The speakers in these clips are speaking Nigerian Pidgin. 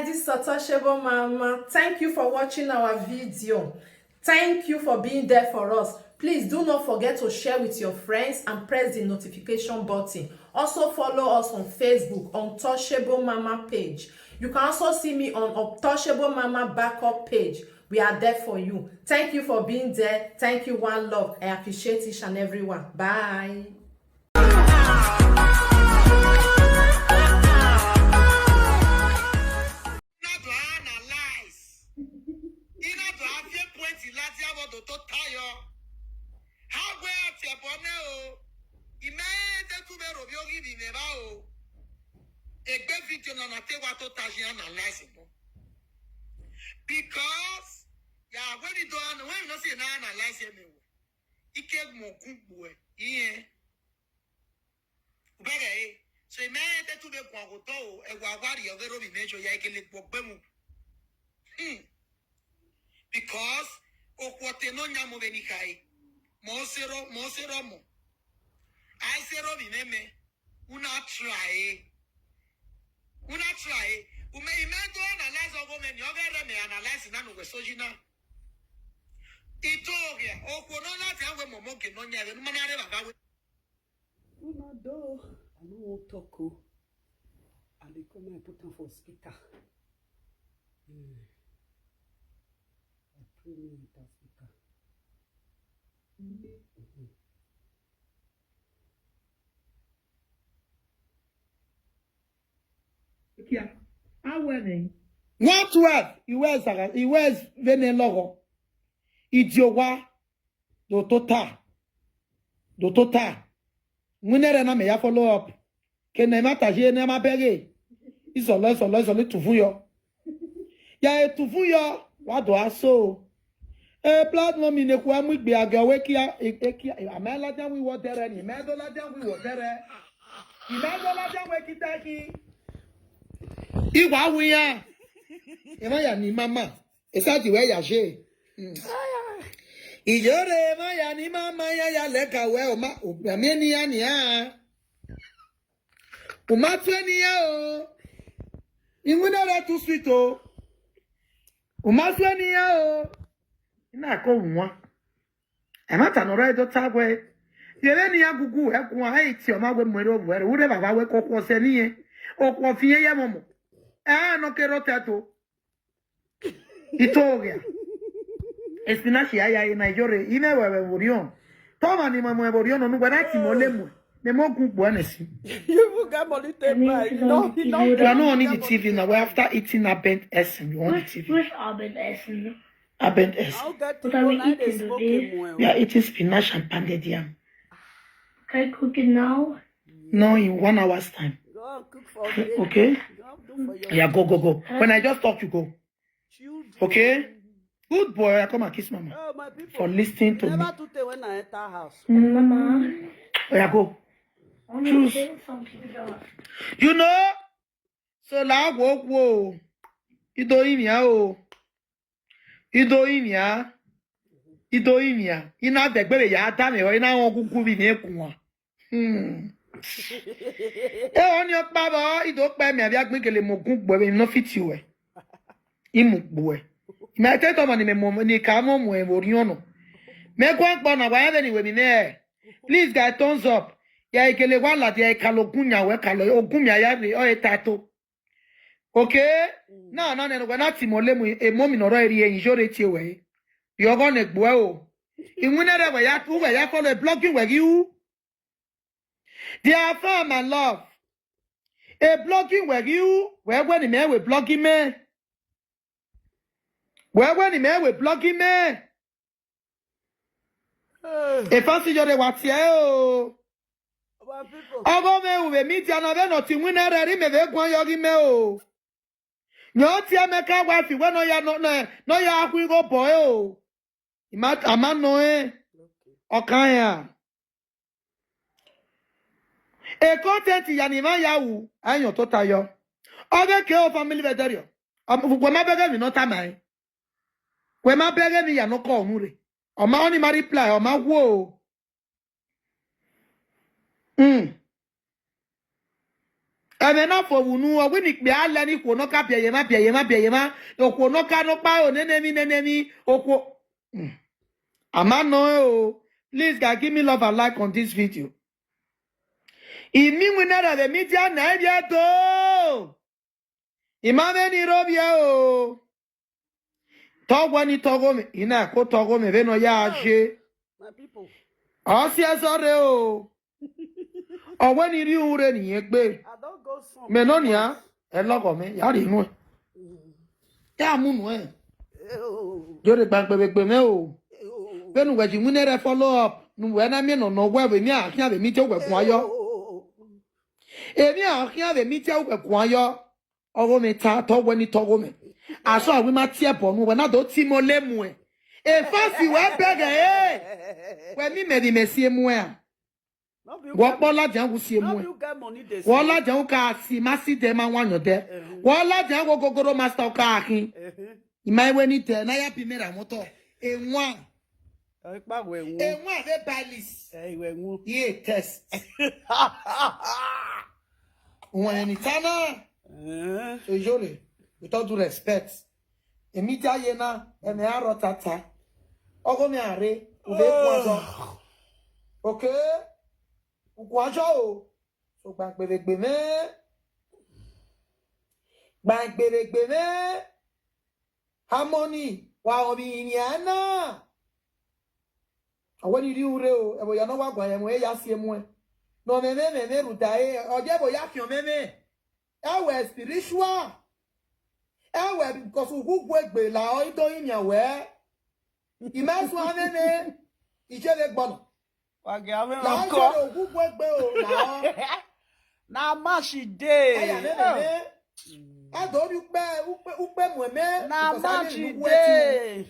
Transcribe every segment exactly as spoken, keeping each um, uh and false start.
This is Untouchable Mama. Thank you for watching our video. Thank you for being there for us. Please do not forget to share with your friends and press the notification button. Also follow us on Facebook, Untouchable Mama page. You can also see me on Untouchable Mama backup page. We are there for you. Thank you for being there. Thank you, one love. I appreciate each and every one. Bye. Ị na-atụ afịa ekwentị lati abọdụ tụta ya. Ha gwe ati abụọ na o. Ime tetube robi ogi bi meba o. Egbe video na na tewa to taji analyze bo. Because ya when you do an when you say na analyze me. Ike mo kugbo e. Iye. Ubere e. So ime tetube kwa goto o. Ewa wari ogero bi mejo ya ikele gbogbo mu. Hmm. Because okwote no nyamo beni kai. Mo sero mo sero mo. Ai sero bi meme. Una try. Una try. Ume imedo analyze ogo meni ogere me analyze na no we soji na. Itoge okwo no na ti awe momo ke no nya we no manare baba we. Una do. I no wan talk o. I dey come and put am for speaker. Hmm. I pray me enter speaker. Mhm. Kia. Awe ni. One twelve, iwe zaga, iwe vene logo. Idiowa. Do tota. Do tota. Winere na me ya follow up. Ke na mata je na ma bege. Isolo, isolo, isolo tufu yo. Ya e tufu yo. Wa do aso. E blood mo mi ne ku amu igbe age we kia, e kia. Amela jan wi wo dere ni. Me do la jan wi wo dere. Ime do la jan we kitaki. Iwa wu ya. Ema ya ni mama. Esa ji we ya je. Mm. Iyore ma ya ni mama ya ya leka we o ma o mi ni ya ni ya. Uma tu ni ya o. Inwina re too sweet o. Uma tu ni ya o. Ina ko nwa. E ma ta no re do ta gwe. Yere ni ya gugu e kun a e ti o ma we mwere o were. Ure baba we ko ko se ni ye. O ko fi ye ye momo. E no kero te to. Itoria. Espinashi aya ina yore. Ime wewe burion. Toma ni mwe burion no gwa ti mo le mwe. Me mo gun gbo na si. You even get money to buy. You know, you know. You are not on the T V now. We're after eating Abend Essen. You on the T V. Which Abend Essen? Abend Essen. I'll get to go now. They smoke him well. We are eating spinach and pounded yam. Can I cook it now? No, in one hour's time. Go and cook for me. Okay? Go and do for your... Yeah, go, go, go. When I just talk, you go. Children. Okay? Good boy, I come and kiss mama. Oh, my people. For listening to me. Never to tell when I enter house. Mama. Oh, yeah, go. Choose. You know? So, la, go, go. You don't even know. Ido inya. Ido inya. Ina degbere ya dame o ina won kuku bi ni ekun wa. Hmm. E o ni o pa bo ido pe mi abi agbin kele mo gun gbo be no fit you e. Imu gbo e. Me te to mo ni me mo ni ka mo mo e bo ri ono. Me kwa gbo na wa ya be ni we mi me. Please guys, thumbs up. Ya ikele wa la ya ikalo gun nya we kalo ogun mi aya re o e tato. Okay? Na na ne we na ti mo le mu e mo mi no ro eri e injure ti we. Yo go ne gbo e o. Inwine re we ya ku we ya follow e blogging we gi u. They are fam and love. E blogging we gi u. We we ni me we blogging me. We we ni me we blogging me. Hey. E fancy yo re wa ti e o. Our people. Ogo me uwe mi ti ana ve no ti win ere ri me ve gwan yo gi me o. Nyo ti e me ka wa fi we no ya no no no ya hu go boy o. Ima ama no e. Okay. Okan ya. E content ya ni ma ya wu. Ayan to tayo. Oge ke o family veteran. Am we ma bege mi no ta mai. We ma bege mi ya no ko nu re. O ma oni ma reply, o ma wo. Mm. Eme na fo wunu, o wini kpe ale ni kwo no ka bie yema, bie yema, bie yema. O kwo no ka no pa o, nene mi, nene mi. O kwo. Mm. Ama no o. Please, guys, give me love and like on this video. Imi winere the media na ebia do. Imame ni robia o. Togwa ni togome, ina ko togome, ve no ya je. My people. Osi ezore o. Owe ni ri ure ni egbe. I don't go some. Me no nia, e logo me, ya ri nu. Mm. Ya mu nu e. Eh, oh. Jore gbangbe gbegbe me o. Eh, oh. Ve nu we ji winere follow up. Nu we na mi no no we we mi a kia ve mi te we kun ayo. Eh, oh, oh, oh, oh. Emi a kia ve mi te we kun ayo. Ogo me ta, togwe ni togome. Aso awi ma tie bo nu, we na do ti mo le mu e. E fa si we bege e. We mi me di me si e mu e. No be you Wo get po la jan wu si e no mu be e. You get money, they Wo say. La jan ka si ma si de ma wan yo de. Eh. Wo la jan wo gogoro master ka akin. Eh. Ima iwe ni de, na ya bi me ra moto. E wan. Eh, pa we wu. E wan ve balis. Eh, we wu. Ye test. Wan ni tana. Eh. So jore, with all due respect, emi ja ye na, eme aro tata. Ogo mi are, uve kwajo. Okay? Ukwajo o. So gbangberegbe me. Gbangberegbe me. Harmony, wa obi ni ana. Awe ni ri ure o, ebo ya no wa gwa ye mo, e ya si e mo e. No me me me me ruta e, oje bo ya kion me me. Ewe spiritual. Ewe because ugu gwe gbe la o ito imi awe. Imesu ameme. Ije le gbona. Wage ame La o ko. Ije le ugu gwe gbe o la o. Na ma she dey. Eya me me me. Ado ni upe upe upe mo me. Na ma she dey.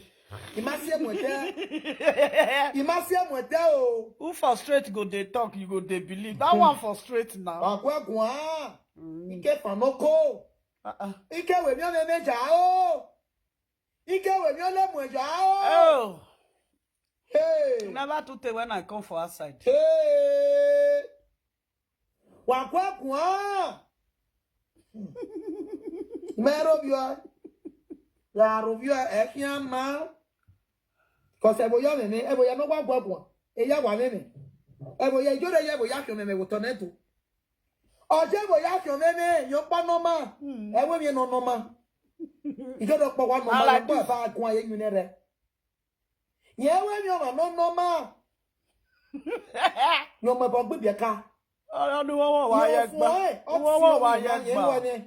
Imasi e mo te. Imasi e mo te o. Who for straight go dey talk, you go dey believe. That one for straight now. Akwa kwa. Ike fanoko. Uh-uh. Ike we mi o me me ja o. Ike we mi o le mu ejo a o. Oh. Hey. You never too tey when I come for outside. Hey. Wa kwa kwa. Me robio. La robio e fian ma. Cause ebo ya me me, ebo ya no wa gwa gwa. E ya wa me me. Ebo ya jore ya ebo ya kyo me me wo toneto. Oje bo ya kyo me me, yo pa no ma. Hmm. Ewe mi no no ma. Ijo do po wa no ma, like this. Ba gun aye yun re. Ye we mi o ma no no ma. Yo me bo gbe bi ka. Ọ̀rọ̀ ni wọ́n wọ̀ wá yẹ gbà. Wọ́n wọ̀ wá yẹ gbà.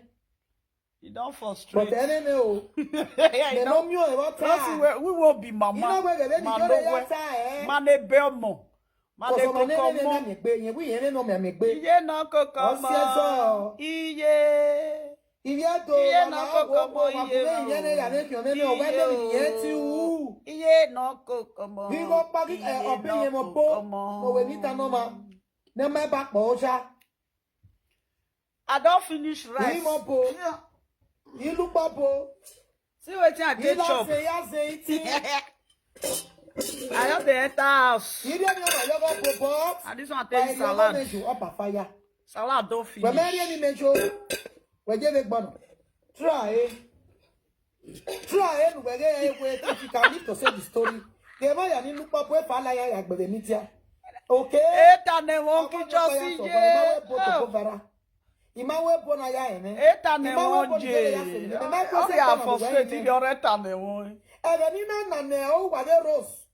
You don frustrate. But ene ne o. Me no mi o e wa ta. Because we, we will be mama. Ina we gele ni jore ya ta e. Ma ne be ọmọ. Ma ne koko mo. Iye na koko mo. Iye. Iye na koko mo, iye. Iye na koko mo. Iye na koko mo. Mo we ni ta no ma. Ne ma ba po ja. I don finish rice. Imo po. Ilu po po. See wetin I take chop. I just dey enter house. And this one take salad. Salad don finish. Try. Try e nu wege e we ti ka ni to say the story. Ke ma ya ni nu pa po e fa la ya ya gbere mi tia. Okay. E ta ne won ki jo si ye. Ima we bo na ya ene. E ta ne won je. Obi a frustrate, ibi ore ta ne won. Ere ni na na ne o wa de rose.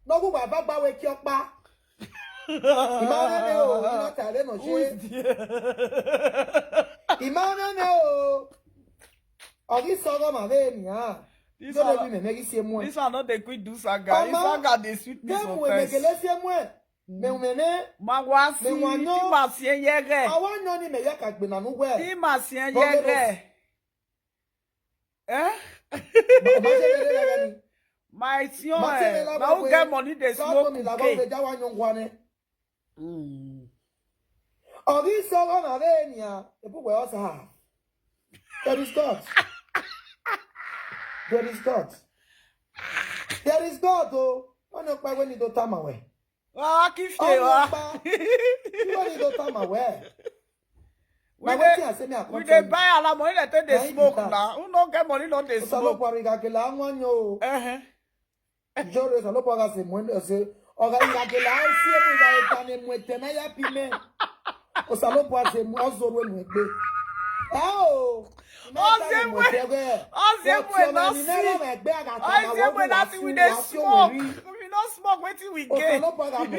No gu wa ba gba we ki opa. Ima me me o, ima ta le no je. Ima me me o. Ogi sogo ma ve ni a. This one, this one no dey quick do saga. If saga dey sweet me for first. Me me me. Ma wa si, ti ma si e yere. Awa no ni me ya ka gbe na nu we. Ti ma si e yere. Eh? My sion, eh, na who get money dey smoke cookie. Mm. Obi so go na ve ni a, e pu we osa. There is God. There is God. There is God o. Ono pa we ni do tama we. Wa ki fie wa. Ono pa. Iwe ni do tama we. We Na dey wetin I say me I come we tell dey you. buy alamo, he dey take dey Na him be smoke that. na. Who no get money no dey smoke. Osalopo Arigagela anwanyo. Uh-huh. Jore Osalopo Aga say mo say Oga Igagela I see mo ga eta ne mo eta na ya pi me. Osalopo Aga say mo ozoro mo egbe. Eh o. Oze mo- Oze mo na si- Oze mo na si we dey smoke. We no smoke wetin we get. Osalopo Aga mo.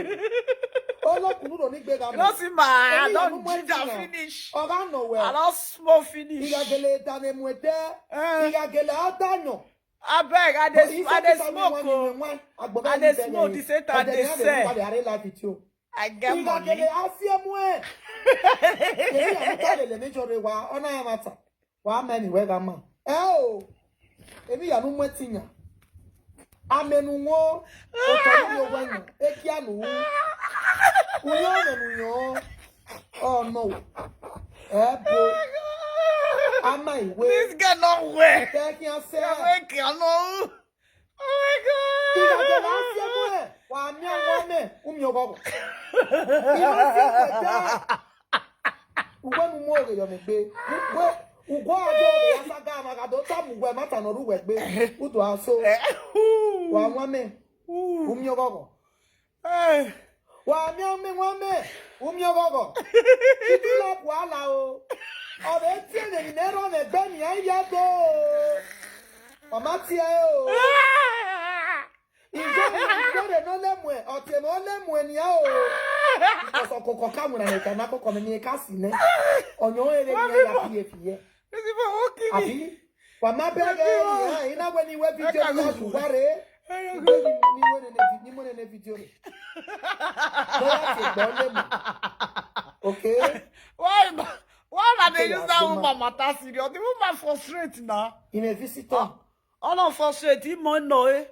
Olo kunu do ni gbe ga You mo. No see my I Omi don anu mo ginger tina. Finish. Oga no we. I don smoke finish. Igagele eta ne mo eta. Eh. Igagele ata no. Abeg, I dey I dey smoke o. I dey smoke the same time I dey sell. I get money. Igagele asie mu e. Èmi yà mú kálẹ̀ lè níjọ rẹ wá ọ̀nà yà máa tà wá mẹ́rin wẹ́ gà mọ̀. Ẹ o, èmi yà mú mọ́ ti yàn. Amẹnu wọn, ọ̀tọ̀ nínú owó ẹ̀yàn, eki ànú wú. Wúyọ́ ọ̀nà yàn ọ́. Oh no. Ẹ bo. Ama ìwé. This girl no wear. Kẹ́kí á sẹ́. Ẹ wé kí ọ náà. Oh my God. Ìgbàgbọ́ wá sí ẹ̀kọ́ ẹ̀, wà á mí àwọn ọmọ ẹ̀, umi ọgọ́gọ́. Ìwé sí ẹ̀kọ́ ẹ̀. Ugwe nu mo oge yọ mi gbe. Ugwe ugwe ajo oge ya saga ma ga do ta mu gwe mata no ru we gbe. Udo aso. Wa nwa me. Umi ogogo. Eh. Wa mi umi nwa me. Umi ogogo. Titi la ku ala o. O be ti ene ni mero me gbe mi aye do. Mama ti e o. Ìjọ ìjọ rẹ̀ náà lẹ́mú ẹ̀, ọ̀tẹ̀ náà lẹ́mú ẹ̀ nìyà o. Ìkọ̀sọ̀ kò kọ̀ káwọn ìrànlẹ̀ ìjà náà kọ̀kọ̀ mi ní ká sí ní. Ọ̀yàn èrè ní ẹ̀yà fìyè fìyè. This is for who kill me. Àbí wà má bẹ́ẹ̀ bẹ́ẹ̀ nìyà iná wẹ́ ní ìwé fídíò ní oṣù wá rèé. Ìgbé ni mo ní wé nínú fí- ní mo nínú fídíò rẹ̀. Bóyá ti gbọ́ lẹ́mú. Okay. Why ma- why una dey Okay, use I that see, woman ma. Matter serious? The woman frustrate now. Ìmẹ̀ visitor. All of frustrate him money no eh.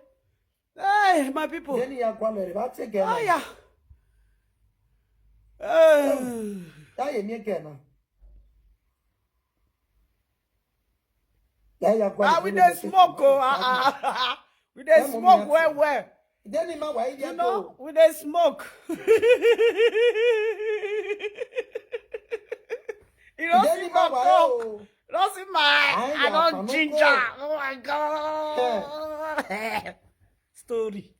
Hey, my people. Then ìyá gbọ́ mẹ́rin bá ti gẹ̀ Oh náà. Yeah. Hey. Táyé mi gẹ̀ náà. Yàyà gbọ́ Ah, we dey smoke oh. Ah, ah. We dey That moment smoke I well see. Well. Then ìmọ̀ wáyé You yẹn know, tó. We dey smoke. You don't Then see ìmọ̀ my wáyé talk. o. You don't see my. Ayi, I don't àfànúkò. Ginger. Oh my God. Story.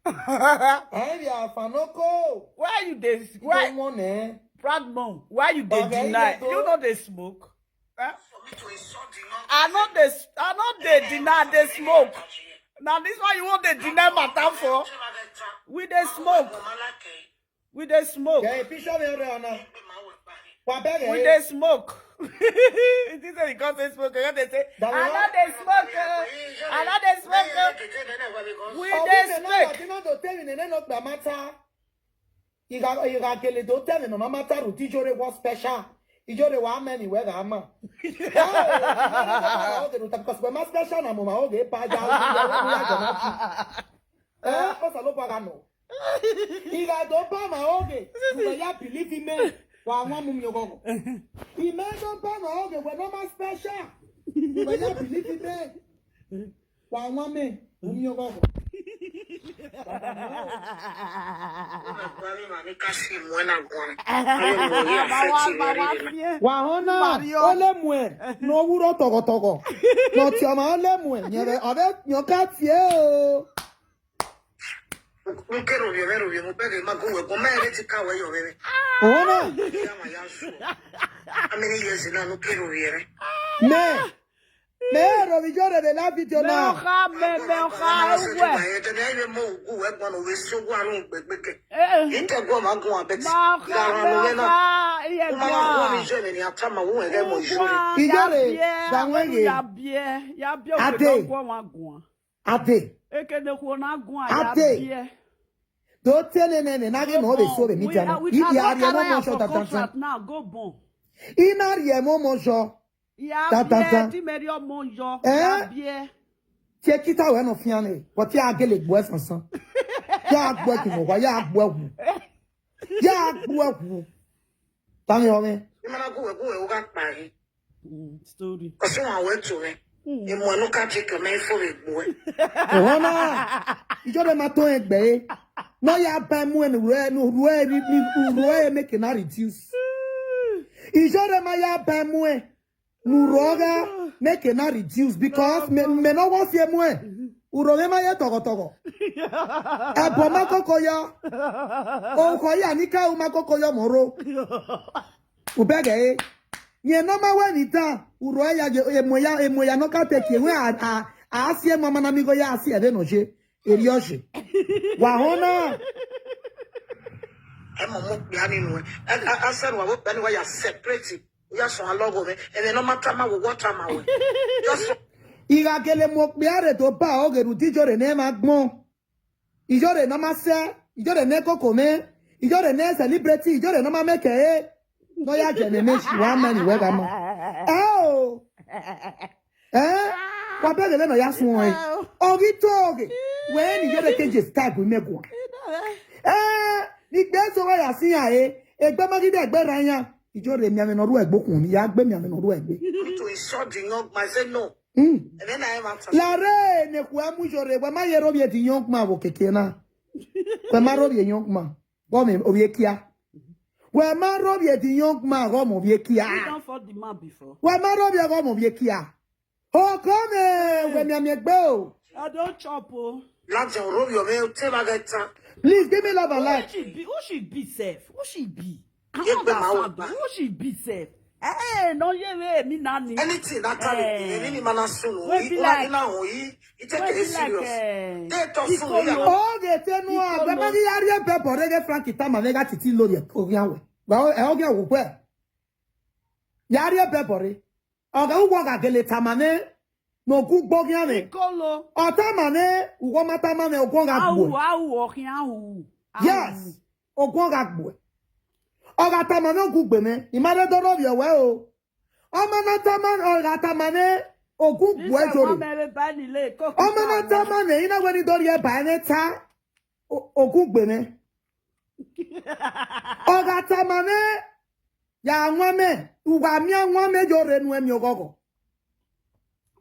Ẹ̀rí àfànúkò. Why you dey? Why Why wọ́n nẹ̀? Proud mom? Why you dey Okay, deny? you go. You know they smoke. Eh? I know they. I know they deny they smoke. Now this one you want they deny matter for? We dey smoke. We dey smoke. Kẹ̀ píṣọ́ mi rẹ̀ ọ̀nà. Wà bẹ́ẹ̀ We rẹ̀. Dey smoke. It is a because they smoke. They say, That I one? Know they smoke. Uh, I know they smoke. Uh, we dey Ọ̀gbìn náà smoke. àti náà tó tẹ̀lé nínú ọgbà mátá. Ìgbà ìgbà gèlè tó tẹ̀lé nínú mátá rò tí ìjọ́rẹ̀ wọ́n special. Ìjọ́rẹ̀ wà á mẹ́rin ìwé rà á mọ̀. Oge rò tàbí kọ̀sùpẹ̀ má special nà mọ̀ mà oge pa ajá oge ìyàwó mi yàgò náà jù. Ẹ ó sọ ló bọ́ra nù. Ìgbà tó bá mà oge, ìgbà yà believe in me. Wà á wọ́n mú mi ọgọ́gọ́. Ìmọ̀ tó bá mà oge wẹ̀ náà má special. Ìgbà yà believe in me. Wà á wọ́n mi, mú mi ọgọ́gọ́. Wà á hàn náà, ó lé mu ẹ̀, ní owúrọ̀ tọ̀gọ̀tọ̀gọ̀. Nà ọ̀tí ọmọ ó lé mu ẹ̀, yẹn rẹ̀ ọ̀rẹ́ yàn ká tiẹ̀ o. Nkero yẹrẹ ro yẹn mo bẹ̀rẹ̀ ma go wẹ̀ gbọ́n mẹ́rin ti ká wẹ̀ yọ̀ rẹ̀. Òun náà. Ìyá màá yá sùn. How many years now? Nkero yẹrẹ. Mẹ́, mẹ́ èrò mi jọ́ rẹ̀ dé láti jọ náà. Mẹ́ọ̀ká mẹ́ mẹ́ọ̀ká wẹ̀. Ìjọ rẹ̀, dàwọn ẹ̀yẹ. Yabie, Ade. yabie, okwe na gwa. Ade. Ekene kwo na gwa, Ade. Yabie. Do tene ne ne na ge no be so be mi jana. Ibi ari mo mo sho tatanta. Now go bon. Ina ri e mo mo sho. Tatanta. Yabie, ti meri omo yo. Eh? Yabie. Tie kita we no fian e. Ko ti agele gbo e sansan. Ya gbo e kimo wa, ya gbo e wu. Ya gbo e wu. Tani o me. Mm, story. Ona. Ijo de ma to egbe. No ya ba mu en re no ru e ni ru e make na reduce. Ijore ma ya be mue. Nuroga, make e na reduce because me, me no wan fear mue. Uro me ma ye togo togo. Ebo ma koko ya. O ko ya ni ka u ma koko ya moro. Ubege e. Ye no ma we ni ta. Uro ya ye, ye mo ya, ye mo ya no ka take ye. We a, a, a si e mama na mi go ya si e de no je. Eri o je. Wa hona. Ẹ mọ̀ mọ̀ pé a nínú ẹ̀. Ẹ ẹ ẹ sẹ́nu àwọn pẹ̀lú wáyà separate. Ó yà sùn alọ́gọ̀ mi. Ẹ̀mí náà má tá máa wò wọ́n tá máa wò. Yọ sọ. Igagele mo pe are to ba ogeru dijore ne ma gbon. Ijore no ma se. Ijore ne koko me. Ijore ne celebrity. Ijore no ma make e. No ya je ne me shi wa mani we ga ma. Eh o. Eh? Kwa bege le no ya sun e. Ogi toge. We ni ijore ke je style bu me gwa. Eh, ni gbe so wa ya si ya e. Egbe ma gide egbe ra ya. Ijore mi ame no ru egbo kun ni ya gbe mi ame no ru egbe. To insult the young man, say no. Mm. And then I am after. Lare ne ku amu jore we ma ye ro bi e di young man wo keke na. We ma ro bi e young man. Go me obi e kia. We ma ro bi e di young man go mo bi e You kia. don't fought the man before. We ma ro bi e go mo bi e kia. O come we mi ame gbe o. I don't chop. Oh. Láti ọ̀rọ̀ mi ọ̀rẹ́ ó tẹ́ bá gẹ́ tán. Please give me love and Who life. she be? Who she be self? Who she be? I Get don't them out. Understand. Who she be self? Eh, no, yeah, yeah, me nanny. Anything that time Eh. you need man soon. We be You like- are now. He he take We it be like, serious. eh, They talk soon. Piccolo. Yeah. Oge tenu agbe ma ya ri ebe bore ge Frankie Tama me ga titi lo ye ko ya we. Ba o e oge wo pe. Ya ri ebe bore. Oga ugo ga gele Tama ne no gu gbo gi ame. Piccolo. O Tama ne ugo ma Tama ne ugo ga Awu, gbo. awu, okin awu. Awu. Yes. Ugo ga gbo. Oga Tama ne ugu gbe me. Imare doro bi owe o. Ọmọ na Tama oga Tama ne ugu This gbo is jore. One mere bani le. Cook Ọmọ na it down. Tama ne ina we ni dori e ba ne ta. O- Ugu gbe me. Oga Tama ne ya nwa me. Uga mi nwa me jore nu emi ogogo.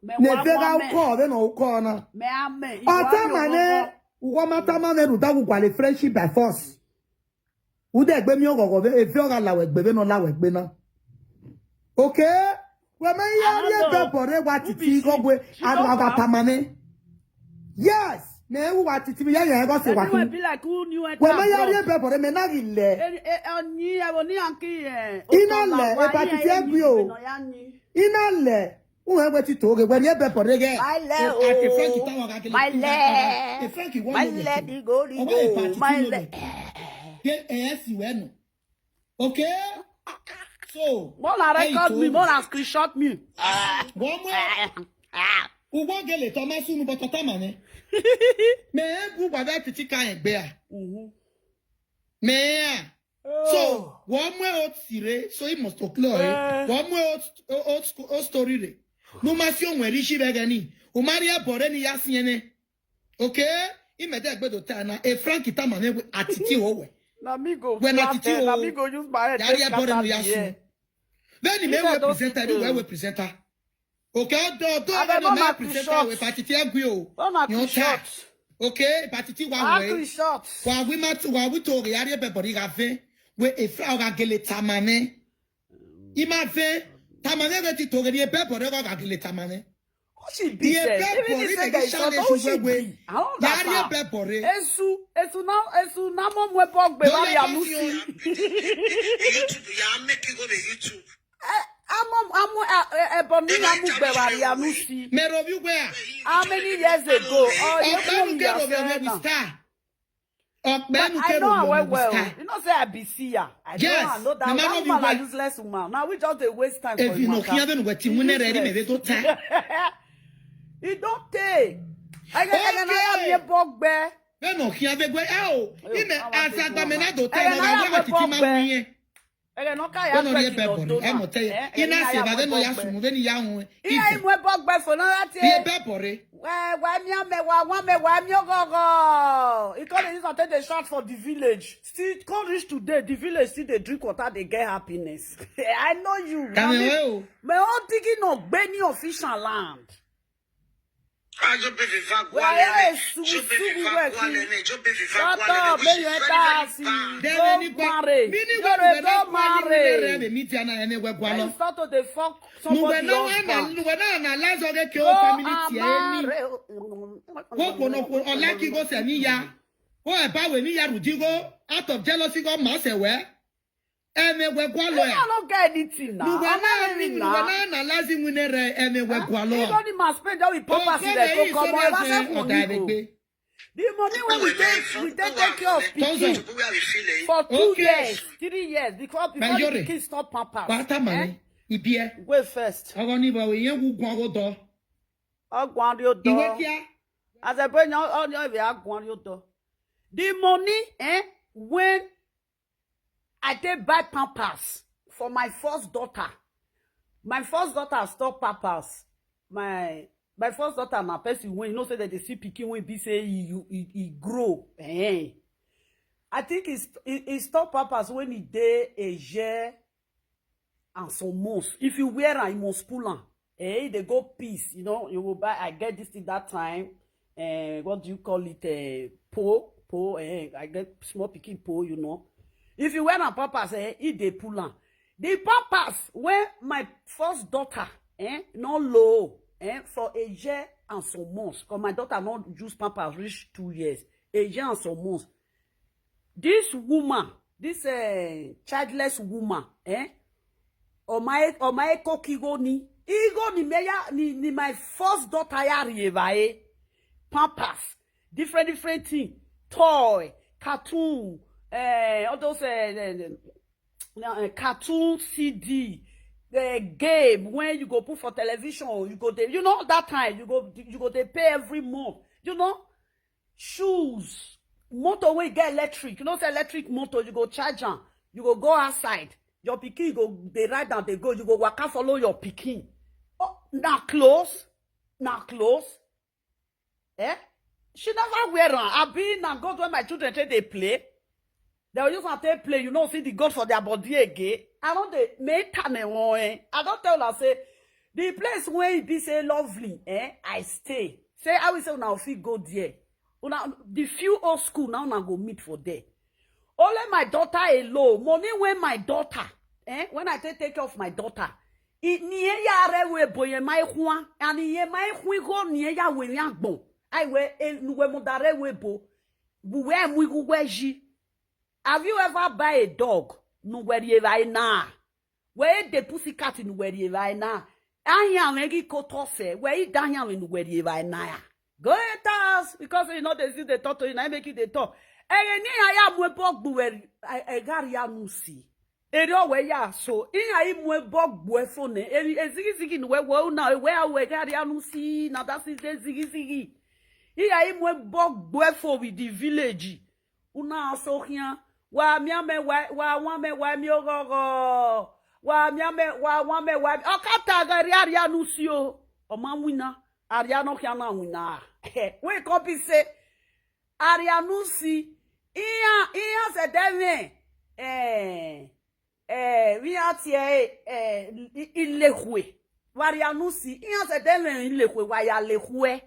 Me Ne wa vega wa me. Uko ve no uko na. Me ame. O Tama ne ugo ma Tama ne ru da gu gwale friendship by force. Ude gbe mi ogogo ve e ve oga lawe gbe ve no lawe gbe na. Okay? We me ya I ri don't ebe know. bore wa Who titi be she? go gbe She adu don't aga come. Tama ne. Yes, me wu wa titi mi ya ya go se wa Everyone ku. Be like who knew it. We me ya ri ebe bore me na gi le. Oni ewo ni anki eh. Ina le, hepatitis egbe o. Ina le. Uhe we ti to ge we ri ebe bore ge. My le O, ati Frankie o. Tawa ga kele. My le. E Frankie wo My lo le le. di go di O go. we hepatitis My lo le. le. Ke e si we no. Okay? So, Mo na hey, record to- me, mo na screenshot me. Wo mo Ah. ugbo gele to ma sunu boto Tama ne. Me e gu gba be titi ka egbe a. Mhm. Me a. So, wo mo o tire, so he must to clear. Eh. Wo mo o o o story re. No ma si o nwe ri shi be gani. O ma ri e bore ni ya si ene. Okay? Ime de gbe do ta na e Frankie Tama ne we atiti o we. Na me go. When I Clap, titi eh, na o. me go use my head. Ya ri Take e bore scatter no ya the su. air. Then me Use we that those presenter, things. we we presenter. Okay, do do Abeg, no don't na act presenter short. we hepatitis egbe o. Don't act Your short. tax. Okay, hepatitis wa Act we. short. Wa wi ma tu wa wi to ge ya ri e be bore ga ve. We e fra ga gele Tama ne. I ma ve. Tama ne ge ti to ge ri e be bore ga gele Tama ne. Who she be Ye sef? be Even bore if say ke there is shade something, su who she we we. Be? I don't Ya ri e understand. be bore. Esu, esu na, esu na mo mwe bog be No, bari ya amusi. fi YouTube, you are making go to YouTube. Amo, amo, eboni amu be bari amusi. Me ro bi we a. How many years ago? Oh, you Ọpẹ nu know kẹrọ you mi are ọmọ saying mi now. Star. Ọpẹ But nu I know kẹrọ her mi well ọmọ mi well. Star. You know say I be see her. I Yes, know her. Know that the man that no be woman na well. Useless woman. Now we just dey waste time for Evi him no matter. kiyan venu we ti mu ne re ni me ve do ta. E don tey. Ege ege na ya Okay. mi bog be. Ve no kiyan ve gwe a o. Ayo, Ime awa asagba ti me go na na. do ta Ege na na ga ya we mi atiti bog ma be. mu yen. Ege no ka ya Wono ri gbe e ti be do bore. do E ma. mo te. Eh, ege Ina na se ya ba mi ve no ya bog be. Su mu ve ni ya hun. Iya imwe bog be for no that Ri e eh. be bore. Wa wa mi ame wa wa me wa mi ogogo. He call this one take the shot for the village. Still come reach today, the village still dey drink water, dey get happiness. I know you. Ka Na me me, we o. me all digging of Benny official land. Where is Sugu Sugu Weki? Shut up, make you enter house. Don't marry. Don't marry. Don't start to dey fuck somebody husband. Go and marry. Go eba we ni ya rudigo out of jealousy go ma se we. Eme we gwa lo ya. I no get anything now. Nuwe na mi nuwe na na lazi nwine re eme we gwa lo. Even the man spend all the pampers in the go come out. What's up for me? The money when we take we take take care of pikin for two years, three years because before the pikin stop pampers. Pata money. Ibie. Wait first. Ogo ni ba we yen gu gwa go do. Ogwan yo do. Iwe kia. As a boy, no, no, no, we are gwan yo do. The money, eh, when I take buy pampers for my first daughter. My first daughter stop pampers. My my first daughter na person when you know say that they see pikin when be say he you he, he grow. Eh. I think it's he, he stop pampers when he dey a year and some months. If you wear am, you must pull am. Eh, they go piece, you know, you will buy, I get this thing that time. Eh, what do you call it? Eh, po, po, eh, I get small pikin po, you know. If you wear am pampers, eh, if they pull am. The pampers where my first daughter, eh, no low, eh, for a year and some months. Because my daughter not use pampers reach two years, a year and some months. This woman, this uh, childless woman, eh? Omae Omae Kokigo ni. Igo ni meya ni, ni my first daughter ya rieva eh. Pampers, different different thing, toy, cartoon, eh, all those uh, uh, cartoon C D, the game when you go put for television, you go there. You know that time you go you go they pay every month. You know shoes, motor wey get electric, you know say electric motor, you go charge am, you go go outside, your pikin go dey ride am dey go, you go waka follow your pikin. Oh, na clothes, na clothes. Eh? She never wear am. Abi na God wey my children take dey play. They will use am take play. You know, see the God for their body again. I don't dey make time eh. I don't tell her say the place where it be say lovely, eh? I stay. Say I will say una fit go there. Una the few old school now una go meet for there. Only my daughter alone. Money when my daughter, eh? When I take take care of my daughter, it ni ya re we boy my hua and ye my hui go ni ya we ya gbon. I we e nu we mo dare we bo. Bu we mu igu we ji. Have you ever buy a dog? Nu we ri e vai na. We e de pussycat nu we ri e vai na. Anya me gi koto se. We e da anya me nu we ri e vai na ya. Go e tas because you know they see the talk to you na make you dey talk. Eye ni aya mu e bog bu we e gari ya nu si. Ere o we ya so. Iya i mu e bog bu e fo ne. Eri ezigi zigi nu we we na we a we gari ya nu si na that is the zigi zigi. Iya i mu e bog bu e fo with the village. Una so hia. Wa mi ame wa wa wa me wa mi ogogo. Wa mi ame wa wa me wa. Okata gari ari anu si o. O ma wina. Ari anu hia na wina. We ko bi se. Ari anu si. Iya iya se de me. Eh. Eh, we are tie eh ilehwe. Wari anu si. Iya se de me ilehwe wa ya lehwe.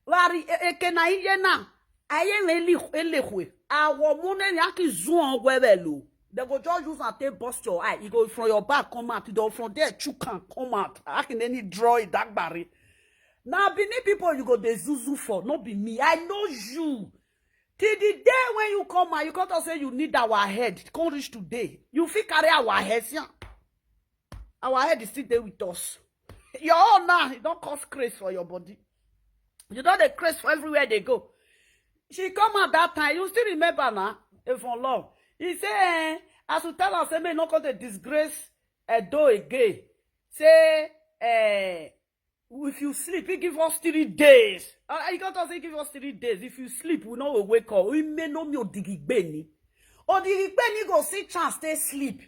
Wari eke na iye na. Aye me ilehwe. Awo mo ne ni aki zuon gwe velo. They go just use and take bust your eye. You go from your back come out. You go from there chukan come out. I can any draw it that barry. Now Benin people you go dey zuzu for, no be me. I know you. Till the day when you come out, you come talk say you need our head. Come reach today. You fit carry our head. See am. Our head is still there with us. Your own now, you don't cause craze for your body. You don't dey craze for everywhere they go. She come out that time. You still remember now? If for long. He say, eh, as you tell us, say, may not cause a disgrace Edo again. Say, eh, if you sleep, he give us three days. Uh, he got us, he give us three days. If you sleep, we no will wake up. We may know me odigibeni. Odigibeni go see chance, stay sleep.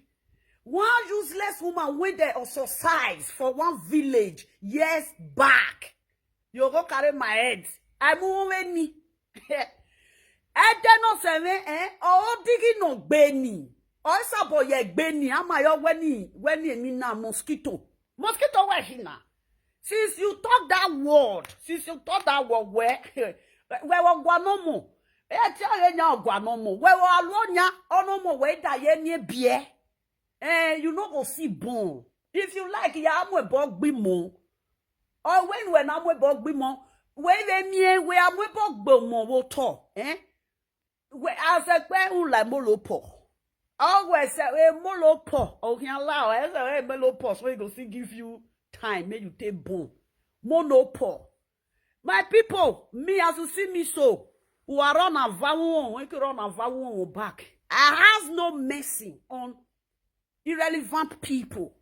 One useless woman went there exercise for one village years back. You go carry my head. I move any. Ede no se me eh. O digi no gbeni. O sabo ye gbeni. Ama yo weni weni emi na mosquito. Mosquito we hina. Since you talk that word, since you talk that word, where where we gwa no more. E ti are nya gwa no more. Where we alo nya ono more we da ye ni bie. Eh, you no go see bone. If you like, ya amwe bog bi mo. Or when we na amwe bog bi mo, we we mi we amwe bog bi mo wo to. Eh? We as a pe u like molopo. Oh, we say we molopo. Oh, can allow. I say we molopo, so he go still give you time, make you take bone. Monopo. My people, me as you see me so, who are run a vawon, we can run a vawon back. I have no mercy on irrelevant people.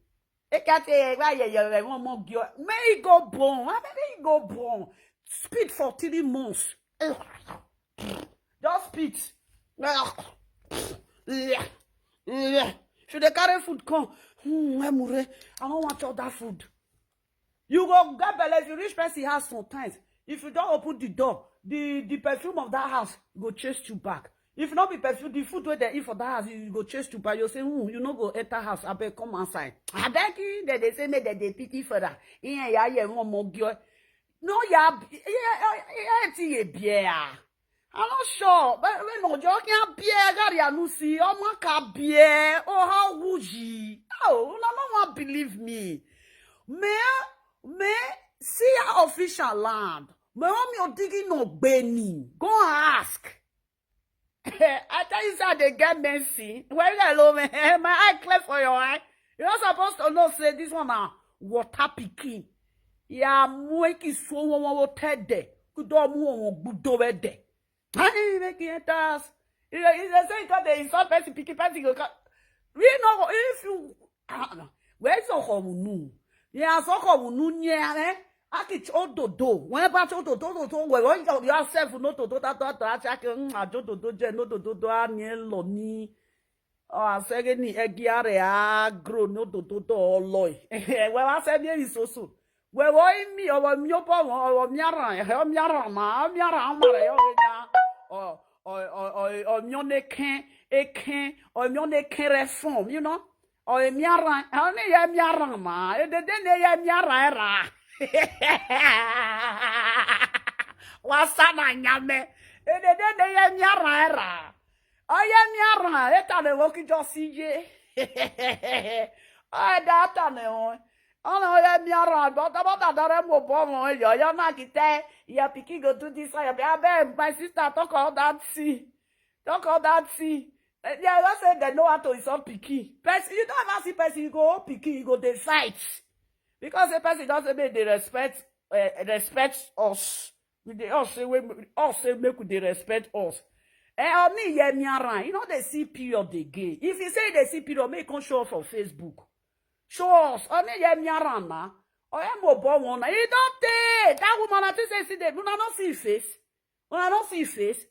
E ka te wa ye ye we won mo gyo. May he go bone. I may he go bone. Spit for three months. Just spit. Should they carry food come? Hmm, Emure, I don't want all that food. You go get belle if you reach person house sometimes. If you don't open the door, the, the perfume of that house go chase you back. If not be perfume, the food wey they eat for that house, you go chase you back. You say, hmm, you no go enter house. I beg, come outside. I beg you, that they say, make that they pity for that. Yeah, yeah, yeah, one more girl. No, yeah, yeah, yeah, yeah, yeah, yeah, yeah. I'm not sure, but we no joke. Can bear gari anusi. Oh, my can bear. Oh, how would ye? Oh, no, no one believe me. Me, me, see your official land. Me, I'm your digging no Benny. Go ask. I tell you, sir, they get mercy. Well, hello, man. My eye clear for your eye. You're not supposed to know, say this one now. Water picking. Yeah, mweki so one water there. Kudo mu on gudo there. Hey, make it us. You know, it's the same kind of insult person, picking person go come. We know if you, ah, no. Where's your home? Yeah, so home, eh? Aki ch-, ododo. When about ododo, ododo, we want your, yourself, no, to do that, that, that, check, mm, ajo dodo, je, no, dodo, do, a, ni, lo, ni. Oh, I say, ni, egi, are, a, grow, no, dodo, do, oloi. Well, I said, yeah, it's so, so. We wo mi, o wo mi obo won, o wo mi aran, e o mi aran ma, o mi aran ma re, o nya. O, o, o, o, o mi one ken, e ken, o mi one ken re fun, you know. O e mi aran, o ni ye mi aran ma, e de de ne ye mi aran era. Wa sa na nya me. E de de ne ye mi aran era. O ye mi aran, e ta le wo ki jo si ye. O e da ta ne o. Ono ye mi aran, but about that, that mo bo mo yo, yo na kite, your pikin go do this, your baby, my sister, talk all that thing. Talk all that thing. Eh, yeah, I say they know how to insult pikin. Person, you don't ever see person, you go, oh, pikin, you go, they fight. Because a person doesn't make they respect, uh, respect us. We dey all say, we all say, make we dey respect us. Eh, only ye mi aran. You know they see period again. If you say they see period, make come show up for Facebook. Show us. Only ye mi aran na. Oh, yeah, mo bo one. He don't take that woman. I think say see them. Una no see his face. Una no see his face.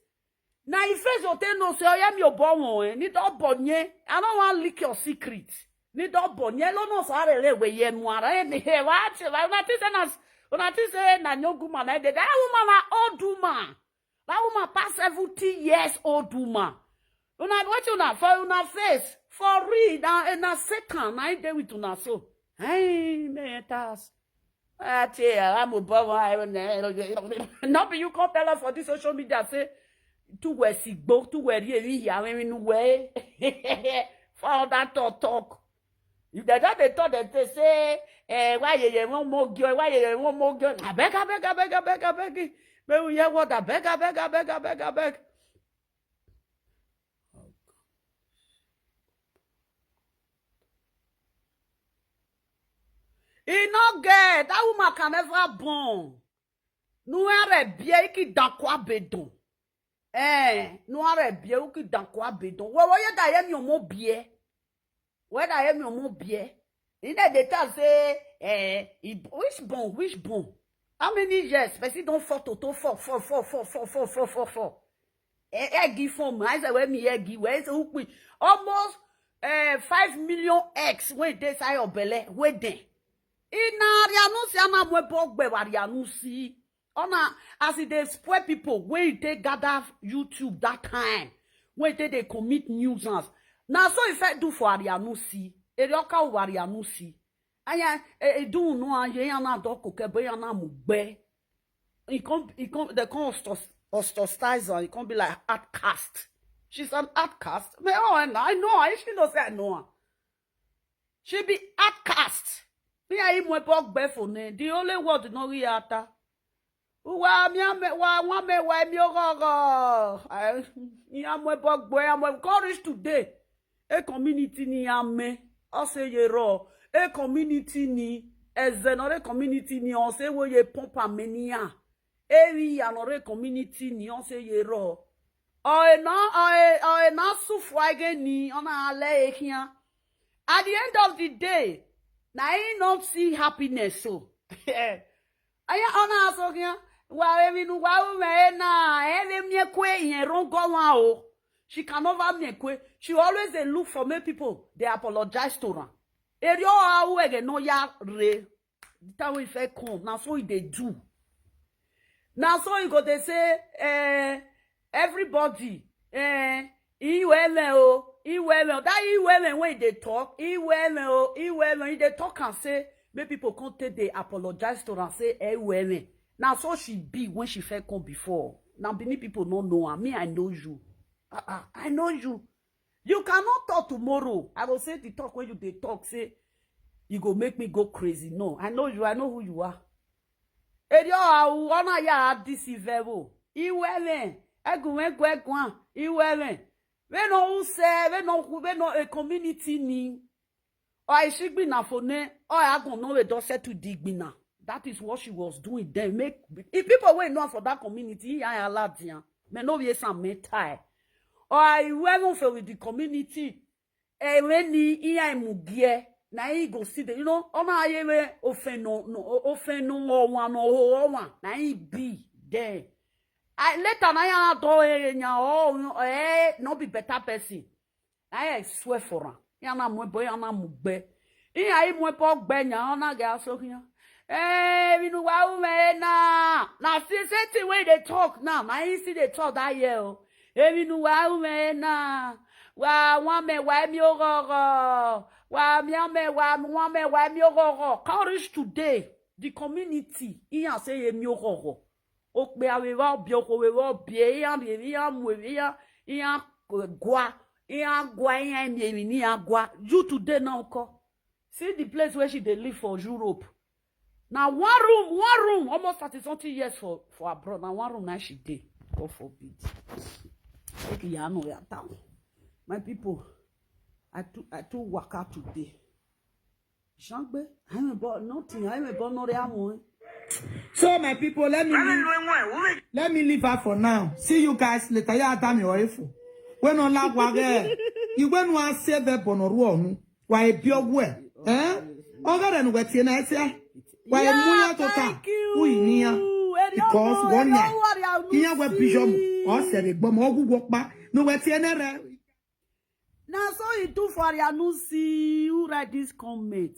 Na his face you take no say, oh, yeah, mi obo one. Eh. Ni do bonye. I don't want leak your secret. Ni do bonye. Lo no sa re le we ye mu ara. Eh, ni he wa che wa. Una think say na, una think say na young woman. Eh, that woman na old woman. That woman pass seventy years old woman. Una wetin una for una face for real na, eh, na Satan na him dey with una so. Hey, me tas. Ati amu bobo. No be you come tell us for this social media say two we sigbo, two we ri eri ya we nu we. For that talk talk. If they don't dey talk, they dey say, eh, why ye ye won mo gyo, why ye ye won mo gyo. I beg, I beg, I beg, I beg, I beg. May we hear what I beg, I beg, I beg, I beg, I beg. E no get, that woman can never born. No are bie ki dankwa bedon. Eh, no are bie ki dankwa bedon. Wo wo ye da ye mi omo bie. Whether I am your more beer. In that they tell say, eh, he, which bone, which bone? How many years? Person don't fall to, to fall, fall, fall, fall, fall, fall, fall, fall, fall. Eh, eh, give for me. I say, where me, eh, give, where is who we? Almost, eh, five million eggs when they say your belly, where they? In Arianusi, I'm a more bog, where Arianusi. Ona, as e dey spoil people wey dey gather YouTube that time, wey dey dey commit nuisance. Na so e first do for Arianusi, Erioka of Arianusi. Anya, e, e do no, anya, ya na do ko ke, but ya na mu gbe. He come, he come, they come ostos-, ostracize her. He come be like outcast. She's an outcast. Me, oh, I know, I know her. She know say I know her. She be outcast. Me, I him we bog be for ne. The only word no we ata. Uwa mi ame, wa, wa me, wa mi ogogo. I, ya mwe bog boy, ya mwe courage today. A community ni ame. I say ye raw. A community ni. Eze no re community ni. I say wo ye pompa menia. Area no re community ni. I say ye raw. Oe na, oe, oe na sufu age ni, ona ale ekia. At the end of the day, na he not see happiness so. Aya ona aso kia, wa emi nu wa u me na, e le mi kwe yen rongo wa o. She can never me kwe. She always dey look for make people dey apologize to her. Eri o a u ege no ya re. The time we fair come, na so e dey do. Na so e go dey say, eh, everybody, eh, iweme o, iweme o. That iweme wey e dey talk, iweme o, iweme. E dey talk and say, make people come take dey apologize to am, say, eh, iweme. Na so she be when she fair come before. Now Benin people no know am. Me, I know you. Ah, ah, I know you. You cannot talk tomorrow. I go say the talk when you dey talk, say, you go make me go crazy. No, I know you. I know who you are. Erio au, ona ya this evil. Iweme, egume gwegwa, iweme. We no u se, we no, we no a community ni. O I shigbi na for ne, o I agon no we do settle digbina. That is what she was doing then. Make, if people wey know for that community, ya ya ladian. Me no we some me tie. O I we no fe with the community. E when ni iya imugie. Na he go see the, you know, ona aye we ofen no, no, o-, ofen no o one, no o one. Na he be there. I later na ya do e nya o, eh, no be better person. Na I swear for am. Ya na mu ebo, ya na mu gbe. Iya i mu ebo gbe nya, ona ga so kia. Eh, mi nu wa u me na. Na see same thing wey dey talk now. Na he see dey talk that year o. Eh, mi nu wa u me na. Wa wa me wa mi ogogo. Wa mi ame wa wa me wa mi ogogo. Come reach today. The community, iya say ye mi ogogo. Okpe awe wa obie, oko we wa obie, iya mi, iya mu, iya, iya gwa, iya gwa, iya mi, iya gwa. You today now ko. See the place where she dey live for Europe. Now one room, one room, almost thirty something years for, for abroad. Now one room now she dey. God forbid. Make ya no ya town. My people, I too, I too work out today. Shangbe, I'm about nothing. I'm about no real. So my people, let me leave, let me leave her for now. See you guys later. Ya dami oifu. When on la wage, you when one save the bonoruonu. Why biogwe? Eh? Oga den we tie na ese. Why muya tota? Uinia. Because one ya. Iya we bijom. O se be gbomo ogu gwo pa. No we tie na re. Na so e do for Arianusi. Who write this comment?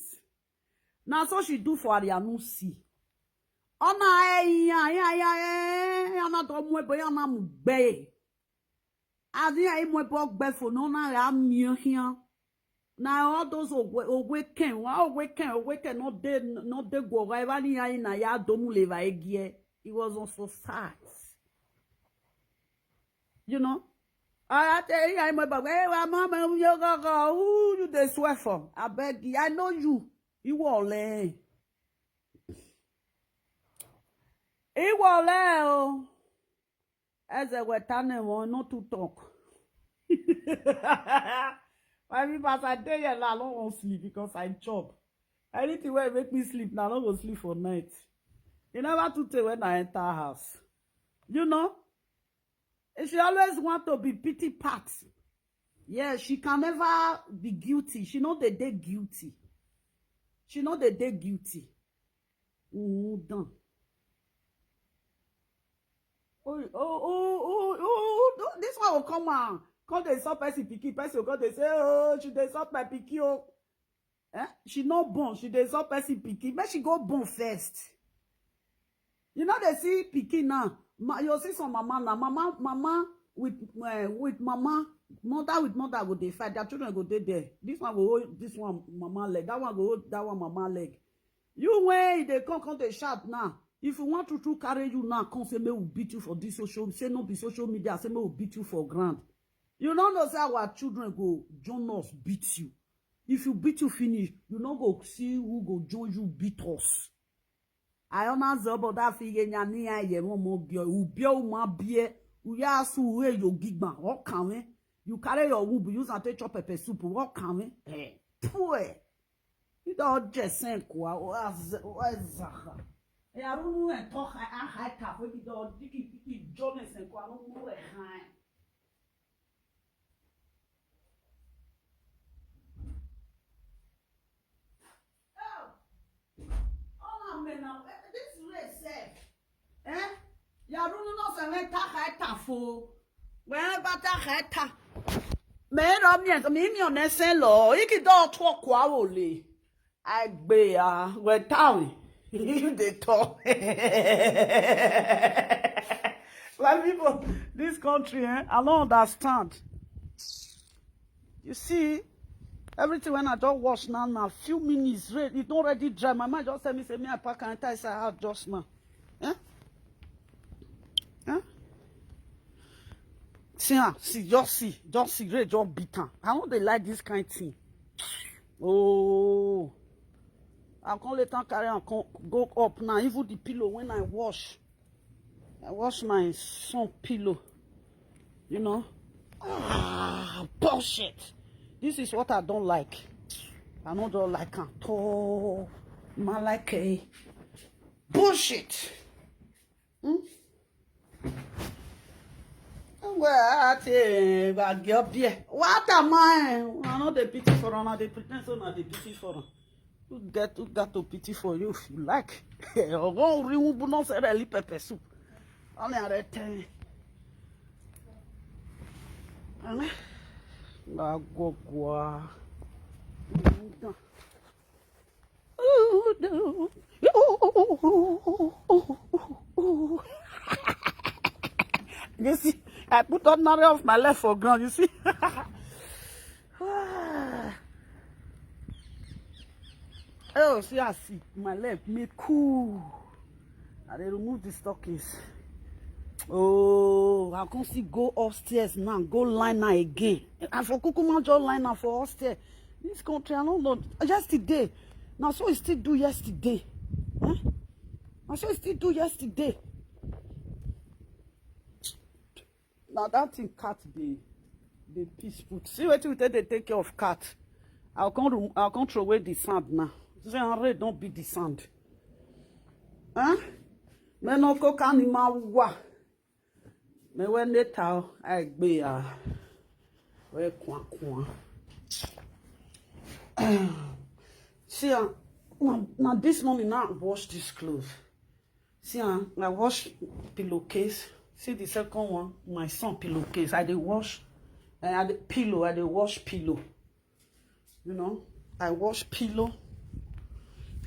Na so she do for Arianusi. Ona e ya ya ya e ya na to mu ebo ya na mu gbe. As ya e mu ebo gbe for no na ya mi ya. Na all those awaken, wa awaken, awaken no dey, no dey go ga eva ni ya na ya do mu le va egie. It was also sad. You know? I tell you, I'm about, hey, wa mama, you go, go, who you dey swear for? I beg you, I know you. You will learn. He will learn. As I were turning one, not to talk. My people, as I tell you, I don't want sleep because I chop. Anything wey make me sleep, now I no go sleep for night. You never too tey when I enter house. You know? And she always want to be pity part. Yeah, she can never be guilty. She know they dey guilty. She know they dey guilty. Mm, done. Oh, oh, oh, oh, oh, oh, oh, this one will come out. Come dey insult person pikin, person go come dey say, oh, she dey insult my pikin o. Eh? She no born, she dey insult person pikin. Make she go born first. You know they see pikin now. Ma, you see some mama now. Mama, mama with, eh, with mama. Mother with mother go dey fight. Their children go dey there. This one go hold this one mama leg. That one go hold that one mama leg. You, when they come, come dey shout now. If you want to, to carry you now, come say, "May we beat you for this social," say, "No be social media," say, "May we beat you for ground." You don't know say our children go join us beat you. If you beat you finish, you no go see who go join you beat us. I honor the obodo afige nyani ya ye mo mo gyo. Ubio uma bie. Uya su uhe yo gigma. O kanwe. You carry your womb, use and take chop pepper soup. O kanwe. Eh. Pue. You don't just send kwa. O az-, o azaha. E arunu e to ha, a ha ta. We ki do diki, diki, Jones e kwa no more ha. Oh, all I'm men now, eh, this race, eh? Eh? Ya runu no se me ta ha ta fo. We ba ta ha ta. Me ro mi en, mi mi o ne se lo. Iki do to kwa wo le. Aigbe ya, we town. You dey talk. My people, this country, eh, I don't understand. You see, everything when I don't wash now, now few minutes, rain, it don't already dry. My mind just tell me, say, "Me, I pack and enter inside house just now." Eh? Eh? See, ah, see, just see, just see, rain just beat am. I no dey like this kind thing. Oh, I come later carry am come go up now. Even the pillow when I wash, I wash my son pillow. You know, ah, bullshit. This is what I don't like. I no don't like am at all. Ma like, eh, bullshit. Hmm? Well, I tell you, I get beer. What am I? I know the pity for una. They pretend so now they pity for una. Who get, who got to pity for you if you like? Ogo uri ubu no se really pepper soup. Only are ten. Ane? Ba gogwa. You see, I put ordinary of my left for ground, you see. Oh, see, I see my left, me cool. I dey remove the stockings. Oh, I come still go upstairs now, go line am again. I for kukuma just line am for upstairs. This country, I don't know. Yesterday, now so e still do yesterday. Huh? Now so e still do yesterday. Now that thing cat dey, dey piss put. See wetin we take dey take care of cat. I'll come rem-, I'll come throw away the sand now. Say rain don't beat the sand. Huh? Me no cook animal wa. Me when they tell I be a we kwa kwa. See, uh, now, now this morning now I wash this clothes. See, uh, I wash pillowcase. See the second one, my son pillowcase. I dey wash. Eh, I dey pillow. I dey wash pillow. You know, I wash pillow.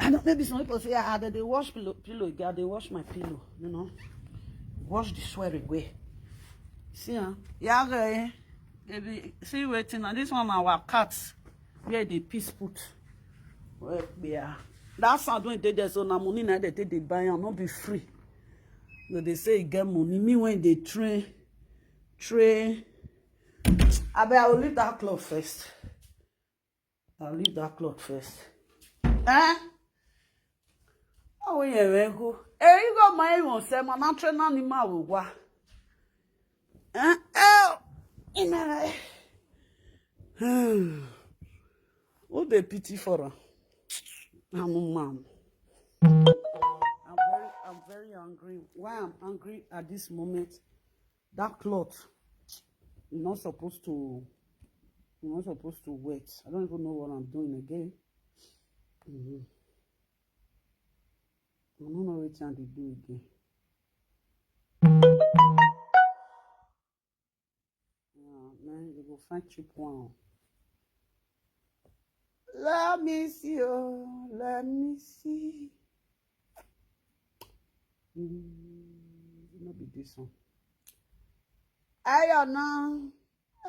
I know maybe some people say, "Ah, they dey wash pillow, pillow again." I dey wash my pillow. You know, wash the sweat away. See, uh, yeah, eh, baby, see waiting. And this one, our cat, where they piss put. Well, yeah. That sound when they there, so na money na they take dey buy am, not be free. So they say e get money. Me when they train, train. I bet I will leave that cloth first. I'll leave that cloth first. Eh? Oh, yeah, we go. Eh, you go my one, say, "Man, I'm training animal, we go." Eh? Eh? In my life. Who dey pity for am? I'm a man. I'm very, I'm very angry. Why I'm angry at this moment? That cloth is not supposed to, is not supposed to wet. I don't even know what I'm doing again. Mm-hmm. I don't know what I dey do again. Yeah, man, you go find cheap one. Let me see, oh, let me see. Mm, no be this one. I don't know.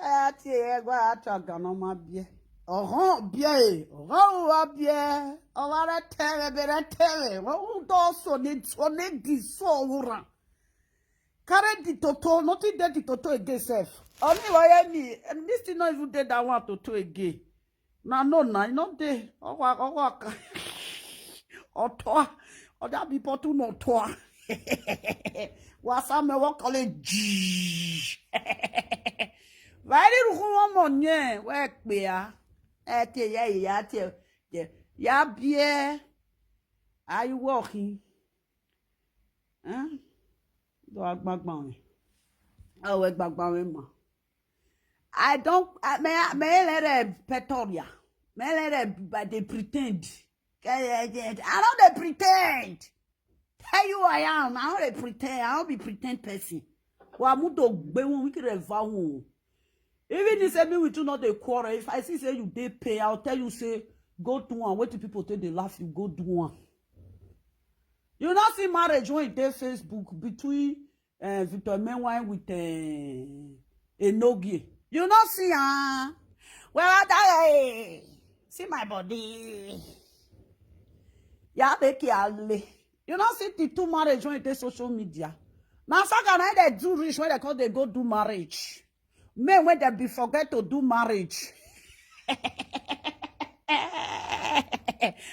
Ati egwa acha ganoma bie. Oho bie. Oho wa bie. Oware tere bere tere. Wo do so ni so ni di so wura. Carry the toto, nothing dey the toto again sef. Only why me, and this thing not even dey that one toto again. Na no na, e no dey. Owa owa ka. Otoa. Oda bi potu no toa. Wasa me wo kole ji. Very ruhu wo mo nye we pe ya. E te ya ya te. Ya bie. Are you walking? Huh? Do agbagba we. Oh, we gbagba we ma. I don't, I, me, me let them Pretoria. Me let them, but they pretend. I don't they pretend. Tell you I am. I don't they pretend. I don't be pretend person. Wa mu do gbe won wiki re va won. Even if say me with you not dey quarrel, if I see say you dey pay, I'll tell you say go do one. Wait till people take dey laugh you, go do one. You not see marriage when you dey Facebook between uh, Victor Menwine with uh, Enogie. You not see ah. Well, I die. See my body. Yeah, make it ale. You not see the two marriage when you take social media. Now, Saga na they do rich when they call they go do marriage. Men when they be forget to do marriage.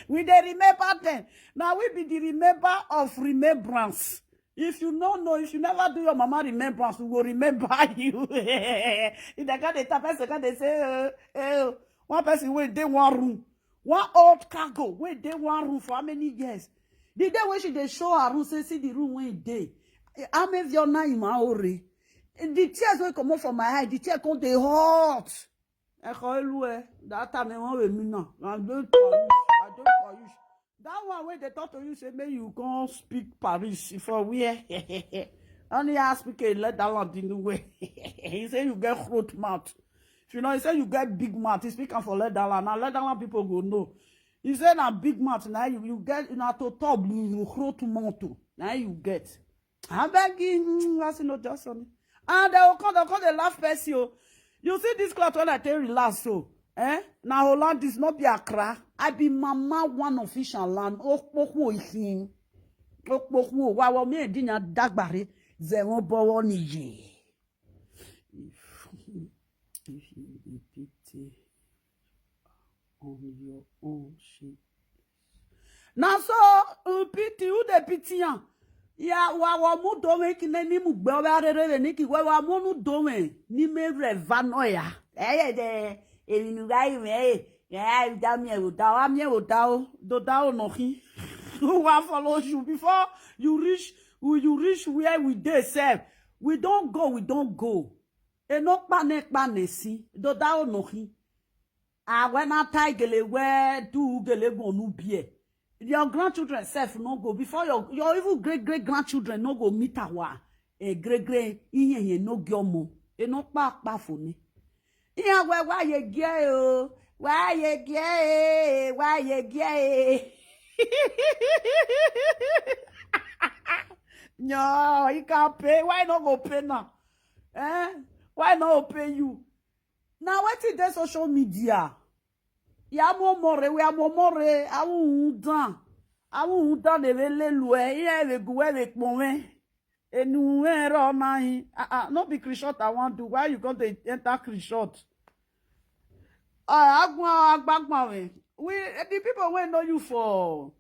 We dey remember them. Now we be the remember of remembrance. If you no know, if you never do your mama remembrance, we will remember you. If they got the tap, person can they say, uh, uh, one person will dey one room, one old cargo will dey one room for how many years? The day when she dey show her room, say see the room when e dey. How many of your nine ma ore? The tears wey comot for my eye, the tear come dey hot. Ẹ̀kọ́ ìlú ẹ̀, that time ẹ̀ wọ́n wè mí náà. I don't for you. I don't for you. That one wey dey talk to you say make you come speak Paris for where? Only I speak a Leatherland in the way. He say you get throat mouth. If you know, he say you get big mouth. He speak am for Leatherland. Now Leatherland people go know. He say na big mouth. Now you, you get na to top you throat mouth. Now you get. I beg you, mm, I see no just on. And they will come, they will come, they laugh person o. You see this cloth when I tell relax so. Eh? Na Holland is not be Accra. I be mama one official land. Okpokwo isin. Okpokwo wa wa me dinya dagbare. Ze won bowo niye. If, if you dey pity on your own shit. Na so uh, pity, who dey pity am? Ya wa wa mu do me ki ne ni mu gbe oba rere re ni ki wa wa mu nu do me ni me re va no ya. Eh eh de e ni nu ga yi me eh. Ya da mi e wo da wa mi e wo da o. Do da o no ki. Who wan follow you before you reach you reach where we dey sef? We don go, we don go. E no kpane kpane si. Do da o no ki. Ah, when I tie gele where do gele go no beer. Your grandchildren sef no go before your your even great great grandchildren no go meet our eh, great great iye ye no gyomo. E no pa pa for me. Iya we wa ye gie o, wa ye gie e, wa ye gie e. No, he can pay. Why not go pay now? Eh? Why not pay you? Now what is the social media? Ya mo more, we are mo more. Awu undan, awu undan de ve le lu e, ye ve gu e ve pon ve. Enu e ro na yin. Ah ah, no be screenshot I wan do. Why you go dey enter screenshot? Ah, agbon agbagban we. We the people wey know you for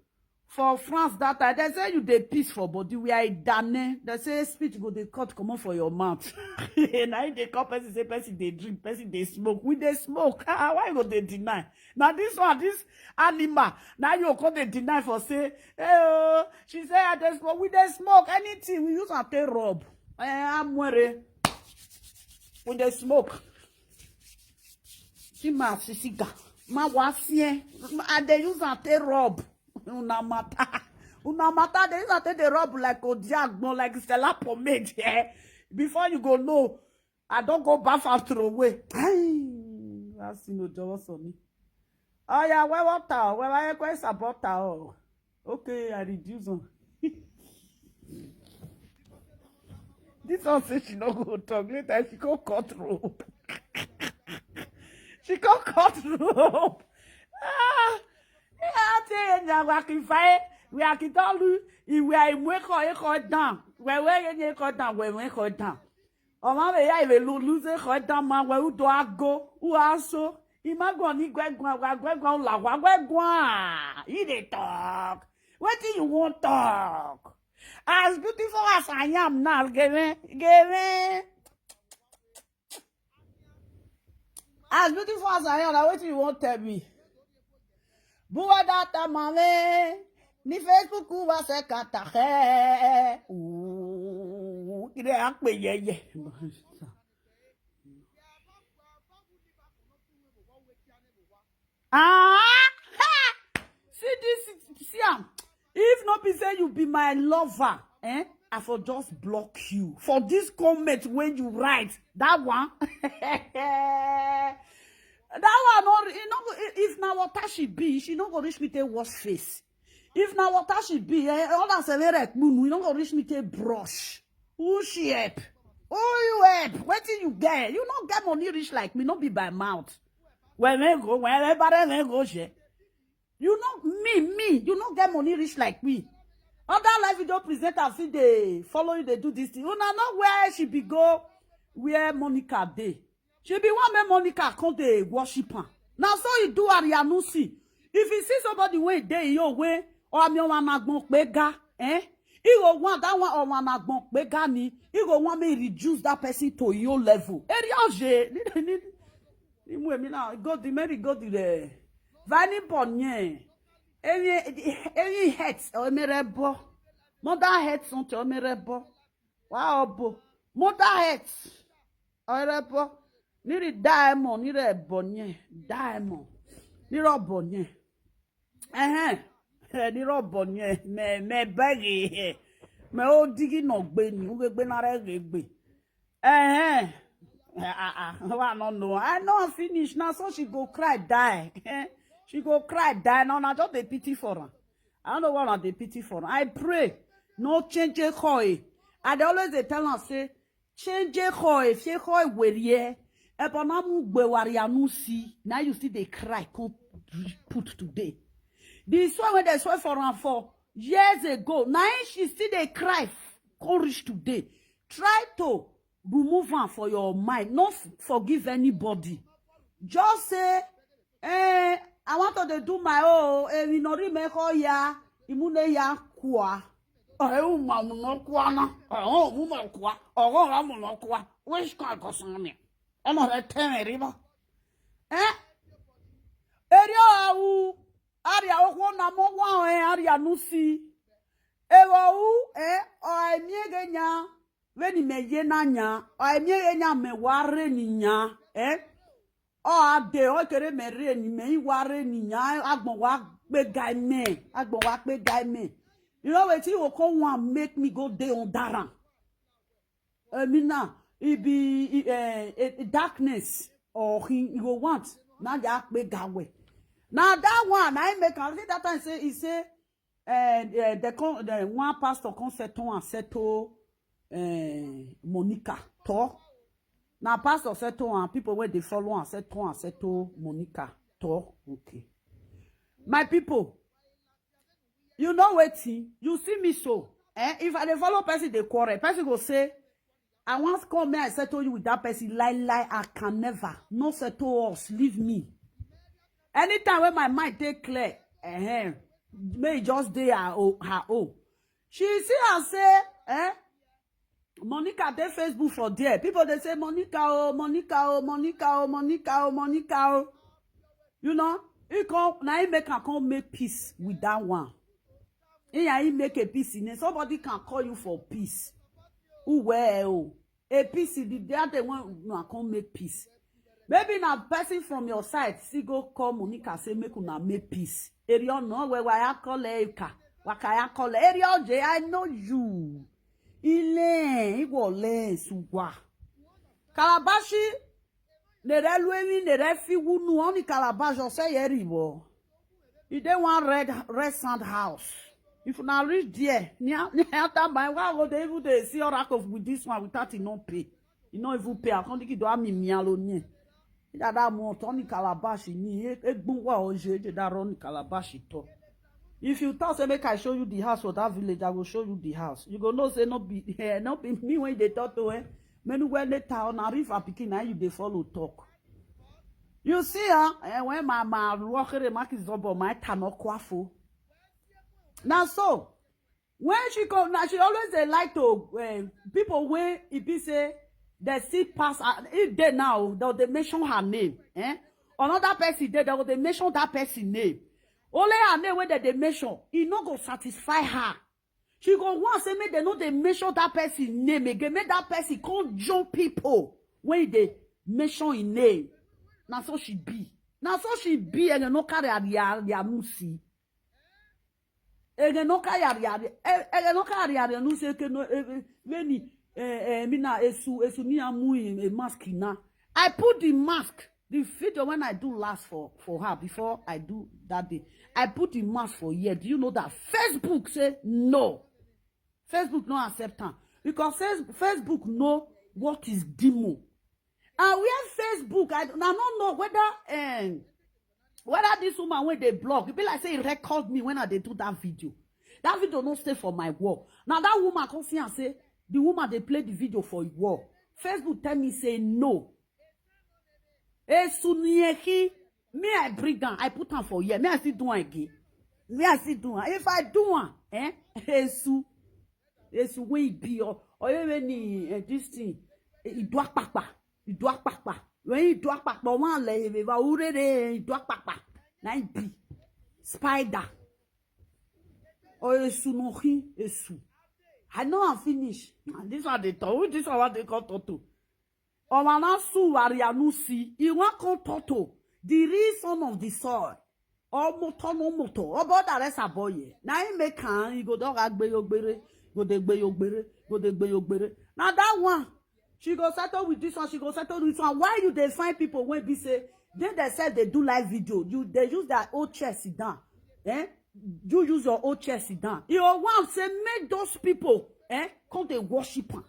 for France that time, they say you dey piss for body. We are done. They say speech go dey cut comot for your mouth. Na him dey call person say person dey drink, person dey smoke. We dey smoke. Ah, ah, why you go dey deny? Na this one, this animal, na you come dey deny for say, eh, oh, she say I dey smoke. We dey smoke. Anything we use am take rub. Eh, amwere. We dey smoke. See my sisiga. My wafie. I dey use am take rub. Una matter. Una matter dey use am take dey rub like odiagbon, like Stella pomade. Eh? Before you go know, I don go baff and throw away. Hey, that's you know, jealous of me. Oh yeah, where water? Where I request a butter? Oh, okay, I reduce on. This one say she no go talk. Later she go cut rope. She come cut rope. Ah, yeah, I tell you, now, we are confined, we are confined, we are in wake or echo down. We are wearing echo down, we are echo down. Ọmọ mi ya ìwé ló lùzẹ̀ kọ́ ẹ̀ dán máa wẹ̀ ú dọ́ aago ú aṣọ. Ìmọ̀gbọ̀n ní gbẹ̀gbọ̀n àgbà gbẹ̀gbọ̀n làwà gbẹ̀gbọ̀n à. He dey talk. Wetin you wan talk? As beautiful as I am now, gẹ̀rẹ́ gẹ̀rẹ́. As beautiful as I am, na wetin you wan tell me? Buwa data mame ni Facebook wa se kata he. Ooh, ire a pe yeye. Ah, ha! See this, see am. If not be say you be my lover, eh? I for just block you for this comment when you write that one. That one, no, e no go, if na water she be, she no go reach me take wash face. If na water she be, eh, all that severe kpunu, e no go reach me take brush. Who she help? Who you help? Wetin you get? You no get money reach like me, no be by mouth. When we go, when everybody we go, she. You know me, me. You no get money reach like me. Other live video presenters fit dey follow you, dey do this thing. Una know where she be go, where Monica dey. She be one make Monica come dey worship am. Na so he do Arianusi. If you see somebody wey dey your way, or I'm your one agbon pega, eh? He go want that one or one agbon pega ni. He go want me reduce that person to your level. Eri oje. Ni mu emi na go di meri go di re. Vani bonye. Emi emi het o mere bo. Mother het son to mere bo. Wa obo. Mother het. Ore bo. Niri diamond nire bonye. Diamond. Niro bonye. Ehe. Eh, niro bonye. Me me begi. Me o digi no gbe ni. Ugegbe na re gbe. Eh, eh. Ah, ah, ah. I no know. I know I finish. Now so she go cry, die. Eh, she go cry, die. Now, now just a pity for her. I don't know what I dey pity for her. I pray. No change a koi. I dey always dey tell her, say, change a koi. If you koi werie. Eponamu gbe warianusi. Now you see they cry. Come put today. The swear when they swear for her for years ago. Now she still they cry. Come reach today. Try to remove am for your mind. No f- forgive anybody. Just say, eh, I want to dey do my own. Eh, we no remember ya. Imune ya kwa. Eh, uma muno kwa na. Eh, oh, uma kwa. Oh, oh, muno kwa. Which kind of song? I'm not a ten river. Eh? Area u. Aria okwo na mo wa, eh, Arianusi. Ewo u, eh, o emiege nya. Veni me ye na nya, o emi e nya me wa re ni nya, eh? O ade o kere me re ni me i wa re ni nya, agbon wa pe ga me, agbon wa pe ga me. You know wetin go come wan make me go dey on daran? Emi na, e be, e, eh, eh, darkness or he, he go want. Na ya pe ga we. Na that one, I make am. See that time say, he say, eh, eh, they come, the one pastor come settle and settle, eh, Monica. Tor. Now pastor settle and people where they follow and settle and settle Monica. Tor. Okay. My people, you know wetin? You see me so. Eh? If I dey follow person, they quarrel. Person go say, I once come me, I settle you with that person. Lie, lie, I can never. No settle us. Leave me. Anytime when my mind take clear, eh, may just dey her o- her own. She see and say, eh, Monica dey Facebook for there. People they say, Monica, oh, Monica, oh, Monica, oh, Monica, oh, Monica, oh. You know, he come, now he make her come make peace with that one. He, he make a peace in it. Somebody can call you for peace. Who where, oh? A peace, the day they want, no, I can't make peace. Maybe na person from your side, see go call Monica, say make una make peace. Area no, where why I call Eka, waka I call Area J, I know you. Ile, Igwole, Suwa. Kalabashi, the railway, the refi wunu, only Kalabash, or say, Eribo. You dey one red, red sand house. If una reach there, near, near that my why go they even they see oracle with this one without e no pay. E no even pay. I can't think do am me alone. Dada mo to ni calabash ni, e, egbun wa oje, je da ro ni calabash to. If you talk say make I show you the house for that village, I go show you the house. You go know say no be, eh, no be me when they talk to, eh. Many well later on, I reef a pikin, now you dey follow talk. You see, ah, eh, when my, my walk the market is up, my tano kwafo. Now so, when she come, now she always dey like to, eh, people wey e be say they see pass, ah, if they now, they, they mention her name, eh? Another person dey, they go dey mention that person name. Only her name wey they dey mention, e no go satisfy her. She go want say make they no dey mention that person name again, make that person come join people when they mention him name. Na so she be. Na so she be, and you no carry her, her, her no see. Ege no kaya riare, ege no kaya riare no se ke no, eh, eh, veni, eh, eh, mi na esu, esu ni amu in a mask na. I put the mask, the video when I do last for, for her before I do that day. I put the mask for here. Do you know that Facebook say no? Facebook no accept am because Face-, Facebook know what is demo. And where Facebook, I, I don't know whether, um, whether this woman when they block, it be like say e record me when I dey do that video. That video no stay for my wall. Now that woman come see and say the woman they play the video for your wall. Facebook tell me say no. Esu ni ehi. Me I bring am, I put am for here. Me I still do am again. Me I still do am. If I do am, eh? Esu, esu wey e be or, or even ni, eh, this thing, eh, iduakpakpa, iduakpakpa. When iduakpakpa wan le ebe ba urere iduakpakpa. Na e be spider. Or esu no hi esu. I know I finish. And this one they talk. Who this one what they call Toto? Omana su warianusi. He wan come Toto, the real son of the soil. Omoto no moto. Obo da resa boye. Na him make am, he go dog agbeyogbere, go dey gbeyogbere, go dey gbeyogbere. Now that one, she go settle with this one, she go settle with this one. Why you dey find people when be say, they themselves they do live video? You, they use their old chair sit down. Eh? You use your old chair sit down. You want say make those people, eh, come they worship am.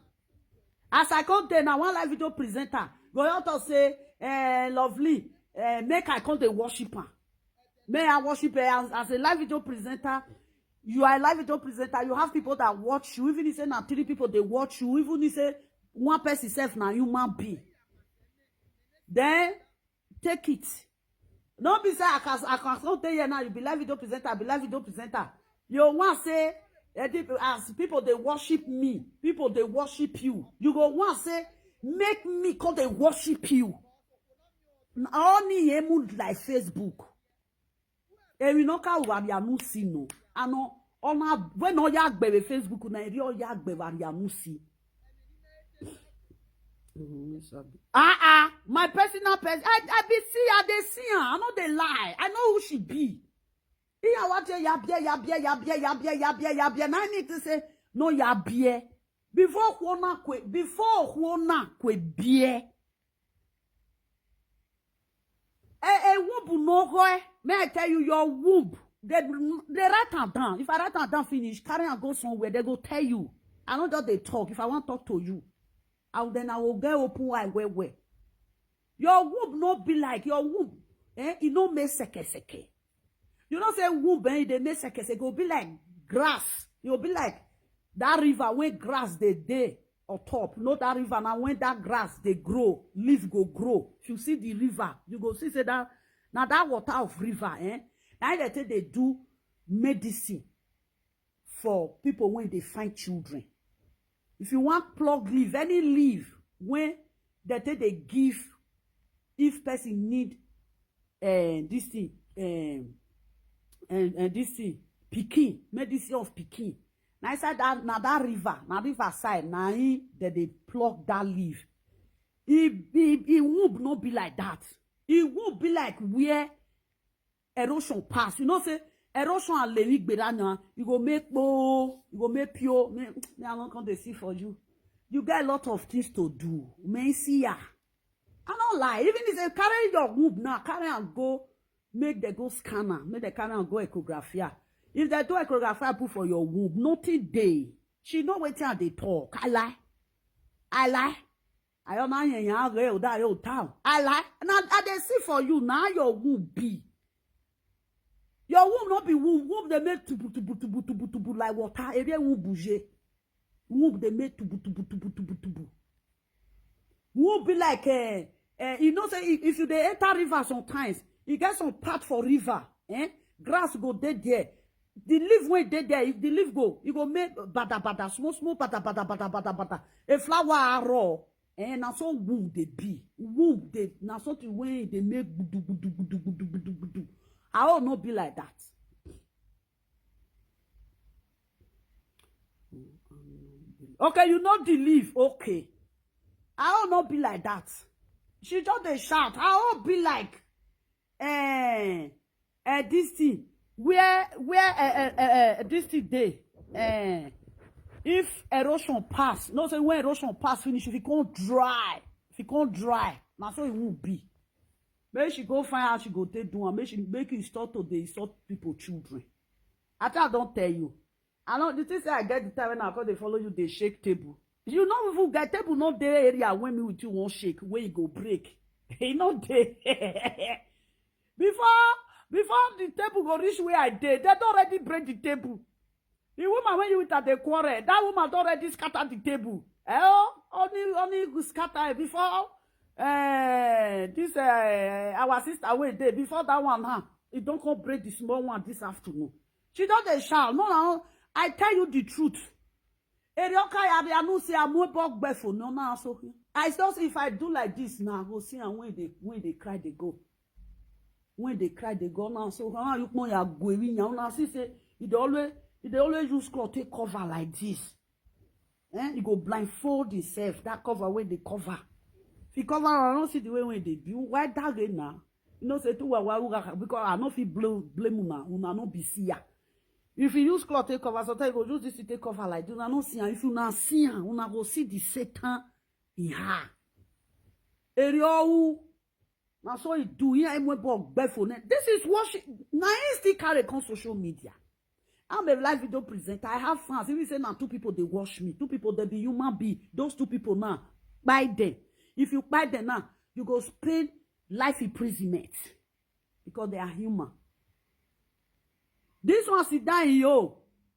As I come there now, one live video presenter go out to say, eh, Lovely, eh, make I come they worship am. May I worship her as, as a live video presenter? You are a live video presenter. You have people that watch you. Even if say na three people they watch you, even if say one person self na human being, then take it. No be say I can, I can come there now. You be live video presenter, I be live video presenter. You want say, eh, the, as people they worship me, people they worship you. You go want say make me come they worship you. Only emu like Facebook. Emi no ka wari amusi no. Ano ona when oya gbere Facebook na eri oya gbere wari amusi. Ah ah, my personal person. I, I be see, I dey see am. I no dey lie. I know who she be. Iya wa je ya bie, ya bie, ya bie, ya bie, ya bie, ya bie. Na need to say no ya bie. Before huona kwe, before huona kwe bie. A, a womb no go. May I tell you, your womb. They, they write am down. If I write am down finish, carry am go somewhere. They go tell you. I no just dey talk. If I wan talk to you, I will, then I will get open eye well well. Your womb no be like your womb. Eh? E no make seke seke. You know say womb, eh, e dey make seke seke. E go be like grass. E go be like that river wey grass dey dey on top. You know that river na when that grass dey grow, leaf go grow. If you see the river, you go see say that na that water of river, eh? Na im dem take dey do medicine for people when they find children. If you want plug leaf, any leaf when they take they give, if person need, eh, this thing, eh, and, and this thing, pikin, medicine of pikin. Na inside that, na that river, na river side, na him that they plug that leaf. E, e, e womb no be like that. E womb be like where erosion pass. You know say erosion and lemi gbera na, you go make po, you go make pure. Me, me I wan come dey see for you. You get a lot of things to do. Me see ya. I no lie. Even if they carry your womb now, carry and go, make they go scanner, make they carry and go echographia. If they do echographia put for your womb, nothing dey. She know wetin I dey talk. I lie. I lie. Ayo na yen yan re o da yo town. I lie. Na I dey see for you na your womb be. Your womb no be womb. Womb dey make tubu tubu tubu tubu tubu like water. Ebe womb bouge. Womb dey make tubu tubu tubu tubu tubu. Womb be like eh, eh, you know say if, if you dey enter river sometimes, you get some part for river, eh? Grass go dey there. The leaf wey dey there, if the leaf go, e go make bada bada, small small bada bada bada bada bada. A flower arrow, eh? Na so womb dey be. Womb dey na something wey dey make gudu gudu gudu gudu gudu gudu. I all no be like that. Okay, you know the leaf. Okay. I all no be like that. She just dey shout. I all be like eh, eh, this thing. Where where eh, eh, eh, eh, this thing dey? Eh, if erosion pass, no say when erosion pass finish, if e come dry, if e come dry, na so e won't be. Make she go find how she go take do am. Make she make you stop to dey insult people children. I think I don tell you. I know the thing say I get the time when I come dey follow you dey shake table. You no even get table no dey area when me with you wan shake wey e go break. E no dey. Before before the table go reach where I dey, they don already break the table. The woman wey you with her dey quarrel, that woman don already scatter the table. Eh, oh, only only go scatter it before eh, this eh, our sister wey dey before that one now, e don come break the small one this afternoon. She don dey shout. No, no, I tell you the truth. Erioka yari anu say I'm a bog before no now so. I just if I do like this now, go see am when they when they cry they go. When they cry they go now so how you pon ya go ewi nya una see say e dey always e dey always use cloth take cover like this. Eh, e go blindfold himself that cover wey dey cover. If e cover am, I no see the way wey e dey do. Why that way na? You know say too wawa because I no fit blame blame una, una no be see ya. If you use cloth take cover, sometimes you go use this thing take cover like this. Una no see am. If una see am, una go see the Satan in her. Eriowu. Na so e do here. Him wey ball gbefo ne. This is what she na him still carry come social media. I'm a live video presenter. I have fans. Even say na two people dey watch me. Two people dey be human being. Those two people now, kpai them. If you kpai them now, you go spend life imprisonment because they are human. This one sit down here.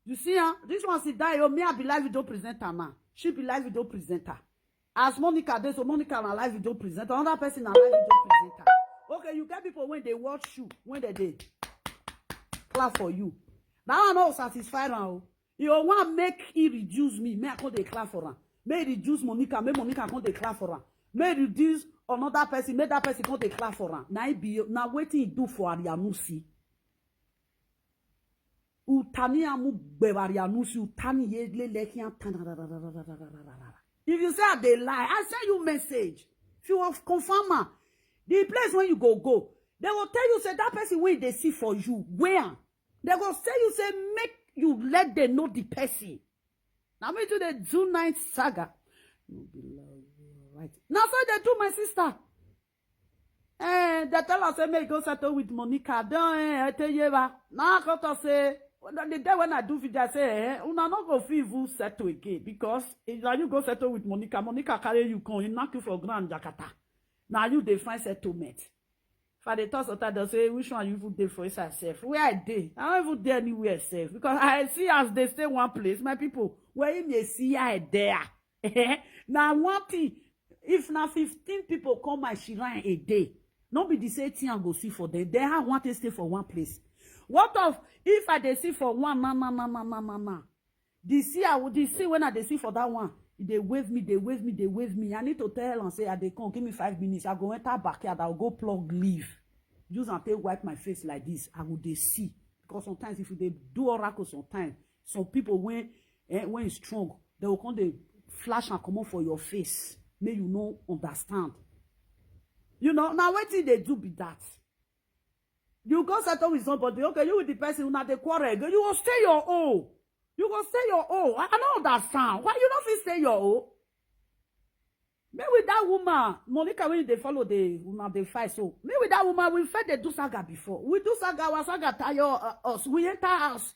You see, huh? This one sit down here. Me, I be live video presenter now. She be live video presenter. As Monica dey so, Monica na live video presenter. Another person na live video presenter. Okay, you get people when they watch you, when they dey clap for you. That one no satisfy am o. You want make e reduce me, make I come dey clap for am. Make e reduce Monica, make Monica come dey clap for am. Make e reduce another person, make that person come dey clap for am. Na e be na wetin e do for Arianusi. Utani amu gbebari anusi utani ye lele ki an tan ra ra ra ra ra ra ra ra ra ra. If you say I dey lie, I send you message. If you of confirm am, the place when you go go, they will tell you say that person wey they see for you where they go tell you say make you let them know the person. Now me to the do night saga. No be love, right? Now so they do my sister. Eh, they tell us say make go settle with Monica. Don eh, tell you ba. Now I come to say when the day when I do video, I say eh, una no go fit even settle again because if na you go settle with Monica, Monica carry you come, he knock you for ground, Jakarta. Now you dey find settlement. If I dey talk sometimes, they say which one you even dey for inside sef. Where I dey, I don't even dey anywhere sef because I see as they stay one place, my people. Where you may see I there. Now one thing, if na fifteen people come my shrine a day, no be the same thing I go see for them. They have one thing stay for one place. What of if I dey see for one na na na na na na na? The see I the see when I dey see for that one, e dey wave me, dey wave me, dey wave me. I need to tell am say I dey come, give me five minutes. I go enter backyard, I go plug leaf. Use am take wipe my face like this. I go dey see. Because sometimes if you dey do oracle sometimes, some people when eh, when it's strong, they will come dey flash and comot for your face. May you no understand. You know, now wetin they do be that. You go settle with somebody, okay, you with the person, una dey quarrel again. You go stay your own. You go stay your own. I, I don't understand. Why you don't fit stay your own? Me with that woman, Monica, when they follow the woman, they fight. So me with that woman, we fed the do saga before. We do saga, our saga tire uh, us. We enter house.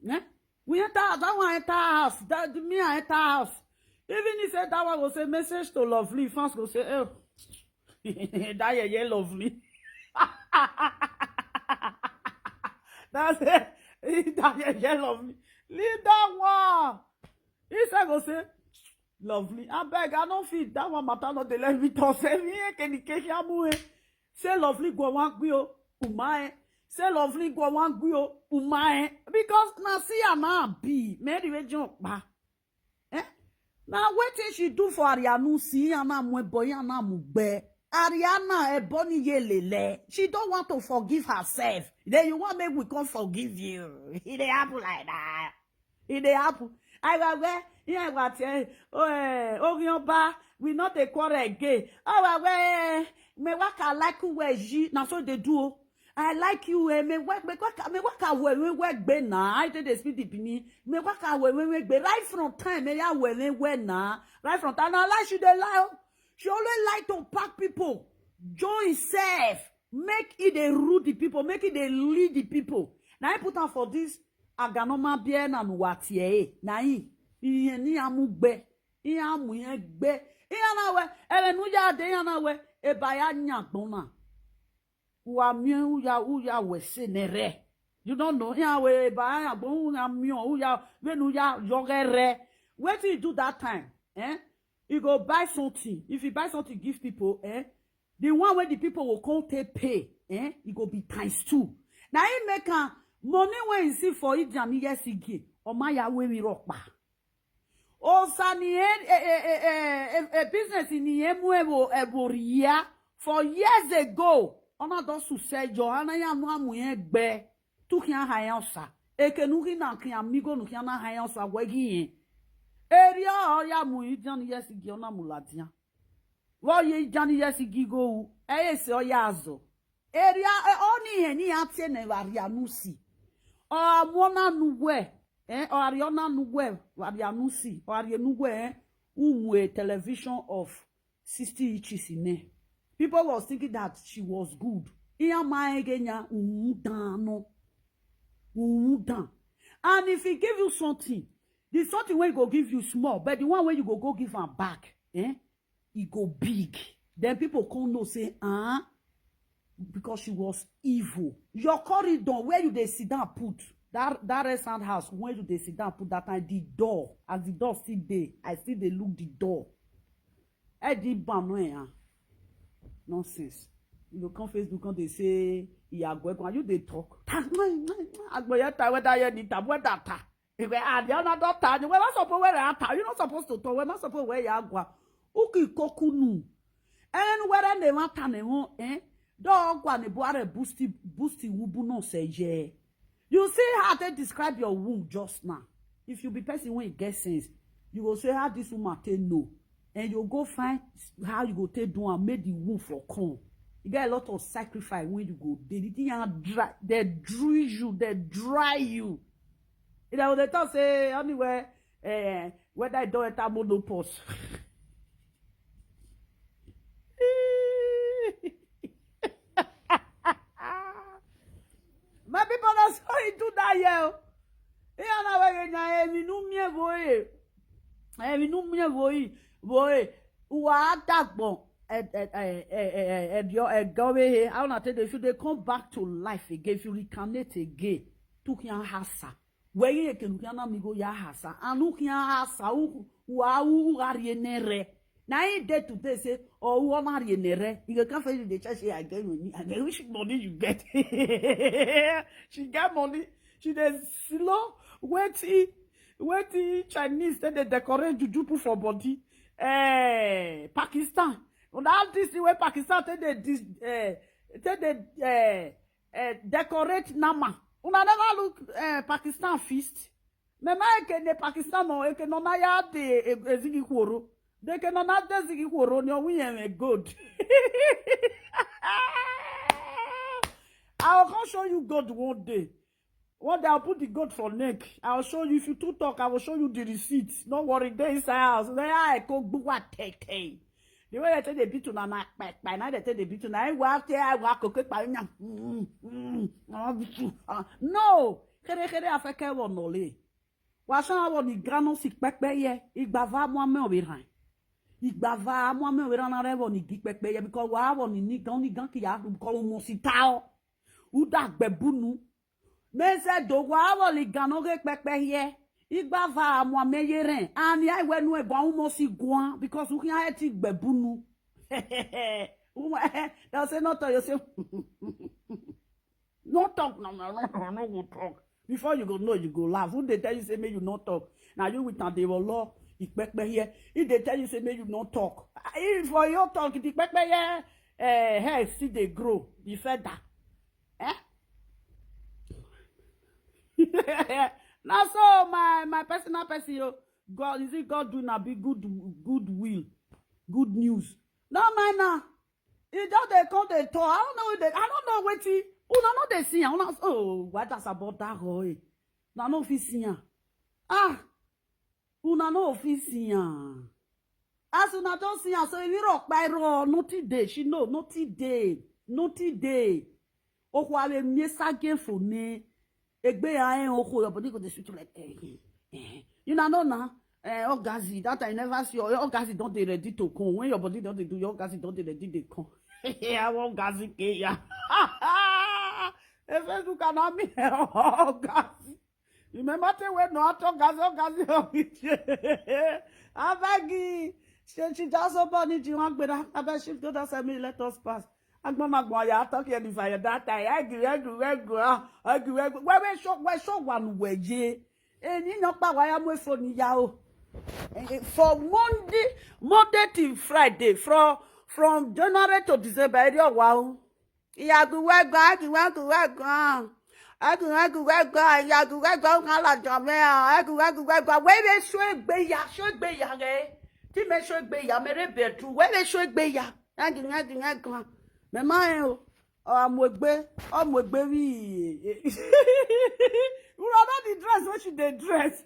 Eh? We enter house. That one enter house. That me I enter house. Even he said that one go say message to Lovely. Fans go say, oh, that yeah, yeah, Lovely. That's it. That yeah, yeah, Lovely. Leave that one. He said go say, Lovely. I beg, I don't feel that one matter not the let me talk. Say me can the case amue. Say Lovely go one guio. Umae. Say Lovely go one guio. Umae. Because na see ya na be. Mary we jump ba. Eh? Now wetin she do for Arianu si ya na mu ebo ya na mu gbe. Ariana eboni yelele. She don't want to forgive herself. Then you want make we come forgive you. It dey happen like that. It dey happen. I was where yeah what eh oh eh oh yomba we not a quarrel again. Oh well me waka like who where ji na so they do. I like you eh me work me work me work away we work be na I dey speak the pini me work away we we be right from time me ya we we we na right from time na lie she dey lie o. She only like to pack people join self make e dey rule the people make e dey lead the people na I put am for this aganoma bie na nuwa tie na him ihe ni amu gbe ihe amu ihe gbe ihe na we ele nu ya de ihe na we eba ya nya gbona wa mi u ya u ya we se ne re you don't know ihe we eba ya gbon u ya mi u ya we nu ya yo re re wetin you do that time eh you go buy something if you buy something give people eh the one wey the people go come take pay eh e go be times two na him make am money wey you see for idian years again ọmọ ya wey mi rọpa osa ni e e e e e e business ni e mu ewo ewo ria for years ago ọna don su sell your ana ya nu amu yẹn gbẹ tu kí á ha yẹn ọ̀sà èké nu kí náà kí á mí gònù kí á náà ha yẹn ọ̀sà wẹ́gí yẹn èrè ọ̀ọ́yà mú ìjániyẹsì gí ọ̀nà mú làdíà wọ́n yẹ ìjániyẹsì gí gòwú ẹ yẹ sẹ́ ọ̀yà àzọ̀ èrè ọ̀ní yẹn ní àti ẹ̀ nà ẹ̀wà rí àánú sí ọ̀ọ́mú ọ̀nà nu wẹ̀ ẹ̀ ọ̀hárí ọ̀nà nu wẹ̀ wà rí àánú sí ọ̀hárí ẹnu wẹ̀ ẹ̀ wù mú a television of sixty inches in there. People was thinking that she was good. Iya ma ege nya undan no. Undan. And if he give you something, the something wey go give you small, but the one wey you go go give am back, eh, e go big. Then people come know say, ah, because she was evil. Your corridor where you dey sit down put that that restaurant house where you dey sit down put that time the door as the door still dey I still dey look the door. Eddie Banoya. Nonsense. You go come Facebook come dey say Iyago Ekun. Are you dey talk? Agboya ta whether you need ta whether ta. If I had the other doctor, you were not supposed to wear a ta. You're not supposed to talk. We're not supposed to wear Yagwa. Uki kokunu. And where they want to know, eh? Dog one the boy boost boost wubu no say yeah. You see how they describe your womb just now. If you be person when you get sense, you go say how this woman take no, and you go find how you go take do and make the womb for come. You get a lot of sacrifice when you go. They didn't dry, they drew you, they dry you. You know, they talk say anywhere, eh, whether I don't enter monopause. My people, that's how you do that, yeah. Here now, we na emi nu mi evo e. Emi nu mi evo e. Vo e. Wa dagbo. E e e e e e dio e go we he. How na take dey should dey come back to life again. If you reincarnate again, took your hasa. Where you can na mi go ya hasa. Anu can hasa. U wa u gari nere. Na him dey today say oh who honor you nere you go come for you dey try say I get money I get which money you get she get money she dey slow wetin wetin Chinese take dey decorate juju put for body eh Pakistan una have this thing wey Pakistan take dey dis eh take dey eh eh decorate nama una never look eh Pakistan feast Mema eke ne Pakistan no eke no na ya de ezigi kworo. De ke no na de ezigi kworo ni owi yen good. I will come show you God one day. One day I'll put the God for neck. I'll show you if you too talk, I will show you the receipt. No worry, they inside house. They are go gbuwa tete. The way they take the beat na na kpekpe, now they take the beat na I wa te I wa koke pa nya. No, kere kere afeke wo no le. Wa sha wa ni gan no si pepe ye. Igba va mo me obi ran. Igba va mo me obi ran na re wa ni gi pepe ye, because wa wa ni ni gan ni gan ki ya, because mo si ta o. U da gbe bunu. Me se do wa wa ni gan no ge pepe ye. Igba va mo me ye ren. Ani ai we nu e gwa u mo si gwa, because u ki a e ti gbe bunu. They'll say, "No talk." You say, "No talk, no, no, no, no, no go talk." Before you go know, you go laugh. Who dey tell you say make you no talk? Now you with am dey law, ipepe here. If they tell you say make you no talk, if for your talk, the pepe here, eh, hair still dey grow, the feather. Eh? Now so my, my personal person, yo, God, is it God do na be good, good will, good news? No mind now. E just dey come dey talk. I don't know. They, I don't know wetin. Una no dey see am. Una, oh, what that's about that boy? Una no fit see am. Ah, una no fit see am. As una don see am, so if you rock by raw, nothing dey. She know, nothing dey, nothing dey. Okwa le miesa game for ne. Egbe ya en oko, your body go dey sweet you like, eh, eh, eh. You na know na, eh, Ogazi, that I never see, your Ogazi don dey ready to come. When your body don dey do, your Ogazi don dey ready dey come. Our Ogazi ke ya. E Facebook and me, Ogazi. Remember say when no ato Ogazi, Ogazi, Ogazi. Abeg, she, she just open it, you want better. Abeg, shift go that side, me let us pass. Agbon magbon ya talk here the fire that time. Egu, egu, egu, ah, egu, egu. Where, where show, where show one way ye? Eh, you know, pa why am we for ni ya o? Eh, for Monday, Monday till Friday, from, from January to December, area wow. Yagu wego, agu wego wego. Agu wego wego, yagu wego ngala jome. Agu wego wego. Where, where show egbe ya, show egbe ya re. Ti me show egbe ya, mere betu. Where, where show egbe ya? Agu wego wego. Me ma e o. Amwegbe, amwegbe wi. Una know the dress wey she dey dress.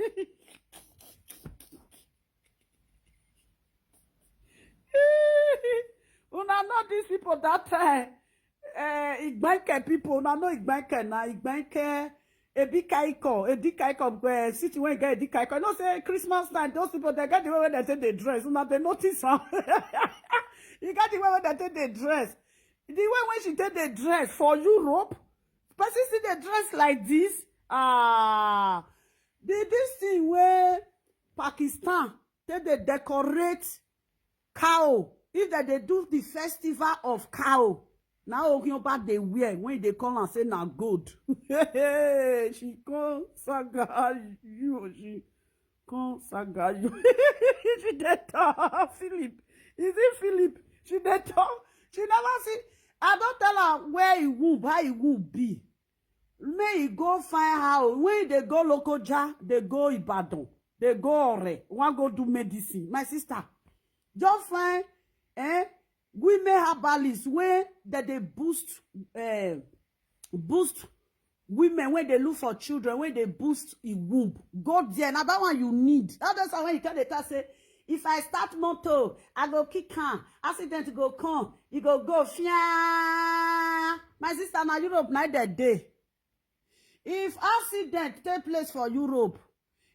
Una know these people that time. Eh, Igbanke people, una know Igbanke na, Igbanke, Edikaiko, Edikaiko, eh, city wey get Edikaiko. You know say Christmas time, those people, they get the way wey they take dey dress. Una dey notice am. You get the way wey they take dey dress. The way wey she take dey dress for Europe, person still dey dress like this. Ah, the, this thing wey Pakistan take dey decorate cow, if dem dey do the festival of cow, na Orionba dey wear when they call am say na gold. She come saga you, she come saga you. She dey talk, Philip. Is it Philip? She dey talk. She never see. I don tell her where he womb, how he womb be. May he go find how. When they go Lokoja, they go Ibadan, they go Ore, wan go do medicine. My sister, just find, eh, women herbalist wey dem dey boost, eh, boost women wey dey look for children, wey dey boost e womb. Go there, na that one you need. That is why you can dey talk say, "If I start motor, I go kick am. Accident go come, e go go fia." My sister, na Europe na dem dey. If accident take place for Europe,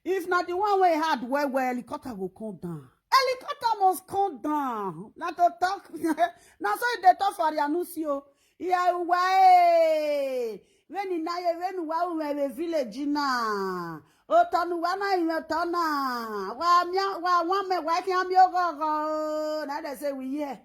if na the one wey hard well well, helicopter go come down. Helicopter must come down. Na to talk. Na so e dey talk for Arianusi o. Iya uwa eh. When na ye, when wa we village na. O tonu wa na ime tona. Wa mi, wa wa me wa ki ami ogogo. Na they say we here.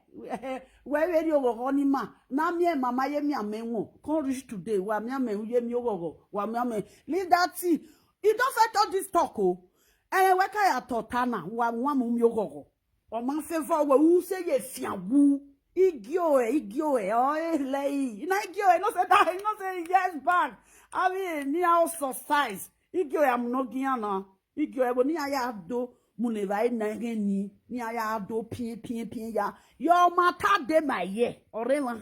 We we ri ogogo ni ma. Na mi e mama ye mi ame won. Come reach today. Wa mi ame ye mi ogogo. Wa mi ame. Leave that thing. You don't fit all this talk o. Eh, we ka ya totana. Wa wa mu mi ogogo. O ma favor we u se ye fiawu. Igio e, igio e, o e le. Na igio e, no say that, no say yes back. I mean, ni how size. Igio e, I'm not Guyana. Igio e, bo ni aya do. Muneva e na ni. Ni aya do pin, pin, pin ya. Your matter dey my ear. Orewa.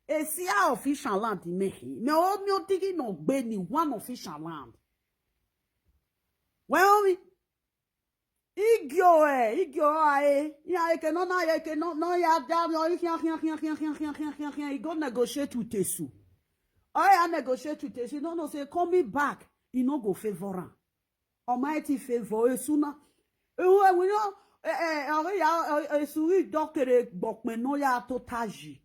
E si a official land me he. Me o mi o tigi no gbe ni one official land. Well, we Igio e, igio ae, ya eke no na eke no, no ya da mi o, ya ya ya ya ya ya ya ya ya, he go negotiate with Esu. Oh ya negotiate with Esu. No, no, say coming back, he no go favor am. Almighty favor, Esu na. Ewu, ewu, no, eh, eh, ore ya, eh, Esu ri do kere gbokpe no ya to taji.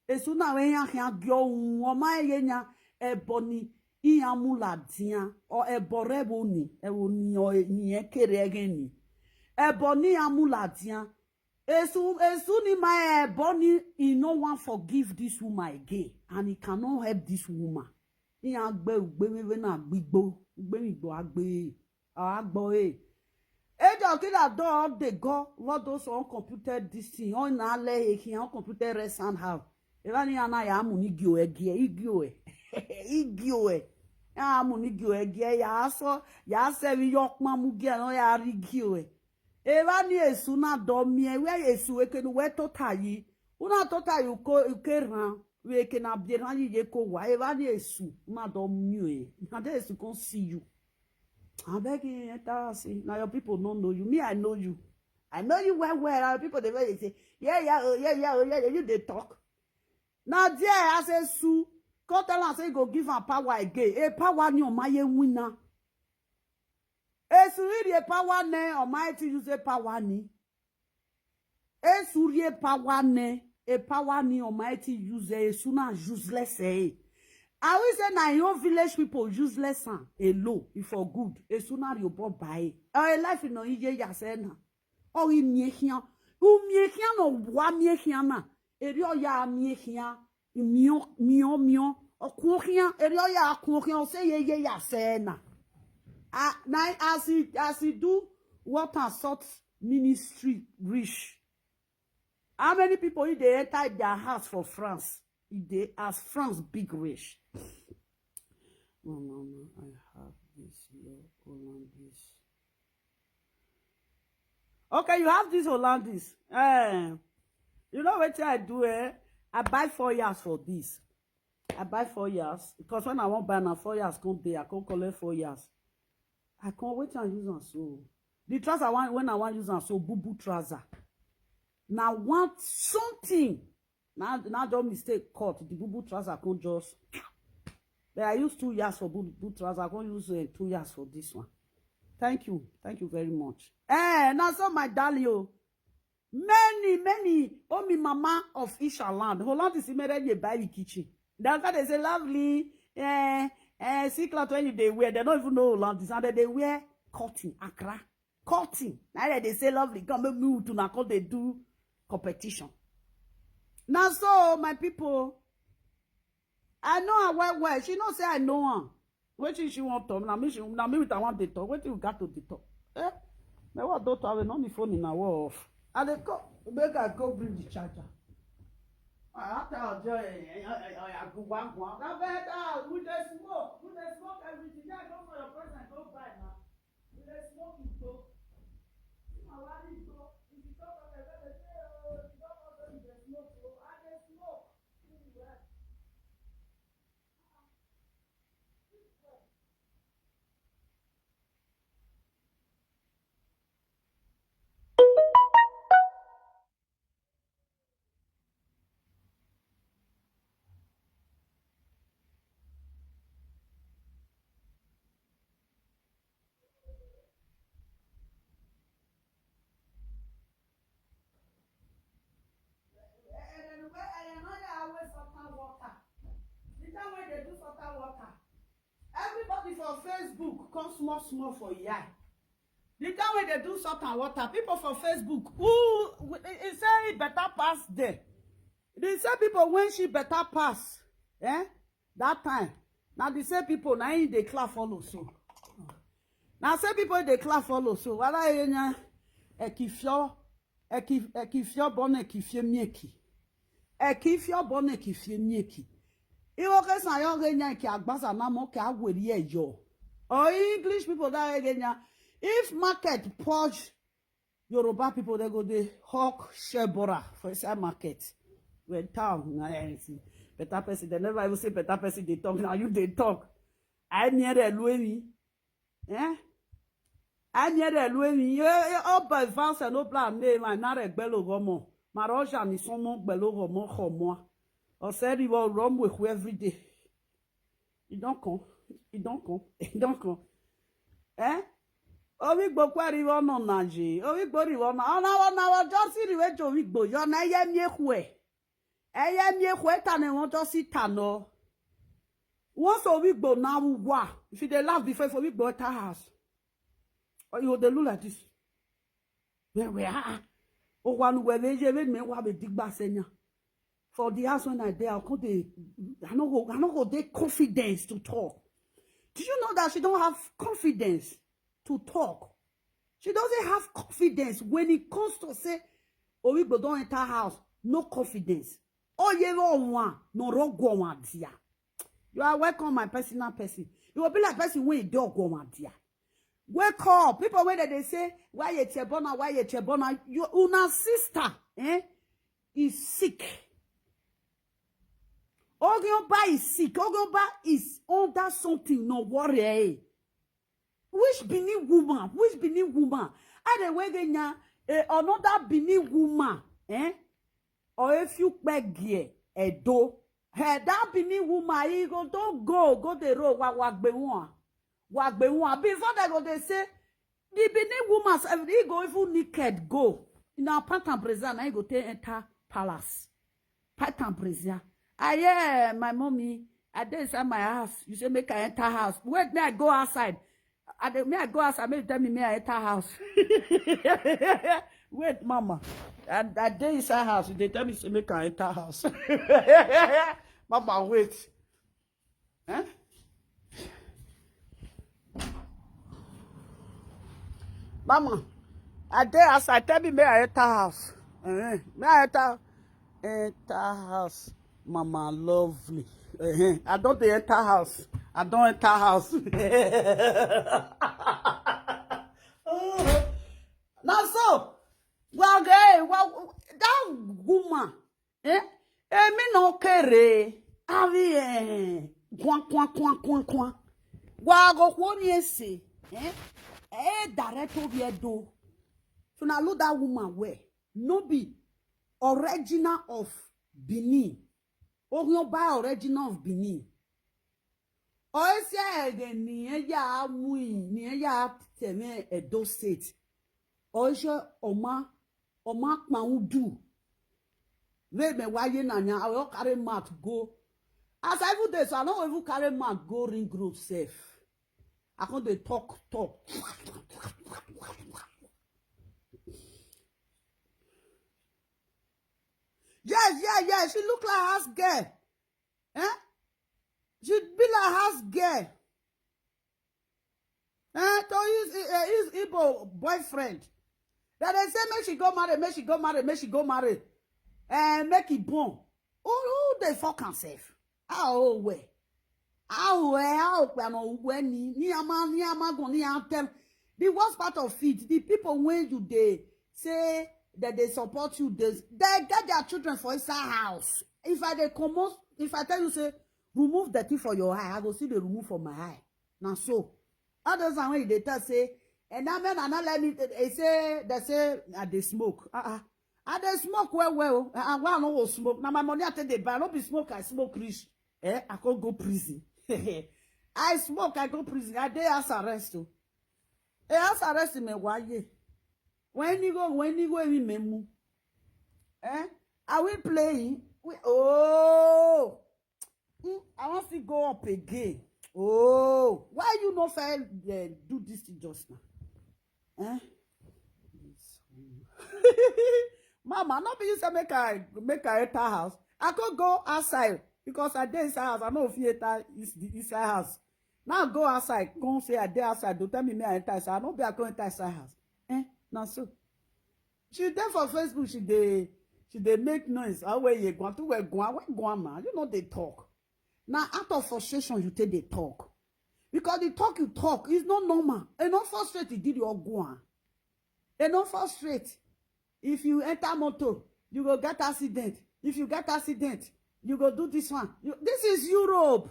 Esu na we yan khian gyo un, o ma ye nya, ebo ni, iyan mu ladian, o ebo re wo ni, e wo ni, o ni e kere ege ni. Ebo ni iyan mu ladian. Esu, Esu ni ma ebo ni, he no wan forgive this woman again, and he cannot help this woman. Iyan gbe ugbe mi we na gbigbo, ugbe mi gbo agbe, agbo e. Ejo kila do all dey go, what those uncomputed this thing, on na le e khian uncomputed rest and have. Eva ni ana ya mu ni gyo e gie, igyo e. Igyo e. Ya mu ni gyo e gie, ya so, ya se vi yo kma mu gie, no ya ri gyo e. Eva ni Esu na do mi e, we Esu we ke nu we to tayi. Una to tayi ko, ke ran, we ke na bi ran yi ye ko wa. Eva ni Esu, una do mi e. Na de Esu come see you. I beg you, enter see. Now your people don't know you. Me, I know you. I know you well, well. Our people, they will say, "Yeah, yeah, oh, yeah, yeah, oh, yeah, yeah." You they talk. Now there, as Esu, come tell am say go give am power again. A power ni o ma ye winner. Esu iri a power ne, Almighty use a power ni. Esu ri a power ne, a power ni Almighty use, Esu na useless e. I will say na your village people useless and alone, if for good. Esu na ri obo ba e. O e life no iye ya se na. O i mi e khian. U mi e khian no wa mi e khian na. Eri o ya mi e khian. Mio, mio, mio. Okuokian, eri o ya kuokian, o se ye ye ya se na. Ah, na as he, as he do what and sort ministry reach. How many people if they enter their house for France? If they as France big rich. No, no, no, I have this here. Hold on, this. Okay, you have this Hollandis. Eh, you know what I do, eh? I buy four years for this. I buy four years because when I want buy now, four years come day, I can't collect four years. I can't wait and use am so. The trouser I want, when I want use am so, boo boo trouser. Now want something. Now, now don't mistake cut. The boo boo trouser can't just. But I use two years for boo boo trouser. I can't use uh, two years for this one. Thank you. Thank you very much. Eh, now so my darling, oh, many, many. Oh, me mama of Isha land. Holland is immediately by the kitchen. That's why they say lovely. Eh, eh, see cloth when you they wear. They don't even know Holland is and they wear cotton, Accra. Cotton. Now that they say lovely, come make me to na call they do competition. Now so my people, I know her well well. She know say I know her. Wetin she want talk? Na me she, na me with her want dey talk. Wetin you got to dey talk? Eh? Na what doctor have no me phone in our off. I dey call, make I go bring the charger. I have to enjoy. I go one one. Na better. We dey smoke. We dey smoke everything. Yeah, go for your present. Go buy now. We dey smoke it go. See my wife go. If you talk about that, they say, oh, you don't know say you dey smoke. Oh, I dey smoke. See the rest. Everybody for Facebook come small small for here. The time when they do salt and water, people for Facebook who e say e better pass there. They say people when she better pass, eh? That time, now they say people now in the clap follow so. Now say people they clap follow so. Wala enya ekifio, eki ekifio bon ekifie mieki. Ekifio bon ekifie mieki. Iwo ke san yo ge nya ki agbasa na mo ke aweri eyo. O English people that ge nya. If market purge Yoruba people, they go they hawk shebora for inside market. When town na anything. Better person, they never even say better person they talk. Now you they talk. I near the Louis. Eh? I near the Louis. Eh, eh, oh, but Vance and no plan me, my nare gbelo gomo. My Roja ni somo gbelo gomo homo. Or said he will run with you every day. He don't come. He don't come. He don't come. Eh? Owigbo kweri wono naji. Owigbo ri wono. Ona wona wo just ri we jo Owigbo. Yo na eye mi ehwe. Eye mi ehwe ta ne won just ta no. Once Owigbo na wa. If you dey laugh before, if Owigbo enter house, or you go dey look like this. Where, where, ah, ah. Oh, one where they, they, me, wa be dig ba senya. For the house when I dey, I come dey, I no go, I no go dey confidence to talk. Do you know that she don't have confidence to talk? She doesn't have confidence when it comes to say, Owigbo don enter house, no confidence. Oh, you know one, no rogo one dia. You are welcome, my personal person. You will be like person when you dog one dia. Wake up. People when they say, "Why you chebona, why you chebona?" You, una sister, eh, is sick. Ogioba is sick. Ogioba is under something, no worry, eh. Which Benin woman? Which Benin woman? I dey wait there, eh, another Benin woman, eh? Or if you beg here, Edo. Hey, that Benin woman, he go, don't go, go the road, wa, wa, gbe one. Wa, gbe one. Before they go, they say, the Benin woman, sef, he go even naked, go. In our pant and brazier, now he go take enter palace. Pant and brazier. I hear my mommy, I dey inside my house. You say, "Make I enter house." Wait, may I go outside. I dey, may I go outside. Make you tell me, may I enter house. Wait, mama. I, I dey inside house. They tell me, say, "Make I enter house." Mama, wait. Eh? Mama, I dey outside. Tell me, may I enter house? Eh, may I enter, enter house, Mama lovely. Eh, I don't dey enter house. I don't enter house. Now so, well, okay, well, that woman, eh? Emi no kere, avi, eh, kwan, kwan, kwan, kwan, kwan. Wa go kwo ni ese, eh? Eh, direct obi Edo. So now look that woman where. No be original of Benin. Original by original of Benin. Oisia ege ni eya mui, ni eya teme Edo State. Oisia oma, oma kpaudu. Wey me waye na nya, I will carry mat go. As I even dey, so I no even carry mat go Ring Road sef. I come dey talk, talk. Yes, yeah, yeah. She look like house girl. Eh? She be like house girl. Eh? To use, uh, use Igbo boyfriend. That they say, "Make she go marry, make she go marry, make she go marry." Eh, make it born. Who, who they fuck herself? Ah, oh, where? How, eh, how, kpano, when ni, ni ama, ni ama go, ni antem. The worst part of it, the people when you dey say that they support you, they, they get their children for inside house. If I dey comot, if I tell you, say, "Remove the thing for your eye," I go see the remove for my eye. Now so, others are when they tell say, "And that man, I not let me," they say, they say, "I dey smoke." Uh-uh. I dey smoke well, well. Uh-uh, why I no go smoke? Now my money I take dey buy. No be smoke, I smoke rich. Eh, I can't go prison. I smoke, I go prison. I dey house arrest too. Eh, house arrest me, why ye? When you go, when you go, we memu. Eh? Are we playing? We, oh. Mm, I want to go up again. Oh, why you no fair, eh, do this thing just now? Eh? Mama, no be you say make I, make I enter house. I could go outside because I dey inside house. I no fit enter is-, the inside house. Now go outside. Come say I dey outside. Don't tell me may I enter inside. I no be I go enter inside house. Eh? Now so. She dey for Facebook. She dey, she dey make noise. How where you go? To where go? Where go, man? You know they talk. Now out of frustration, you take the talk. Because the talk you talk is not normal. And not frustrate the did you go on. And not frustrate. If you enter motor, you go get accident. If you get accident, you go do this one. You, this is Europe.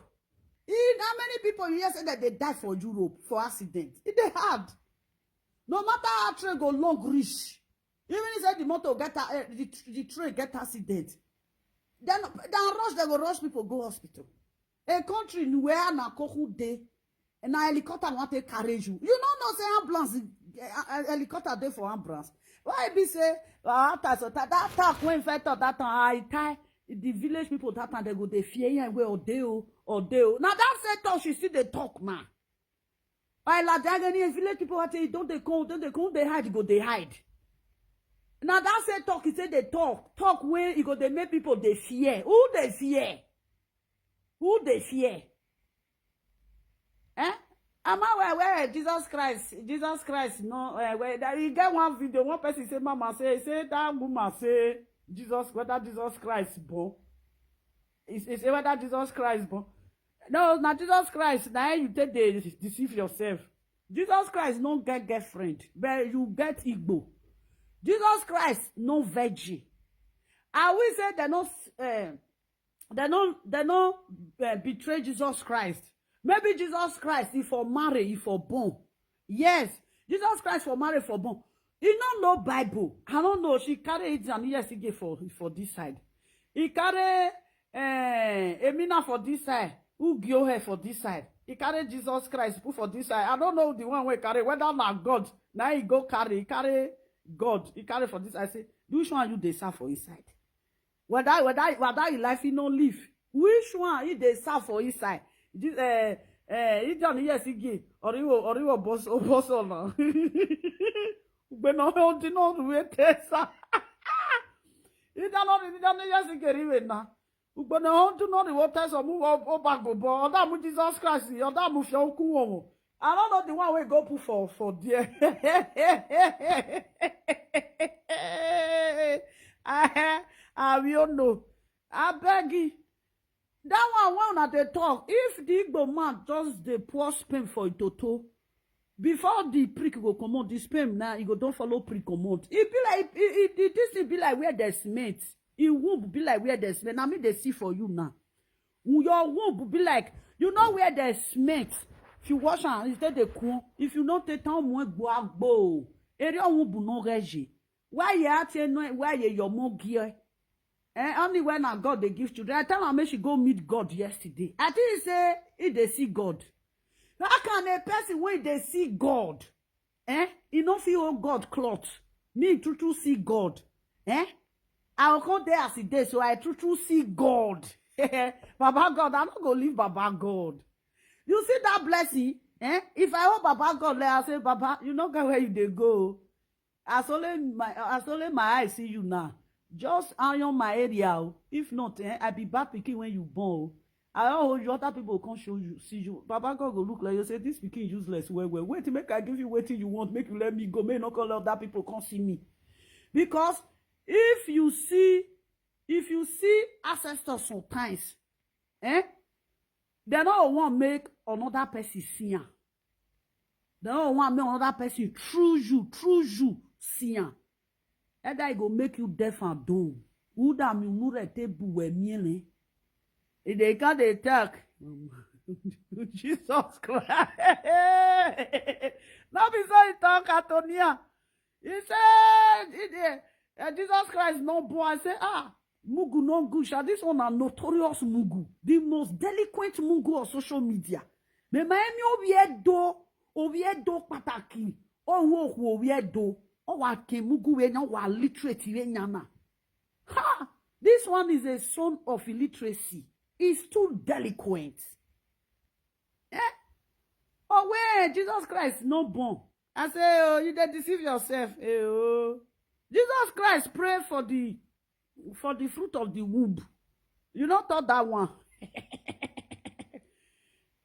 In how many people you hear say that they die for Europe for accident? It dey hard. No matter how train go long reach, even if say the motor get a, eh, the, the train get accident, then, then rush, they go rush people go hospital. A country where na kohu dey, and na helicopter want to carry you. You no know say ambulance Eh, eh, helicopter dey for ambulance. Why be say, ah, after so that, that talk wey first talk that time, I tie the village people that time, they go dey fear him wey or dey o, or dey o. Now that same talk she still dey talk now. I like that any village people, I say, don't they come, don't they come, they hide, go they hide. Now that same talk, he say they talk, talk wey e go dey make people dey fear. Who dey fear? Who dey fear? Eh? Am I where, where Jesus Christ, Jesus Christ, no, eh, where that, you get one video, one person say, Mama say, say that woman say, Jesus, whether Jesus Christ born. He say, say whether Jesus Christ born. No, na Jesus Christ, na you take dey deceive yourself. Jesus Christ no get girlfriend, but you get Igbo. Jesus Christ no virgin. I will say they no, uh, they no, they no uh, betray Jesus Christ. Maybe Jesus Christ, if for marry, if for born. Yes, Jesus Christ for marry, for born. He no know Bible. I don't know. She carry it and yes, he gave for, for this side. He carry eh, Emina for this side. Who give her for this side? He carry Jesus Christ, put for this side. I don't know the one wey carry, whether na God. Now he go carry, he carry God. He carry for this. I say, which one you dey serve for inside? Whether, whether, whether he life he no live. Which one he dey serve for inside? This, eh, eh, he done yes he give. Oriwo, Oriwo boss, oh, boss on now. Ugbe no, no, no, no, wait, sir. He done, he done yes he give even now. Ugbo na ho ndu no ni wo te so mu wo, wo ba go bo. Oda mu Jesus Christ, oda mu fi oku wo wo. I don't know the one wey go put for, for there. I, I will know. I beg you. That one, when una dey talk, if the Igbo man just dey pour sperm for Itoto, before the prick go comot, the sperm now, e go don follow prick comot. E be like, e, e, e, this thing be like where there's mate. E womb be like where there's mate. Na me dey see for you now. Your womb be like, you know where there's mate. If you wash am, e take dey cool. If you no take am, mo gbo agbo. Eri womb no reji. Why you at no, why you your mo gear? Eh, only when na God dey give children. I tell am make she go meet God yesterday. I think say he dey see God. How can a person wey dey see God, eh, he no fit hold God cloth? Me true true see God. Eh? I go come there as e dey, so I true true see God. Baba God, I no go leave Baba God. You see that blessing? Eh? If I hold Baba God, like I say, Baba, you no get where you dey go. As only my, as only my eyes see you now. Just iron my area o. If not, eh, I be bad pikin when you born o. I don hold you, other people come show you, see you. Baba God go look like you say, this pikin useless well well. Wait, make I give you wetin you want, make you let me go. Make you no come let other people come see me. Because if you see, if you see ancestors sometimes, eh, they no wan make another person see am. They no wan make another person through you, through you see am. Either e go make you deaf and dumb. Uda mi unure te buwe miele. E dey come dey talk. Jesus Christ. No be so he talk, Antonia. He said, he dey, eh, Jesus Christ no born. I say, ah, mugu no good. Sha, this one na notorious mugu. The most delinquent mugu on social media. Me ma emi obi edo, obi edo pataki. Owo oku obi edo. Owa ke mugu we nya, owa literate we nya na. Ha! This one is a son of illiteracy. He's too delinquent. Eh? Oh, where Jesus Christ no born? I say, oh, you dey deceive yourself. Eh, oh. Jesus Christ pray for the, for the fruit of the womb. You no thought that one.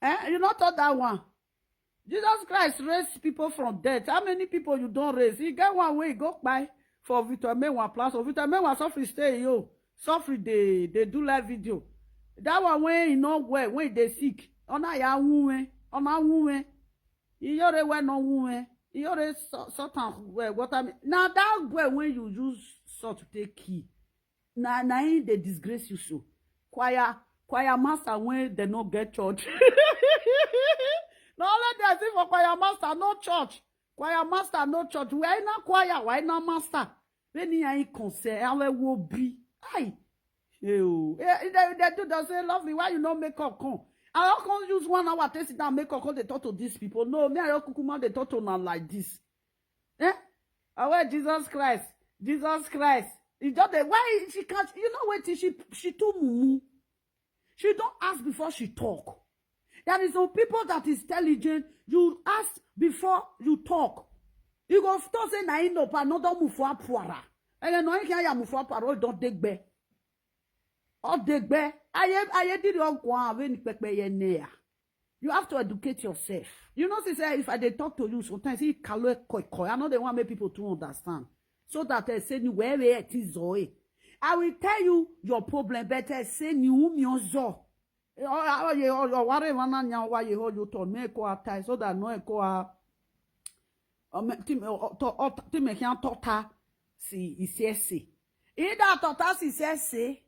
Eh? You no thought that one. Jesus Christ raise people from death. How many people you don raise? E get one wey e go kpai for Victor Menwa Plaza. Victor Menwa suffer stay yo. Suffer dey, dey do live video. That one wey e no well, wey e dey sick. Ona ya wuwe, ona wuwe. Iyore we no wuwe. Iyore so-, sort am well. What I mean, na that boy wey you use salt take kill. Na, na him dey disgrace you so. Choir, choir master wey dem no get church. Na only dey see for choir master, no church. Choir master, no church. Why na choir? Why na master? When he ain't concern, I will be. Aye. Ew. Eh, they, they do, they say, "Lovely, why you no make up come?" I don come use one hour take sit down, make up come dey talk to these people. No, me, I don kukuma dey talk to una like this. Eh? Oh, well, Jesus Christ, Jesus Christ. You just dey, why she can't? You know what? She she too mumu. She don't ask before she talk. There is some people that is intelligent. You ask before you talk. You go talk say na ino pa no don move for apuara. And then no can ya move for apuara don degbe. O degbe. Aye aye diri o kwa we ni pepe ye ne ya. You have to educate yourself. You know, say if I dey talk to you sometimes, he kalo koi koi. I know they want make people to understand. So that I say ni where it is zoe. I will tell you your problem, but I say ni umi ozo. Oye ware wana nya wa ye ho you to me ko atai so that no e ko a. Ti me can tota si isesi. Ida tota si isesi.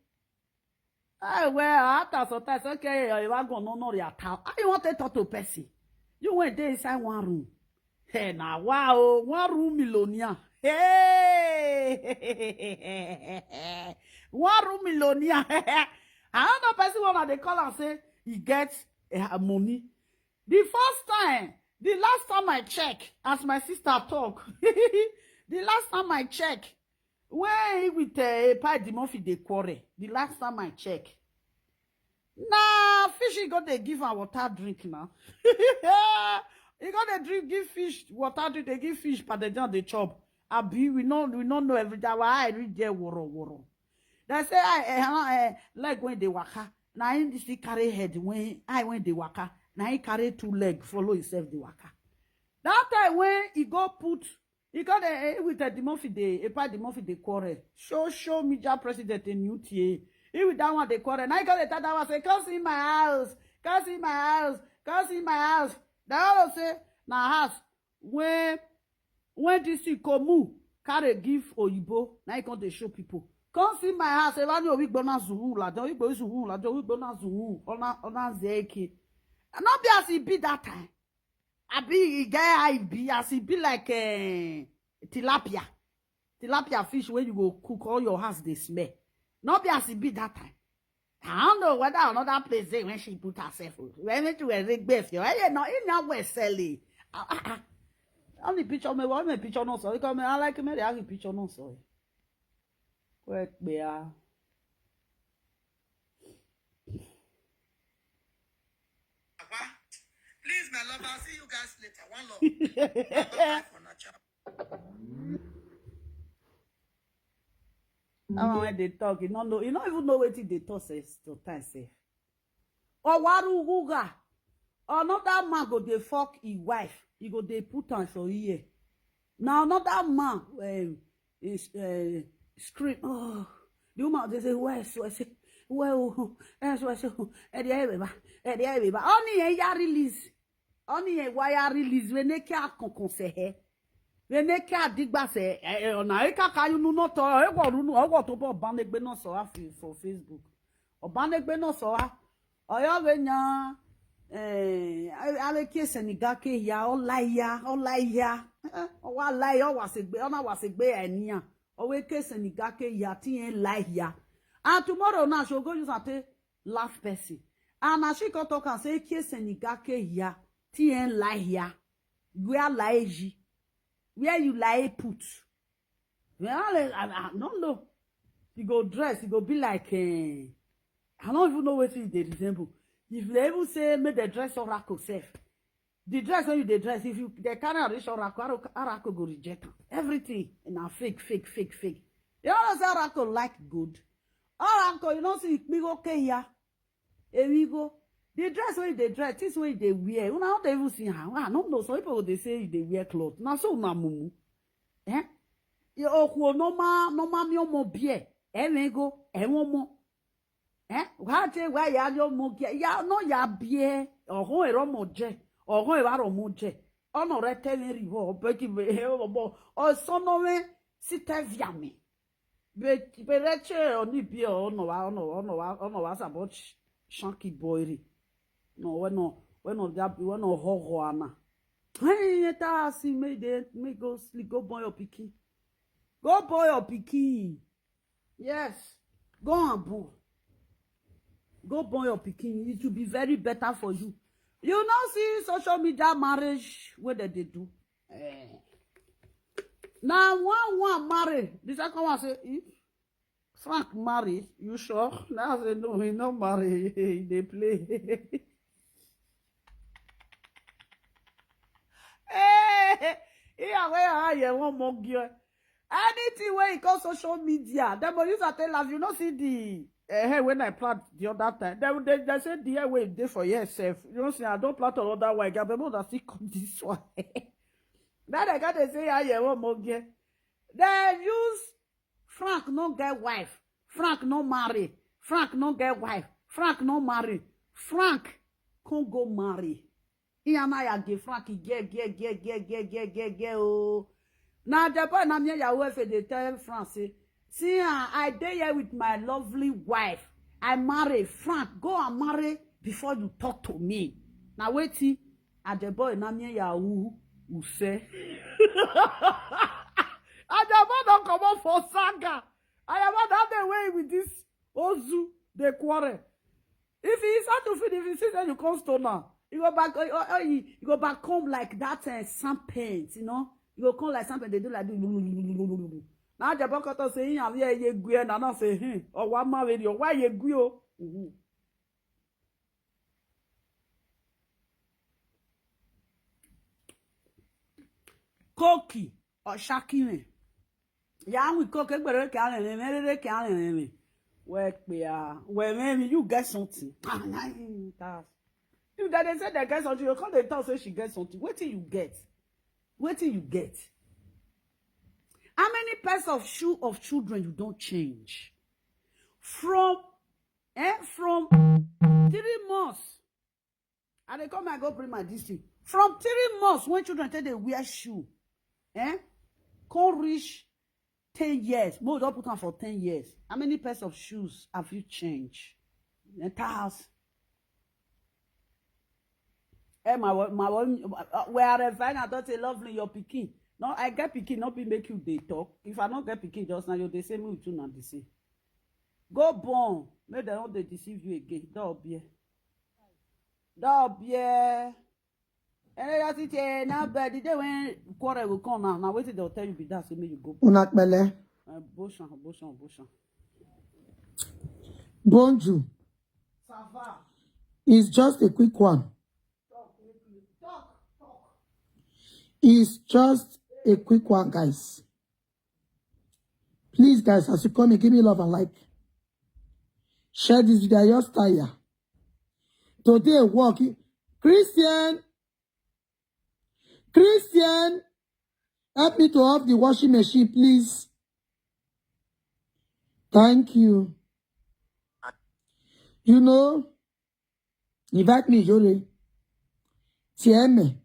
Hey, well, after sometimes, okay, you are going no no ya ta. I want to talk to person. You went there inside one room. Hey, now wow, one room millionaire. Hey, one room millionaire. I don't know person one they call and say he gets uh, money. The first time, the last time I check, as my sister talk, the last time I check, when he with uh, Epai Dimofi dey quarrel, the last time I check, na fish he go dey give am water drink now. He go dey drink give fish water drink, dey give fish pounded yam dey chop. Abi we no we no know every day our eye reach there woro woro. They say I eh, eh, leg when dey waka, na him still carry head when eye when dey waka, na him carry two leg follow himself dey waka. That time when he go put, he go dey eh, with the Murphy dey, Epai Dimofi dey quarrel. Show show media president in U T A. He with that one dey quarrel. Now he go dey tell that one say, come see my house, come see my house, come see my house. That one say na house when when this thing come carry give oyibo. Now he come dey show people. Come see my house. Ever know we gbona zuhu la, don we gbona zuhu la, don we gbona zuhu. Ona ona zeke. And not be as he be that time. I be he get I be as he be like uh, tilapia. Tilapia fish where you go cook all your house they smell. Not be as he be that time. I don't know whether another place dey when she put herself. When it will regbe for you. Hey, no, in your way, Sally. Ah, ah, ah. Only picture me, what me picture no so. Because me, I like me, I have picture no so. Quick, yeah. Please, my love, I'll see you guys later. One love. Bye-bye for now, ciao. That one when they talk, you no know, you no even know wetin they talk sef sometimes sef. Owaru huga, another man go dey fuck his wife, he go dey put am for ear. Na another man um, is uh, scream, oh, the woman dey say, well, so I say, well, oh, eh, so I say, oh, eh, there, eh, there, eh, only eh, ya release. Oni e waya release we ne ke akon konse he. We ne ke adigba se e ona e kaka yu nu no to e wo ru nu o wo to bo ban egbe no so afi for Facebook. O ban egbe no so a. Oyo we nya eh ave ke Senegal ke ya o la ya o la ya. O wa la ya o wa se gbe o na wa se gbe e ni a. O we ke Senegal ke ya ti en la ya. And tomorrow na so go use ate laugh person. And as she come talk and say, Kie Senegal ke here, T N lie here, where lie ye, where you lie put. Well, I, I don't know. You go dress, you go be like, eh, I don't even know what they resemble. If they even say, make the dress oracle self. The dress when you dey dress, if you they carry a rich oracle, oracle go reject am. Everything in a fake, fake, fake, fake. You know say oracle like good. Oracle, you know see big okay here. Here we go. The dress wey you dey dress, things wey you dey wear, una no dey even see am. I no know. Some people go dey say you dey wear cloth. Na so una mumu. Eh? Okuo normal normal mi omo beer. Ẹ wẹ́n go, ẹ wọ́n mọ́. Eh? Wá jẹ́ wá ya yọ mọ́ gẹ́. Ya no ya beer. Ọ̀hún ẹ̀rọ mọ̀ jẹ́. Ọ̀hún ẹ̀rọ mọ̀ jẹ́. Ọ̀nà rẹ tẹ́lẹ̀ rí wọ́. Bẹ́ẹ̀kì bẹ́ẹ̀ ọ̀bọ̀. Ọ̀sán náà wẹ́ sí tẹ́fìàmì. Berece oni bi ono wa ono ono wa ono wa sabo shanki boiri. No we no we no da we no ho ho ana. Hey, ta si me de me go sleep, go born your pikin. Go born your pikin. Yes. Go and born. Go born your pikin. It will be very better for you. You know see social media marriage where they, they do. Eh. Now one one marry. The second one say, "Eh? Frank marry? You sure?" Now I say, "No, he not marry. He dey play." Hey, here where I hear one more girl. Anything where you call social media, dem go use am take laugh. You no see the eh, hair when I plant the other time. They, they, they say the hair wey dey for here sef. You know, say I don't plant another one. Again, but I still come this one. Now they got to say, "I hear one more girl." They use Frank no get wife. Frank no marry. Frank no get wife. Frank no marry. Frank can't go marry. Iyanaya give Frank get, get, get, get, get, get, get, get, oh. Now the boy na me Yahoo F A dey tell Frank say, "See, ah, I dey here with my lovely wife. I marry. Frank, go and marry before you talk to me." Now wait, see, and the boy na me Yahoo who say, and the boy don't come up for saga. I am not that way with this Ozu, the quarrel. If he is out to feed, if he sees that you come stone now, you go back, oh, oh, oh, you, you go back home like that uh, sand paint, you know. You go come like something they do like this. Now the boy cut say, "Him have here ye gwe," and I say, "Hmm, oh, one man with you, why ye gwe?" Oh?" Mm-hmm. Koki or Shakime. Ya we cook egbere ke alen me, mere ke alen me. We pe ah, we me, you get something. Ah, na you that. If that they say they get something, you come they talk say she get something. Wetin you get? Wetin you get? How many pairs of shoe of children you don't change? From, eh, from three months. I dey come, I go bring my this thing. From three months when children take they wear shoe, eh? Can't reach ten years. Mo don put on for ten years. How many pairs of shoes have you changed? Enter house. Eh, my wo- my wo- uh, where I find out that say, "Lovely, your pikin." No, I get pikin, not be make you dey talk. If I not get pikin, just now you dey say me with you na the same. Go born, make dem no dey deceive you again. Don't be, don't be. And I see say now, but the day when quarrel will come now, now wait till they'll tell you be that, say make you go. Unakpele. Uh, Boshan, Boshan, Boshan. Bonju. It's just a quick one. It's just a quick one, guys. Please, guys, as you come in, give me love and like. Share this video. I just tire. Today, walk. Christian, Christian, help me to off the washing machine, please. Thank you. You know, invite me, Jore. Tieme.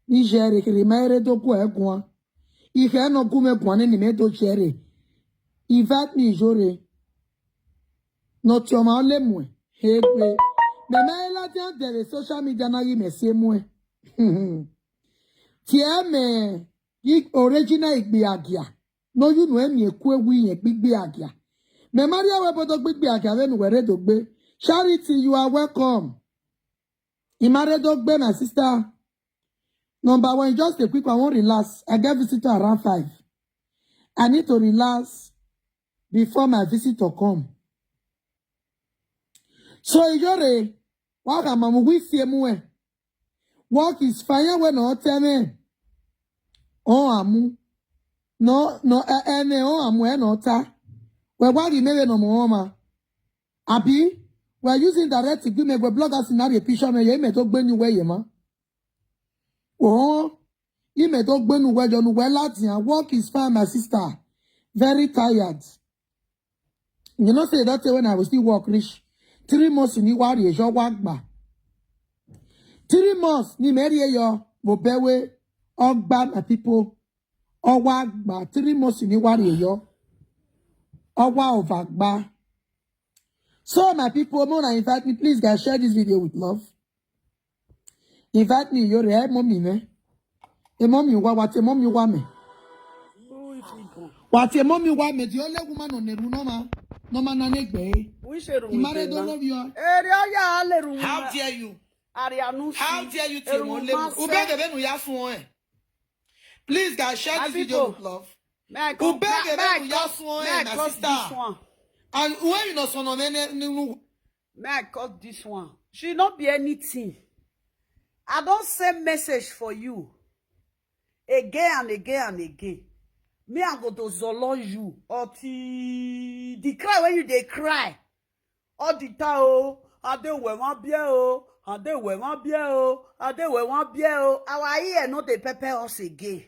Ni Jere, kiri maere do ku egwa. Ihe no gume gwa ni me do Jere. Invite me, Jore. No tioma ole mwe. Hegwe. Me maela dia dere social media na yi me se mwe. Tieme. Yi original igbe agia. No, you know, emi eku ewu yen gbigbe agia. Me Maria we bodo gbigbe agia we nu were do gbe. Charity, you are welcome. Imare do gbe, my sister. Number one, just a quick one. I won't relax. I get visitor around five. I need to relax before my visitor come. So, Ijore, waka mamu wi sie mu e. Work is fire when no teme. Oh, amu. No, no, eh, eh, ne, oh, amu, eh, no, ta. We wagi mebe no mo ma. Abi, we're using direct agreement. We blogger scenario picture me, ye me to gbe ni we ye ma. Oh, he me to gbe nu we jo nu we latin. Work is fine, my sister. Very tired. You know, say that when I was still work rich. Three months in Iwari, a job work ba. Three months, ni Mary, yo, wo bewe, ogba, my people. Owa gba. Three months in Iwari, yo. Owa over gba. So, my people, more invite me, please, guys, share this video with love. Invite me, yo, re, mommy, me. E mommy, wa, wa, te mommy, wa, me. Wa, te mommy, wa, me. The only woman on the room, no, ma. No, ma, na, negbe. He married all of you. Area ya le room. How dare you? Arianu. How dare you, te mo le? Ube de benu ya fun e. Please, guys, share My this video people, with love. May I Who cut, beg may, a may I little cut, just one, may I my cut sister. This one? And when you know someone, no, no, no, May I cut this one? She not be anything. I don't send message for you again and again and again. Me, I go to zolo you or the cry when you they cry all the time. Oh, I dey wear one beer. Oh, I dey wear one bear. Oh, I dey wear one bear. Oh, our ear not they pepper us again.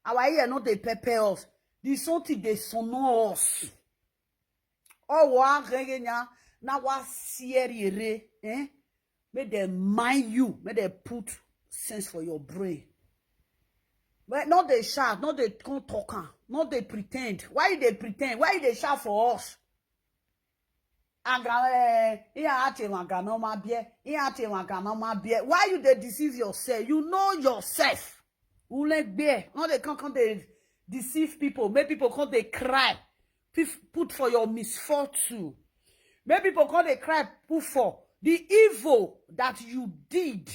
Our ear not they pepper us. The something they sono us. Oh, wa gengenya na wa sierere, eh? Make them mind you. Make them put sense for your brain. But not they shout, not they come talk am, not they pretend. Why you they pretend? Why you they shout for us? Aga, eh, ihe a che maka na ọma bie, ihe a che maka na ọma bie. Why you dey deceive yourself? You know yourself. Ulegbe, no dey come, come dey deceive people. Make people come dey cry. Pif- Put for your misfortune. Make people come dey cry. Put for the evil that you did.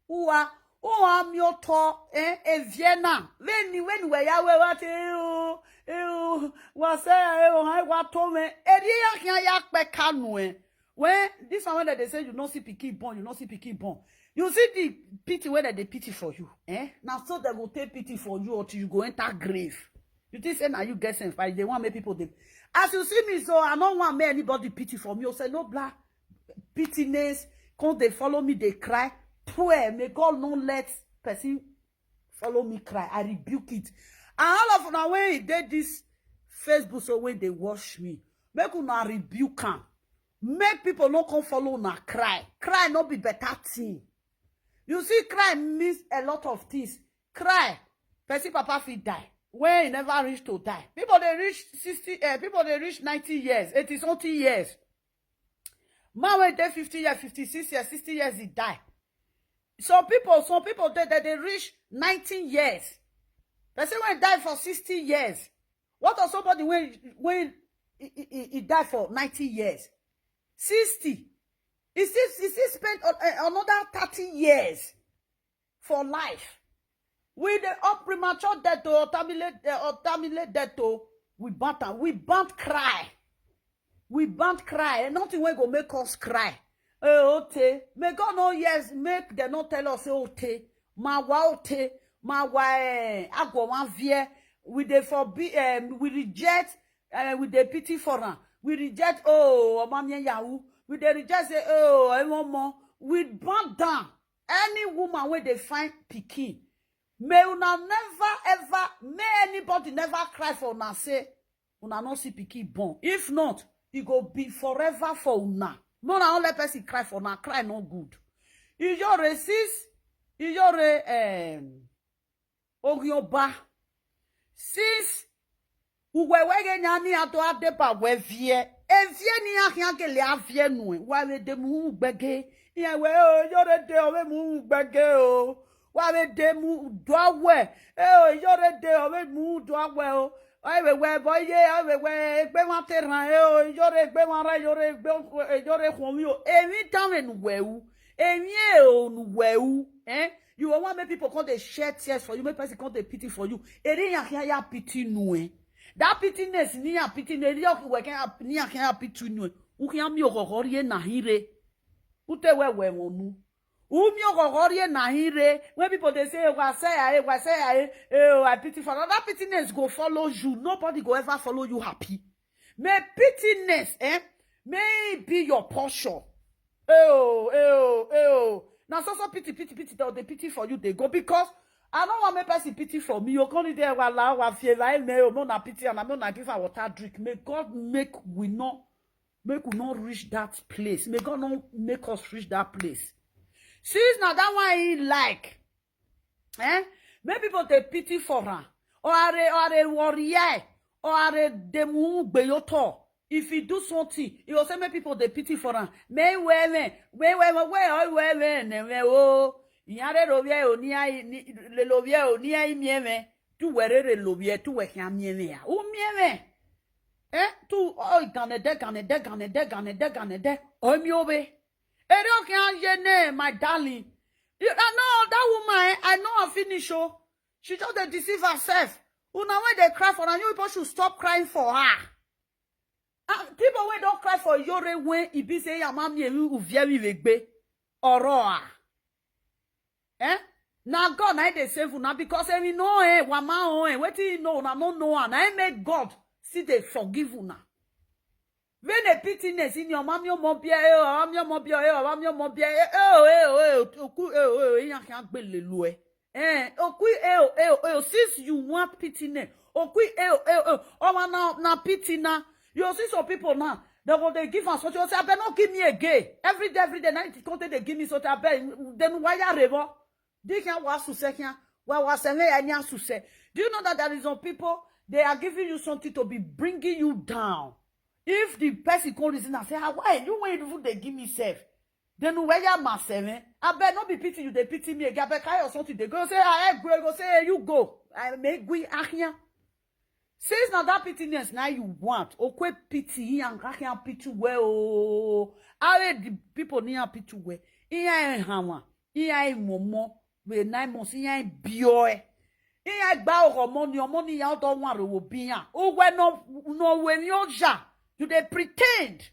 Uwa, uwa mi oto, eh, eviena. When when we ya we wa te o, e o, wa se e o, ha wa to me. E di ya kian ya pe kanu, eh. When this one, when they say you no see pikin born, you no see pikin born. You see the pity wey dem dey pity for you, eh? Na so dem go take pity for you until you go enter grave. You think say na you get sense, but they want make people dey. As you see me so, I no want make anybody pity for me. You say no black pittiness, come dey follow me, dey cry. Pray, may God no let person follow me cry. I rebuke it. And all of una when e dey this Facebook, so when they watch me, make una rebuke am. Make people no come follow una cry. Cry no be better thing. You see, cry means a lot of things. Cry, person papa fit die when he never reach to die. People they reach sixty, eh, people they reach ninety years, eighty something years. Man wey dey fifty years, fifty-six years, sixty years, he die. Some people, some people they they, they reach nineteen years. Person wey die for sixty years. What of somebody when when he, he, he- he die for ninety years, sixty? He still he still spend a- a- another thirty years for life. We dey up premature death to or terminate uh, or terminate death to. We ban am. We ban cry. We ban cry. And nothing wey go make us cry. Eh, ote. May God no yes make dem no tell us say ote. Ma wa ote. Ma wa eh, agwo wan vie. We dey for be um, we reject. Uh, we dey pity for am. We reject oh ọmọ mi yahoo. We dey reject say oh I want more. We ban down any woman wey dey find pikin. May una never ever, may anybody never cry for una say una no see pikin born. If not, e go be forever for una. No na only person cry for una, cry no good. Iyore sis, iyore um, ogioba. Since uwe wege nyani ato adeba we vie. Evie ni ahia gele avie nu. Wa we de mu gbege. Iye we o yore de o we mu gbege o. Wa we de mu do we. E o yore de o we mu do we o. Ai we we boy ye, ai we we gbe wa te ran e o. Yore gbe wa ra yore gbe yore khon mi o. Emi tan we nu we u. Emi e o nu we u. Eh? You will want make people come they shed tears for you, make person come they pity for you. Eri ya ya ya pity nu eh. That pityness ni ya pity nu. Eri ya we can ni ya can ya pity nu eh. U can mi o kokori e na hire. U te we we wonu. U mi o kokori e na hire. When people they say wa say I, wa say I, eh, oh, I pity for that pityness go follow you. Nobody go ever follow you happy. May pityness, eh? May it be your portion. Eyo, eyo, eyo. Now so so pity, pity, pity. They pity for you. They go because I don't want make person pity for me. You can't there wa la wa fear like me. Oh, no na pity and I'm not give her water drink. May God make we not make we not reach that place. May God not make us reach that place. Since now that one he like, eh? Make people they pity for her. Or are they or are they worry? Or are they demu gbeyoto? If he do something, he will say make people they pity for her. Me we me, we we we we oi we we ne we o. Yare lo we o ni ai ni le lo we o ni ai mi me. Tu were re lo we tu we kan mi me ya. O mi me. Eh? Tu oi gane de gane de gane de gane de gane de. Oi mi obe. Ere o kan ye ne my darling. You I know that woman eh, I know her finish oh. She just dey deceive herself. Una wey dey cry for her, you people should stop crying for her. Ah, people wey don cry for Iyore when e be say Yamami Ewu Uvieri Regbe Oroa. Eh? Na God na him dey save una because eh, we know eh, wama oh eh, wetin he know una no know am. Na him make God still dey forgive una. When a pitiness in your mami omo bia eh, mami omo bia eh, mami omo bia eh, eh, oh, eh, oh, eh, oku eh, oh, eh, yan kan gbele lo eh. Eh, oku eh, oh, eh, oh, eh, since you want pitiness, oku eh, oh, eh, oh, oh, na na pity na. You see some people now, they go they give us what you say, I better not give me again. Every day, every day, night, they give me something. I bet then why are revo? They can was to say can why was say any answer say. Do you know that there is some people they are giving you something to be bringing you down? If the person come reason and say, ah, why you wait even they give me self? Then where you must say, eh? I bet not be pity you, they pity me again. I bet carry or something. They go say, I go, go say, you go. I make we ahia. Since now that pitiness now you want, okwe pity and can pity well. Oh, I the people near pity well. Iya hawa, iya momo, we nine months, iya bioe. Iya gba oho money, or money ya to one ro bia. Oh, we no no we no ja. You they pretend.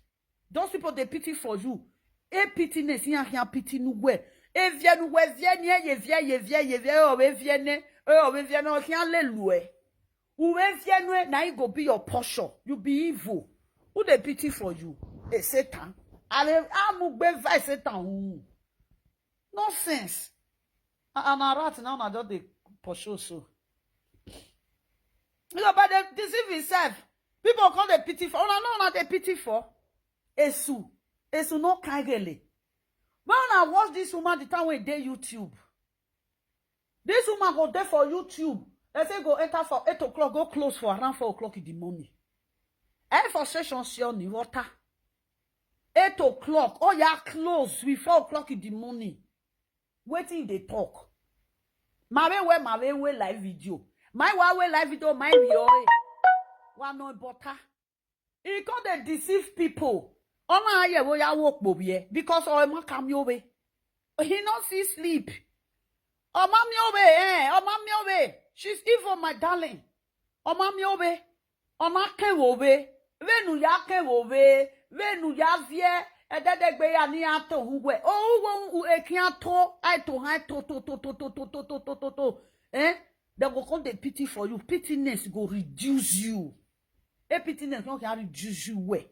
Those people they pity for you. E pitiness iya can pity no we. E vie no we vie ni e vie ye vie ye vie o we vie ne. O we vie no can le lue. Uwe vie no na e go be your portion. You be evil. Who they pity for you? A Satan. Ale amugbe vice Satan. Ooh. Nonsense. And a rat now na just dey pursue so. You know, but they deceive himself. People call they pity for. Una know una they pity for. Esu. Esu no kagele. When I watch this woman the time we dey YouTube. This woman go there for YouTube. They say go enter for eight o'clock, go close for around four o'clock in the morning. And for session, see on the water. Eight o'clock, oh yeah, close with four o'clock in the morning. Waiting they talk. My way where my way way live video. My way way live video, my way. Wa no butter. He come dey deceive people. Ọmọ ayẹwo ya wo po bie because ọmọ kam yo be. He no see sleep. Ọmọ mi obe eh, ọmọ mi obe. She's evil, my darling. Ọmọ mi obe. Ọmọ kewo be. Venu ya kewo be. Venu ya vie. Ededegbe ya ni ato huwe. O uwo u ekin ato. Ai to hai to to to to to to to to to to to. Eh? They go come dey pity for you. Pitiness go reduce you. A pitiness no can reduce you well.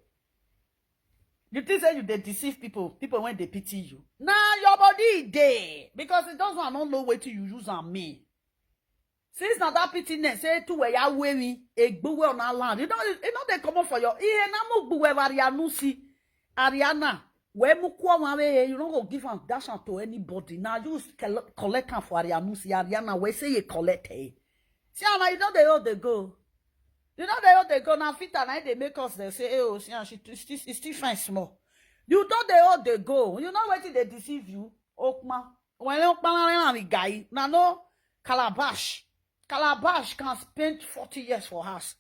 You think say you dey deceive people, people when they pity you. Now your body dey because it doesn't I don't know what you use on me. Since now that pitiness say to where you wearing a gbuwe on our land. You know, you know they come up for your ear. Na mu gbuwe varianusi. Ariana, where mu kwa you don't go give am dash am to anybody. Now you collect am for Arianusi. Ariana, where say you collect eh? See how you know they all they go. You know they all they go. Now fit and I they make us they say, oh, see, she still it's still fine small. You know they all they go. You know what they deceive you? Okma. When Okma and guy, now no Calabash. Calabash can spend forty years for us.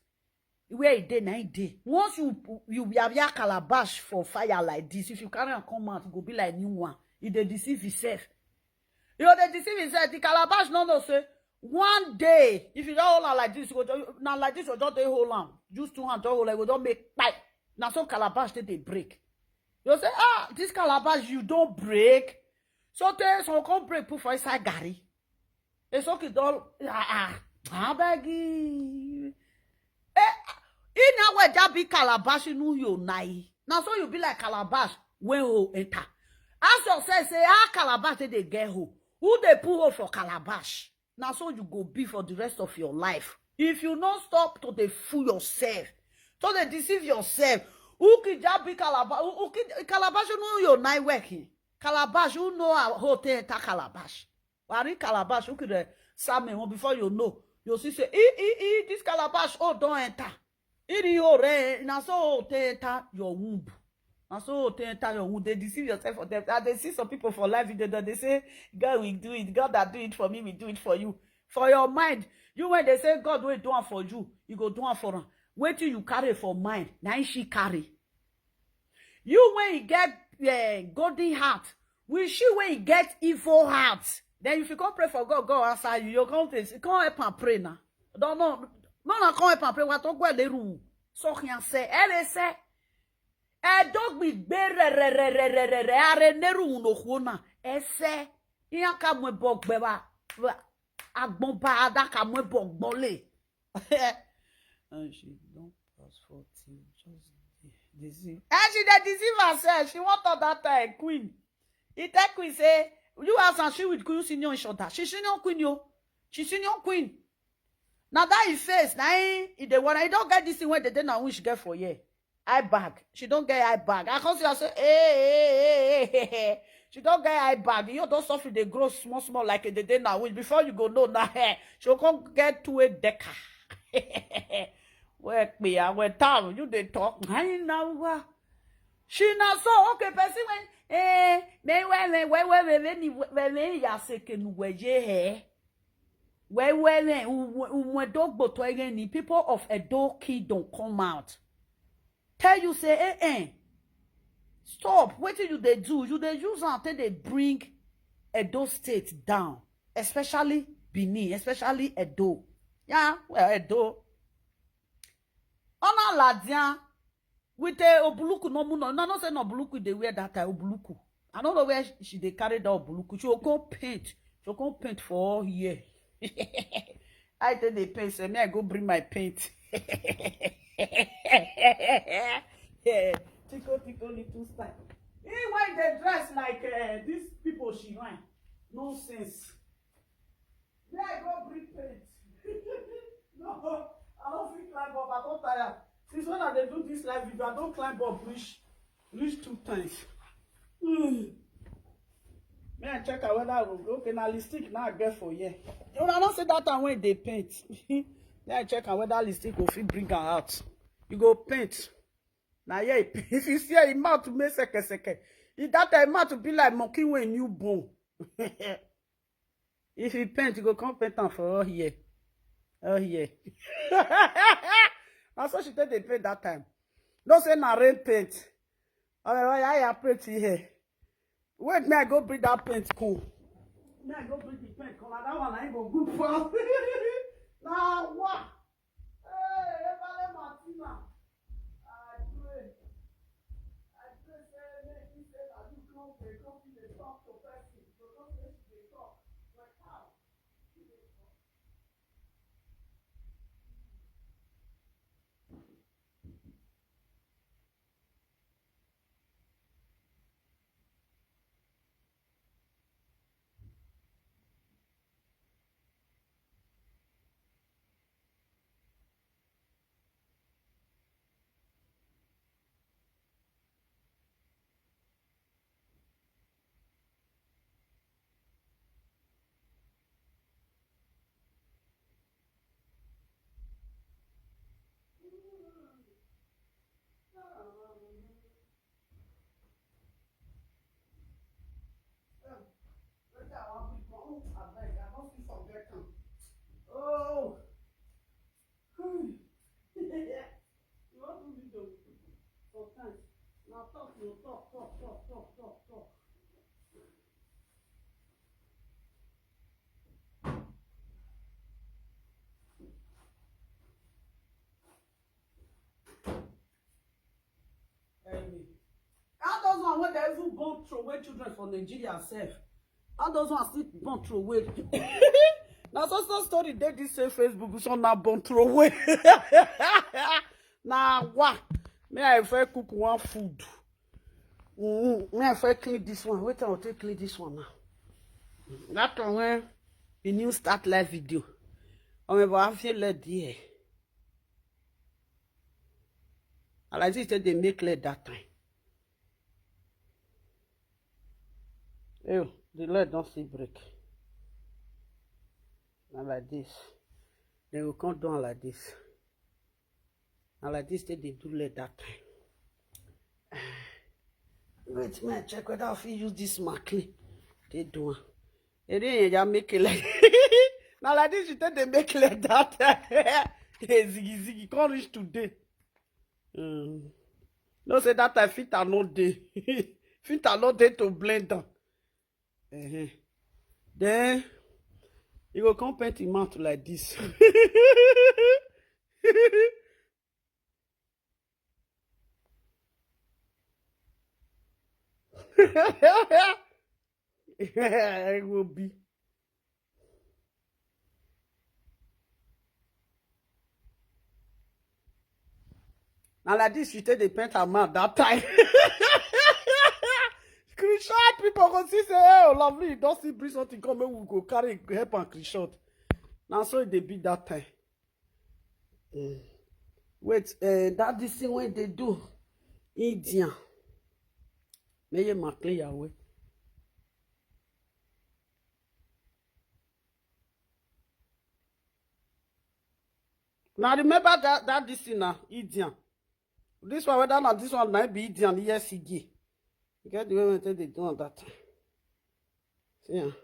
Where e dey na e dey. Once you you yabia calabash for fire like this, if you carry am come out, e go be like new one. E dey deceive himself. You go dey deceive himself. The calabash no know say one day if you don hold am like this, you go just, na like this you just dey hold am. Use two hand just hold am, e go just make kpai. Na so calabash take dey break. You say, ah, this calabash you don break. So tey some come break put for inside garri. Esoki don ah ah abeg. Eh, ina we ja be calabash inu yo nai. Na so you be like calabash when ho enter. Ask yourself say how calabash dey dey get ho? Who dey put ho for calabash? Na so you go be for the rest of your life. If you no stop to dey fool yourself, to dey deceive yourself, who can ja be calabash? Who can calabash inu yo nai working? Calabash, who know how ho take enter calabash? Wari calabash, who could uh, Samuel before you know, you see say, e, e, e, this calabash, oh, don't enter. It is your rain, na so oh, they enter your womb. Na so oh, they enter your womb. They deceive yourself for them. And they see some people for live video that they say, God will do it. God that do it for me will do it for you. For your mind, you when they say God will do it for you, you go do it for them. Wait till you carry for mind. Now she carry. You when you get uh, golden heart, we she when you get evil heart. Then if you come pray for God, God answer you. You come, come help and pray now. Don't know. No, no, come help and pray. What to go leru? So can say, ere se. Edo gbigbe re re re re re re re are neru no huona. Ese. Iya ka mwe bogbe ba. Agbon ba ada ka mwe bogbole. And she don't pass forty. Just deceive. And she dey deceive herself. She want all that time, queen. He tell queen say, you ask am, she with queen senior in shoulder. She senior queen yo. She senior queen. Now that he face, now he, he dey wanna, he don't get this thing when they dey now which get for here. Eye bag. She don't get eye bag. I come see her say, hey, hey, hey, hey, hey, hey. She don't get eye bag. You don't suffer the grow small, small like a day now. Which before you go know now, hey, she come get two a decker. Where me, I went town. You dey talk. I now what? She now so okay, person when eh, me when when when when when when when when ya se ke nu we je he. Well, well, eh, u- u- when dog go to again, the people of Edo kingdom come out. Tell you say, eh, eh. Stop. What do you they do? You they use and take they bring Edo State down, especially Benin, especially Edo. Yeah, well, Edo. Ona ladia with a obuluku no muno. No, no say no obuluku they wear that time obuluku. I don't know where she they carry that obuluku. She will go paint. She will go paint for all here. I tell the paint, say me I go bring my paint. Yeah, tico tico little style. He why they dress like uh, these people she run. Nonsense. Me I go bring paint. No, I don't feel climb up. I don't tire. Since when I dey do this live video, I don't climb up reach reach two times. Hmm. Me I check out whether I will okay now lipstick now I get for here. You know, I don't say that time when they paint. Me I check out whether lipstick go fit bring her out. You go paint. Now yeah, if you see a mouth to make seke seke. If that time mouth to be like monkey when you born. If you paint, you go come paint am for all here. All here. Na so she take dey paint that time. No say na rain paint. All right, I paint here. Wait, me I go bring that paint come. Me I go bring the paint come. Na that one I go good for. Na what? Hey, Ebale Martina. I pray. I pray say make you say that you come dey come fit dey talk to person. You go come say she dey talk. But how? She dey talk. Oh. Hmm. You wan do video with people? Sometimes, na talk, you talk, talk, talk, talk, talk. Anyway. All those one wey dey even born throway children for Nigeria sef. All those ones still born throway. Na so so story dey this same Facebook, so na born throway. Na wa. Me I first cook one food. Mm, me I first clean this one. Wait, I will take clean this one now. That one when the new start live video. Oh my boy, I feel like there. And like this, they make lead that time. Oh, the lead don't see break. And like this, they will come down like this. And like this, they, they do lead that time. Wait, man, check whether I fit use this Maclean. They do one. They didn't just make it like now like this. You think they make like that? Hey, ziggy ziggy, can't reach today. Mm. No say that time fit are not day. Fit are not day to blend them. Uh-huh. Then you go come paint him mouth like this. It will be. Na like this she take dey paint her mouth that time. Screenshot, people go see say, "Oh, lovely, you don still bring something come, make we go carry help and screenshot." Na so e dey be that time. Mm. Wait, eh, that this thing wey dey do Indian. Meye ma clear your way. Now remember that, that this thing na Indian. This one, whether na this one na be Indian, yes, e dey. You get the way we take dey do am that time. See am.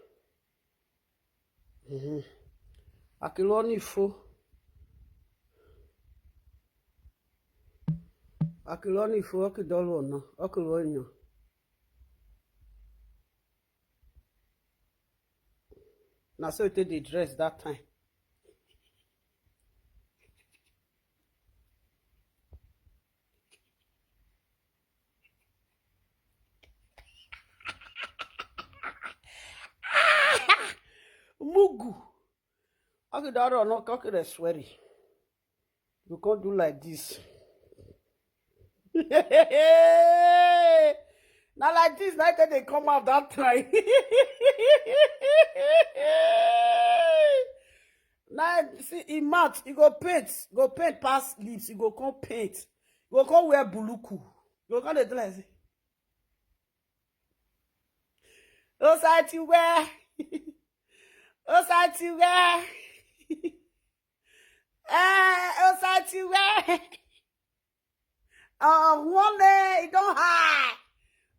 Mhm. Akiloni fo. Akiloni fo, okidolo no, okiloni no. Na so e take dey dress that time. Mugu. Okidolo no, okidolo swear. You can't do like this. Na like this, na it dey come out that time. Now, see, e mouth, e go paint, go paint pass lips, e go come paint, e go come wear buluku, e go come dey do like this. Osaiti wear, Osaiti wear, eh, Osaiti wear. Oh, one day, e don high.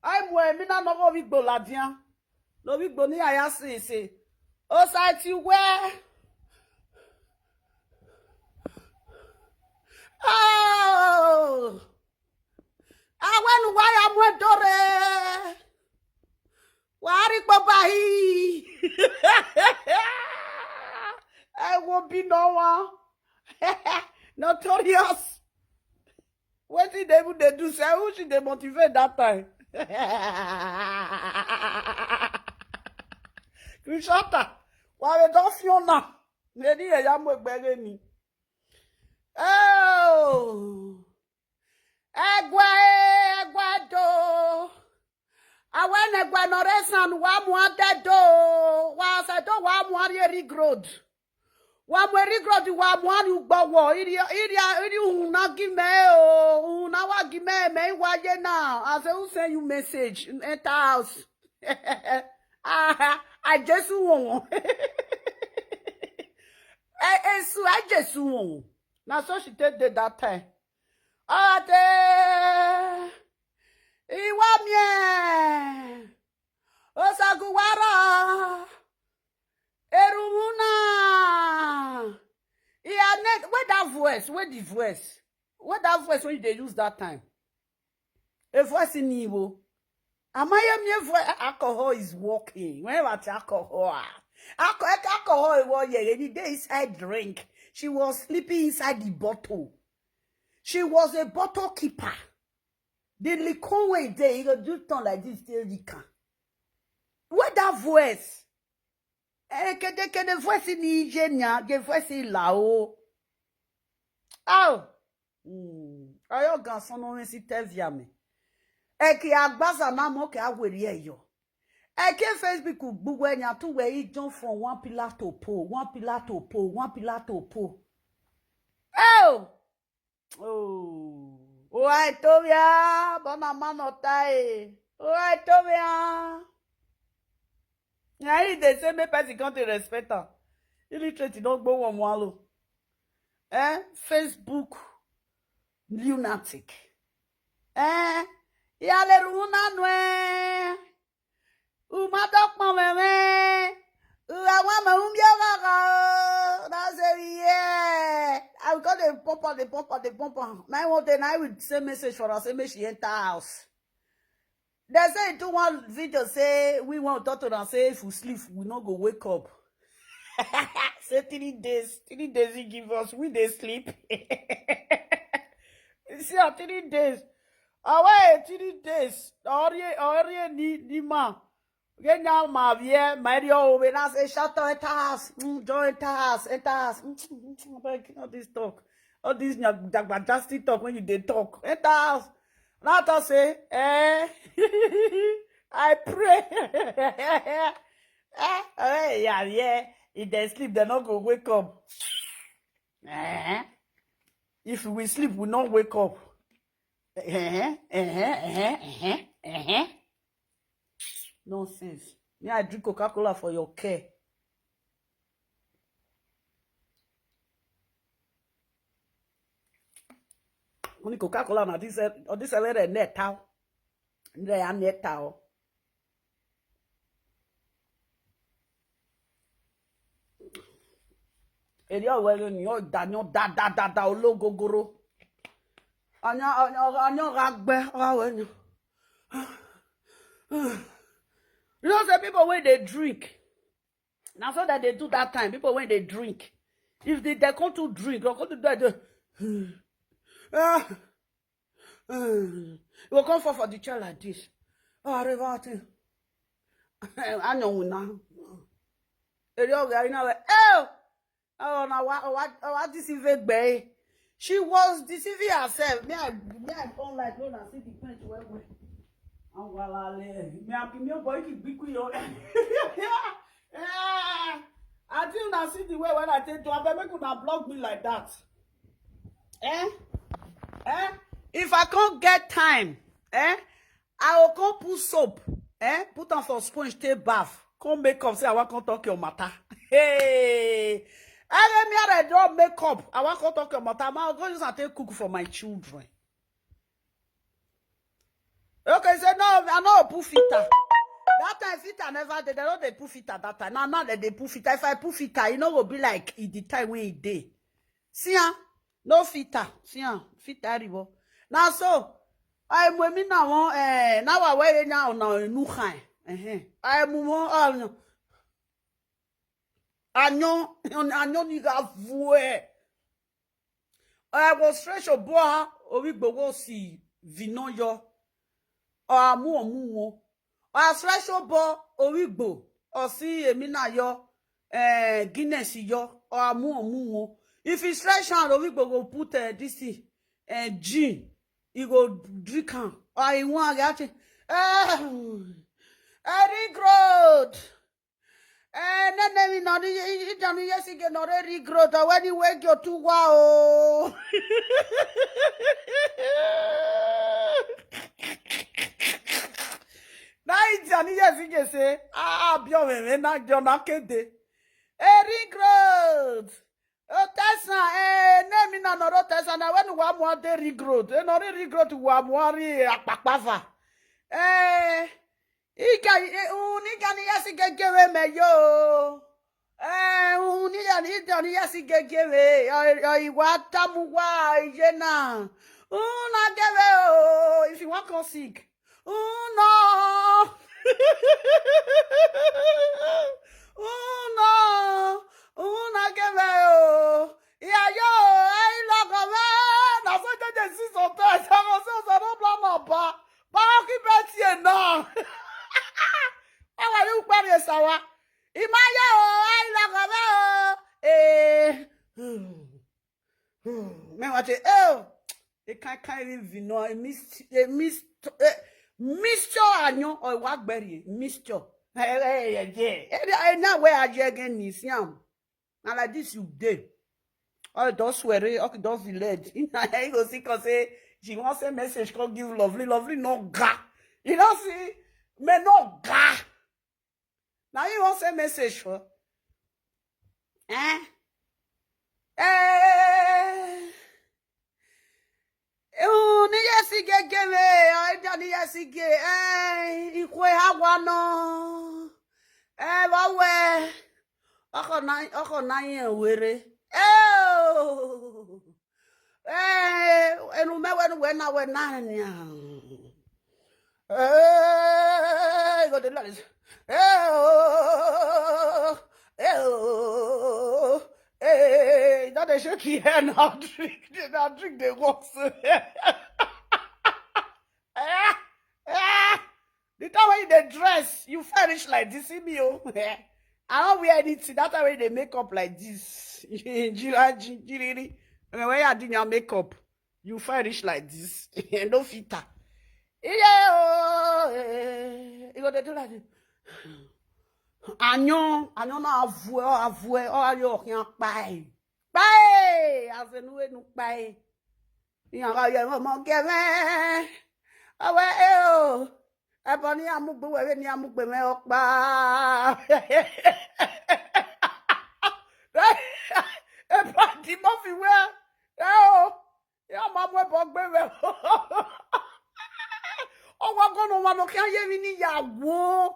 Ai, mwe, mi na no go big bola dia. No big boni aya si si. Osaiti wear. Oh. Awenu waya mwe dore. Wari popahi. I will be no one. Notorious. Wetin dey even dey do? Say who she dey motivate that time? Krishota, why we don feel now? Nedi ya mo gbere ni. Oh. Egwe, egwe do. Awen egwe no resan wa mu ade do. Wa se do wa mu ari Ring Road. Wa mu Ring Road, wa mu ari ugbo wo. Iri, iri, iri una gi me o. Una wa gi me, me wa ye now. As I will send you message, enter house. Ah, I just won. Eh, eh, so I just won. Na so she take dey that time. Ade, iwa mie, osaguwara, erumuna. Iya net, where that voice? Where the voice? Where that voice when you dey use that time? A voice in Igbo. Am I a mere voice? Alcohol is working. Whenever it's alcohol, ah. Alco-, alcohol, well, yeah, any day inside drink. She was sleeping inside the bottle. She was a bottle keeper. The liquor way there, you go do turn like this till you can. Where that voice? Eh, kede, kede voice ni ije nya, ke voice la o. Au. Mm. Ayo gan sono wen si te via me. E ki agbaza na mo ke aweri e yo. E ke Facebook gbugbo enya tu we ijon from one pillar to pole, one pillar to pole, one pillar to pole. Oh. Oh. Oh, I told ya, but na man not tie. Oh, I told ya. Na him dey say make person come dey respect am. Illiterate don gbowó ọmọ alo. Eh? Facebook lunatic. Eh? Ìyá lè rún nánú ẹ. Uma tó pọn mẹ́mẹ́. Ìwà wọn mọ̀ ń bí ọkọ̀ kan. That's a yeah. I will call the pump on the pump on the pump on. Nine one ten, I will send message for her, say make she enter house. They say e do one video say we wan talk to am say if we sleep, we no go wake up. Say three days, three days he give us, we dey sleep. See, ah, three days. Away three days. Ori ori ni ni ma. Get now ma vie, my dear, oh, when I say shut up, enter house. Mm, Joe, enter house, enter house. Mm, mm, mm, mm, abeg, all this talk. All this nya- jagbajasti talk when you dey talk. Enter house. Now I say, eh, I pray. Eh, eh, yeah, yeah. If they sleep, they no go wake up. Eh? If we sleep, we no wake up. Eh, eh, eh, eh, eh, eh. Nonsense. Me, I drink Coca-Cola for your care. Only Coca-Cola na this, eh, or this, eh, net how. They are net how. Eri ọwẹ ni o da ni o da da da da ologogoro. Anya anya anya ga gbe ga we ni. You know say people wey dey drink, na so that they do that time. People wey dey drink, if they, they come to drink, they come to do that, they, ah, you go come fall for the chair like this. Oh, arrivati. Anyanwụ na. Eri ọgụ anyị na-awa, "Ew! Oh, na wa, wa, wa, this is very bad." She was deceiving herself. Me, I, me, I don't like, no, I see the point where we. Awalale. Me, I be me, boy, keep big yo. Eh, I think I see the way when I take to, I make una block me like that. Eh? Eh? If I can't get time, eh? I will come put soap, eh? Put on for sponge, take bath. Come make up, say I want come talk your matter. Hey! I me I don't make up. I want come talk your matter. Ma go use and take cook for my children. Okay, say no, I no put filter. That time filter never did. They don't they put filter that time. Now, now they, they put filter. If I put filter, you know, will be like it the time when it day. See, ah, no filter. See, ah, filter ribo. Now, so, I am women now, eh, now I wear it now, now, new kind. Eh, eh. I am more, ah, no. Anyo, anyo ni ga vue. I go stretch your boa, or we go go see Vino yo. Or amu omu wo. Or stretch your bo, or we go. Or see Emina yo. Eh, Guinness yo. Or amu omu wo. If you stretch hand, or we go go put, eh, this thing, eh, gin. You go drink am. Or you want to get it. Eh, Eric Road. Eh, nene mi nọ ni ija ni yesi ge nọ re ri growth, o weni we gi otu wa o. Na ija ni yesi ge se, a, a, bi o we we na jo na kede. E ri growth. O tesan, eh, ne mi na nọ ro tesan, na wenu wa mu de ri growth. E nọ ri ri growth wa mu ri apapava. Eh, Ika, eh, uni gani yasi gegewe me yo. Eh, uni gani, gani yasi gegewe. Yo, yo, iwa tamu wa yena. Una gewe o. If you want come sick. Uno. Uno. Una gewe o. Iya yo, ai logo we. Na so je je si so to. Sa mo so so no bla mo ba. Ba ki be tie na. Awa ni ukpari esawa. Imaya o, ai logo we o. Eh. Me wa te, eh. E kai kai ri vino, e mix, e mix, e mixture anyo, o wa gberi, mixture. Eh, eh, eh, eh. Eh, eh, na we aje again ni siam. Na like this you dey. Oh, don't swear, eh? Okay, don't be led. You go see, cause say she wan send message, come give Lovely. Lovely no ga. You know, see, me no ga. Now you wan send message for? Eh? Eh? Ihu ni yesi ge geve, o ida ni yesi ge, eh, ikwe hawa no. Eh, wa we. Oko na, oko na yen were. Eh, oh. Eh, enu me wenu we na we na nya. Hey, you go dey do like this. Hey, oh, hey, oh, hey, you don dey shake your head now. Drink, now drink dey work so. Eh, eh, the time when you dey dress, you finish like this, see me, oh. Eh, I don't wear anything. That time when they make up like this. Jira, ji-, jiriri. Eh, when you are doing your makeup, you finish like this. No filter. Yeah, oh, eh, you go dey do like this. Anyo, anyo na avue, avue, oh, ayo, can buy. Buy! As a new, new buy. Ìyàrá yẹn ọmọ gẹ̀rẹ́. Ọwọ́ ẹ o. Ẹbọ ní amúgbòwẹ̀rẹ́ ní amúgbèmẹ́ ọ̀pá. Ẹbọ tí mo fi wẹ́ ẹ o. Yóò máa mú ẹbọ gbé rẹ̀. Ọwọ́ gọ́nà wa lọ kí ayé mi níyàwó.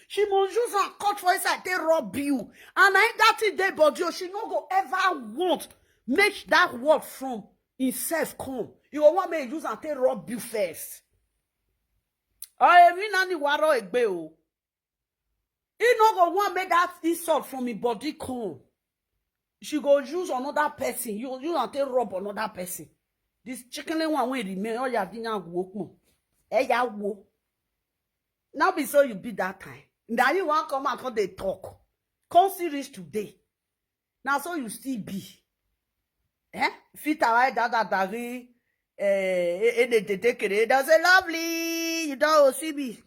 She must use her cut for inside, take rub you. And I that thing dey body, oh, she no go ever want make that word from himself come. You go want me use and take rub you first. Oh, èmi náà ni wàá rọ ègbé o. He no go want make that insult from him body come. She go use another person. You, you and take rub another person. This chicken one wey remain, oh, yeah, dinner go open. Eh, yeah, wo. Now be so you be that time. Now you want come and come dey talk. Come see reach today. Now so you still be. Eh? Fit away that, that, that, eh, eh, eh, they, they take it. They say, "Lovely, you don't see me."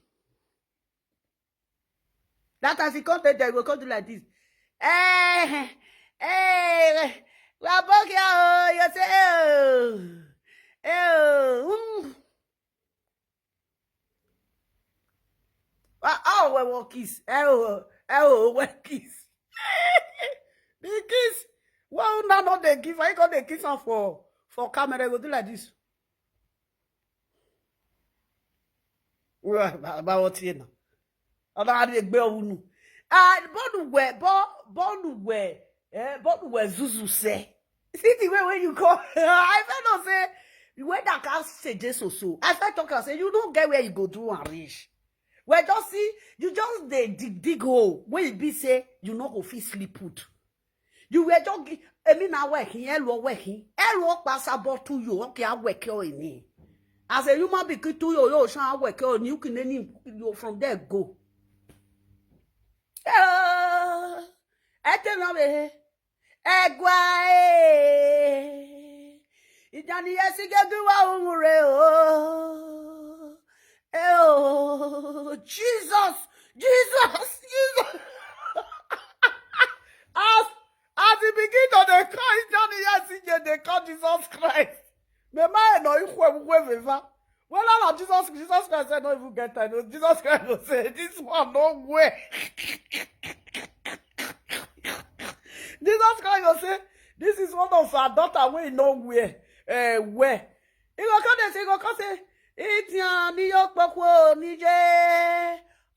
That as you come there, they go come do like this. Eh, eh, we are back here, oh, you say, eh, oh, eh, oh, mm. Ah, oh, we will kiss. Eh, oh, eh, oh, we kiss. The kiss. Well, now not they give. I got the kiss am for, for camera. Go do like this. Well, about what you know. Ọ̀dọ̀ àdìgbẹ́ òun nù. Ah, bọ́ọ̀lù wẹ̀, bọ́-, bọ́ọ̀lù wẹ̀, eh, bọ́ọ̀lù wẹ̀ zuzu sẹ́. See the way when you call. I feel no say, the way that can say Jesus so. I feel talk and say, you don't get where you go do and reach. Well, just see, you just dey dig, dig hole. When you be say, you no go fit sleep put. You were just gi-, èmi na working, ẹ lọ working, ẹ lọ pa sábọ̀ tún yóò, okay, I work your in. As a human being, tún yóò, yóò ṣan work your in, you can any, you from there go. Eh, ẹ tẹ́ náà bẹ̀, ẹ gbà ẹ́. Ìjà ni ẹ sì gẹ́gẹ́ wá ohun rẹ̀ o. Eh, oh, Jesus, Jesus, Jesus. As, as he begin to dey call Johnny, yes, he dey call Jesus Christ. Me ma no ikwe, ikwe veva. Well, all of Jesus, Jesus Christ said, "No even get time." Jesus Christ will say, "This one no way." Jesus Christ will say, "This is one of our daughter wey no wear, eh, wear." He go come dey say, he go come say, "Itian ni yo kpokwo ni je.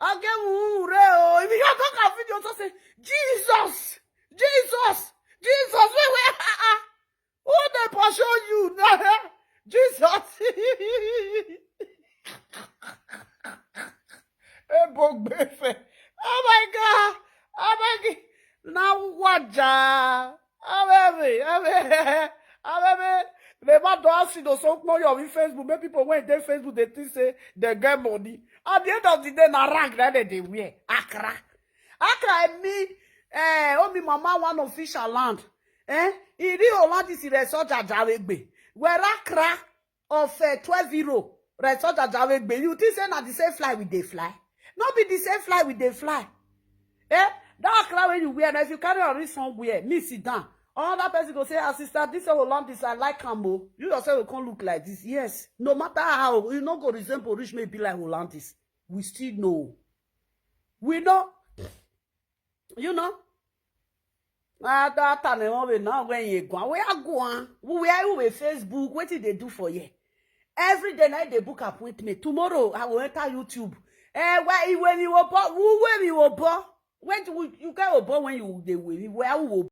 Agewu re o." If you go come video, so say, "Jesus, Jesus, Jesus, wait, wait, ah, ah. Who dey pursue you now?" Jesus. Ebogbefe. Oh my God. Abeg. Now what? Abeg, abeg, abeg. The man don ask you to so know your Facebook. Make people when they Facebook, they think say they get money. At the end of the day, na rag that they, they wear. Accra. Accra, me, eh, oh, me mama, one official land. Eh? Iri Holland is the resort Ajawegbe. Where Accra of, eh, twelve euro. Resort Ajawegbe. You think say na the same fly we dey fly? No be the same fly we dey fly. Eh? That Accra when you wear, now if you carry on reach somewhere, me sit down. Another person go say, "Ah, sister, this Holland is, I like am o." You yourself will come look like this. Yes. No matter how, you no go resemble rich may be like Hollandis. We still know. We know. You know? Ah, that time, eh, when we now when you go, we are going. We are with Facebook. What did they do for you? Every day night they book appointment. Tomorrow I will enter YouTube. Eh, where when you were born? Who when you were born? When you, you get a born when you they will. Where who will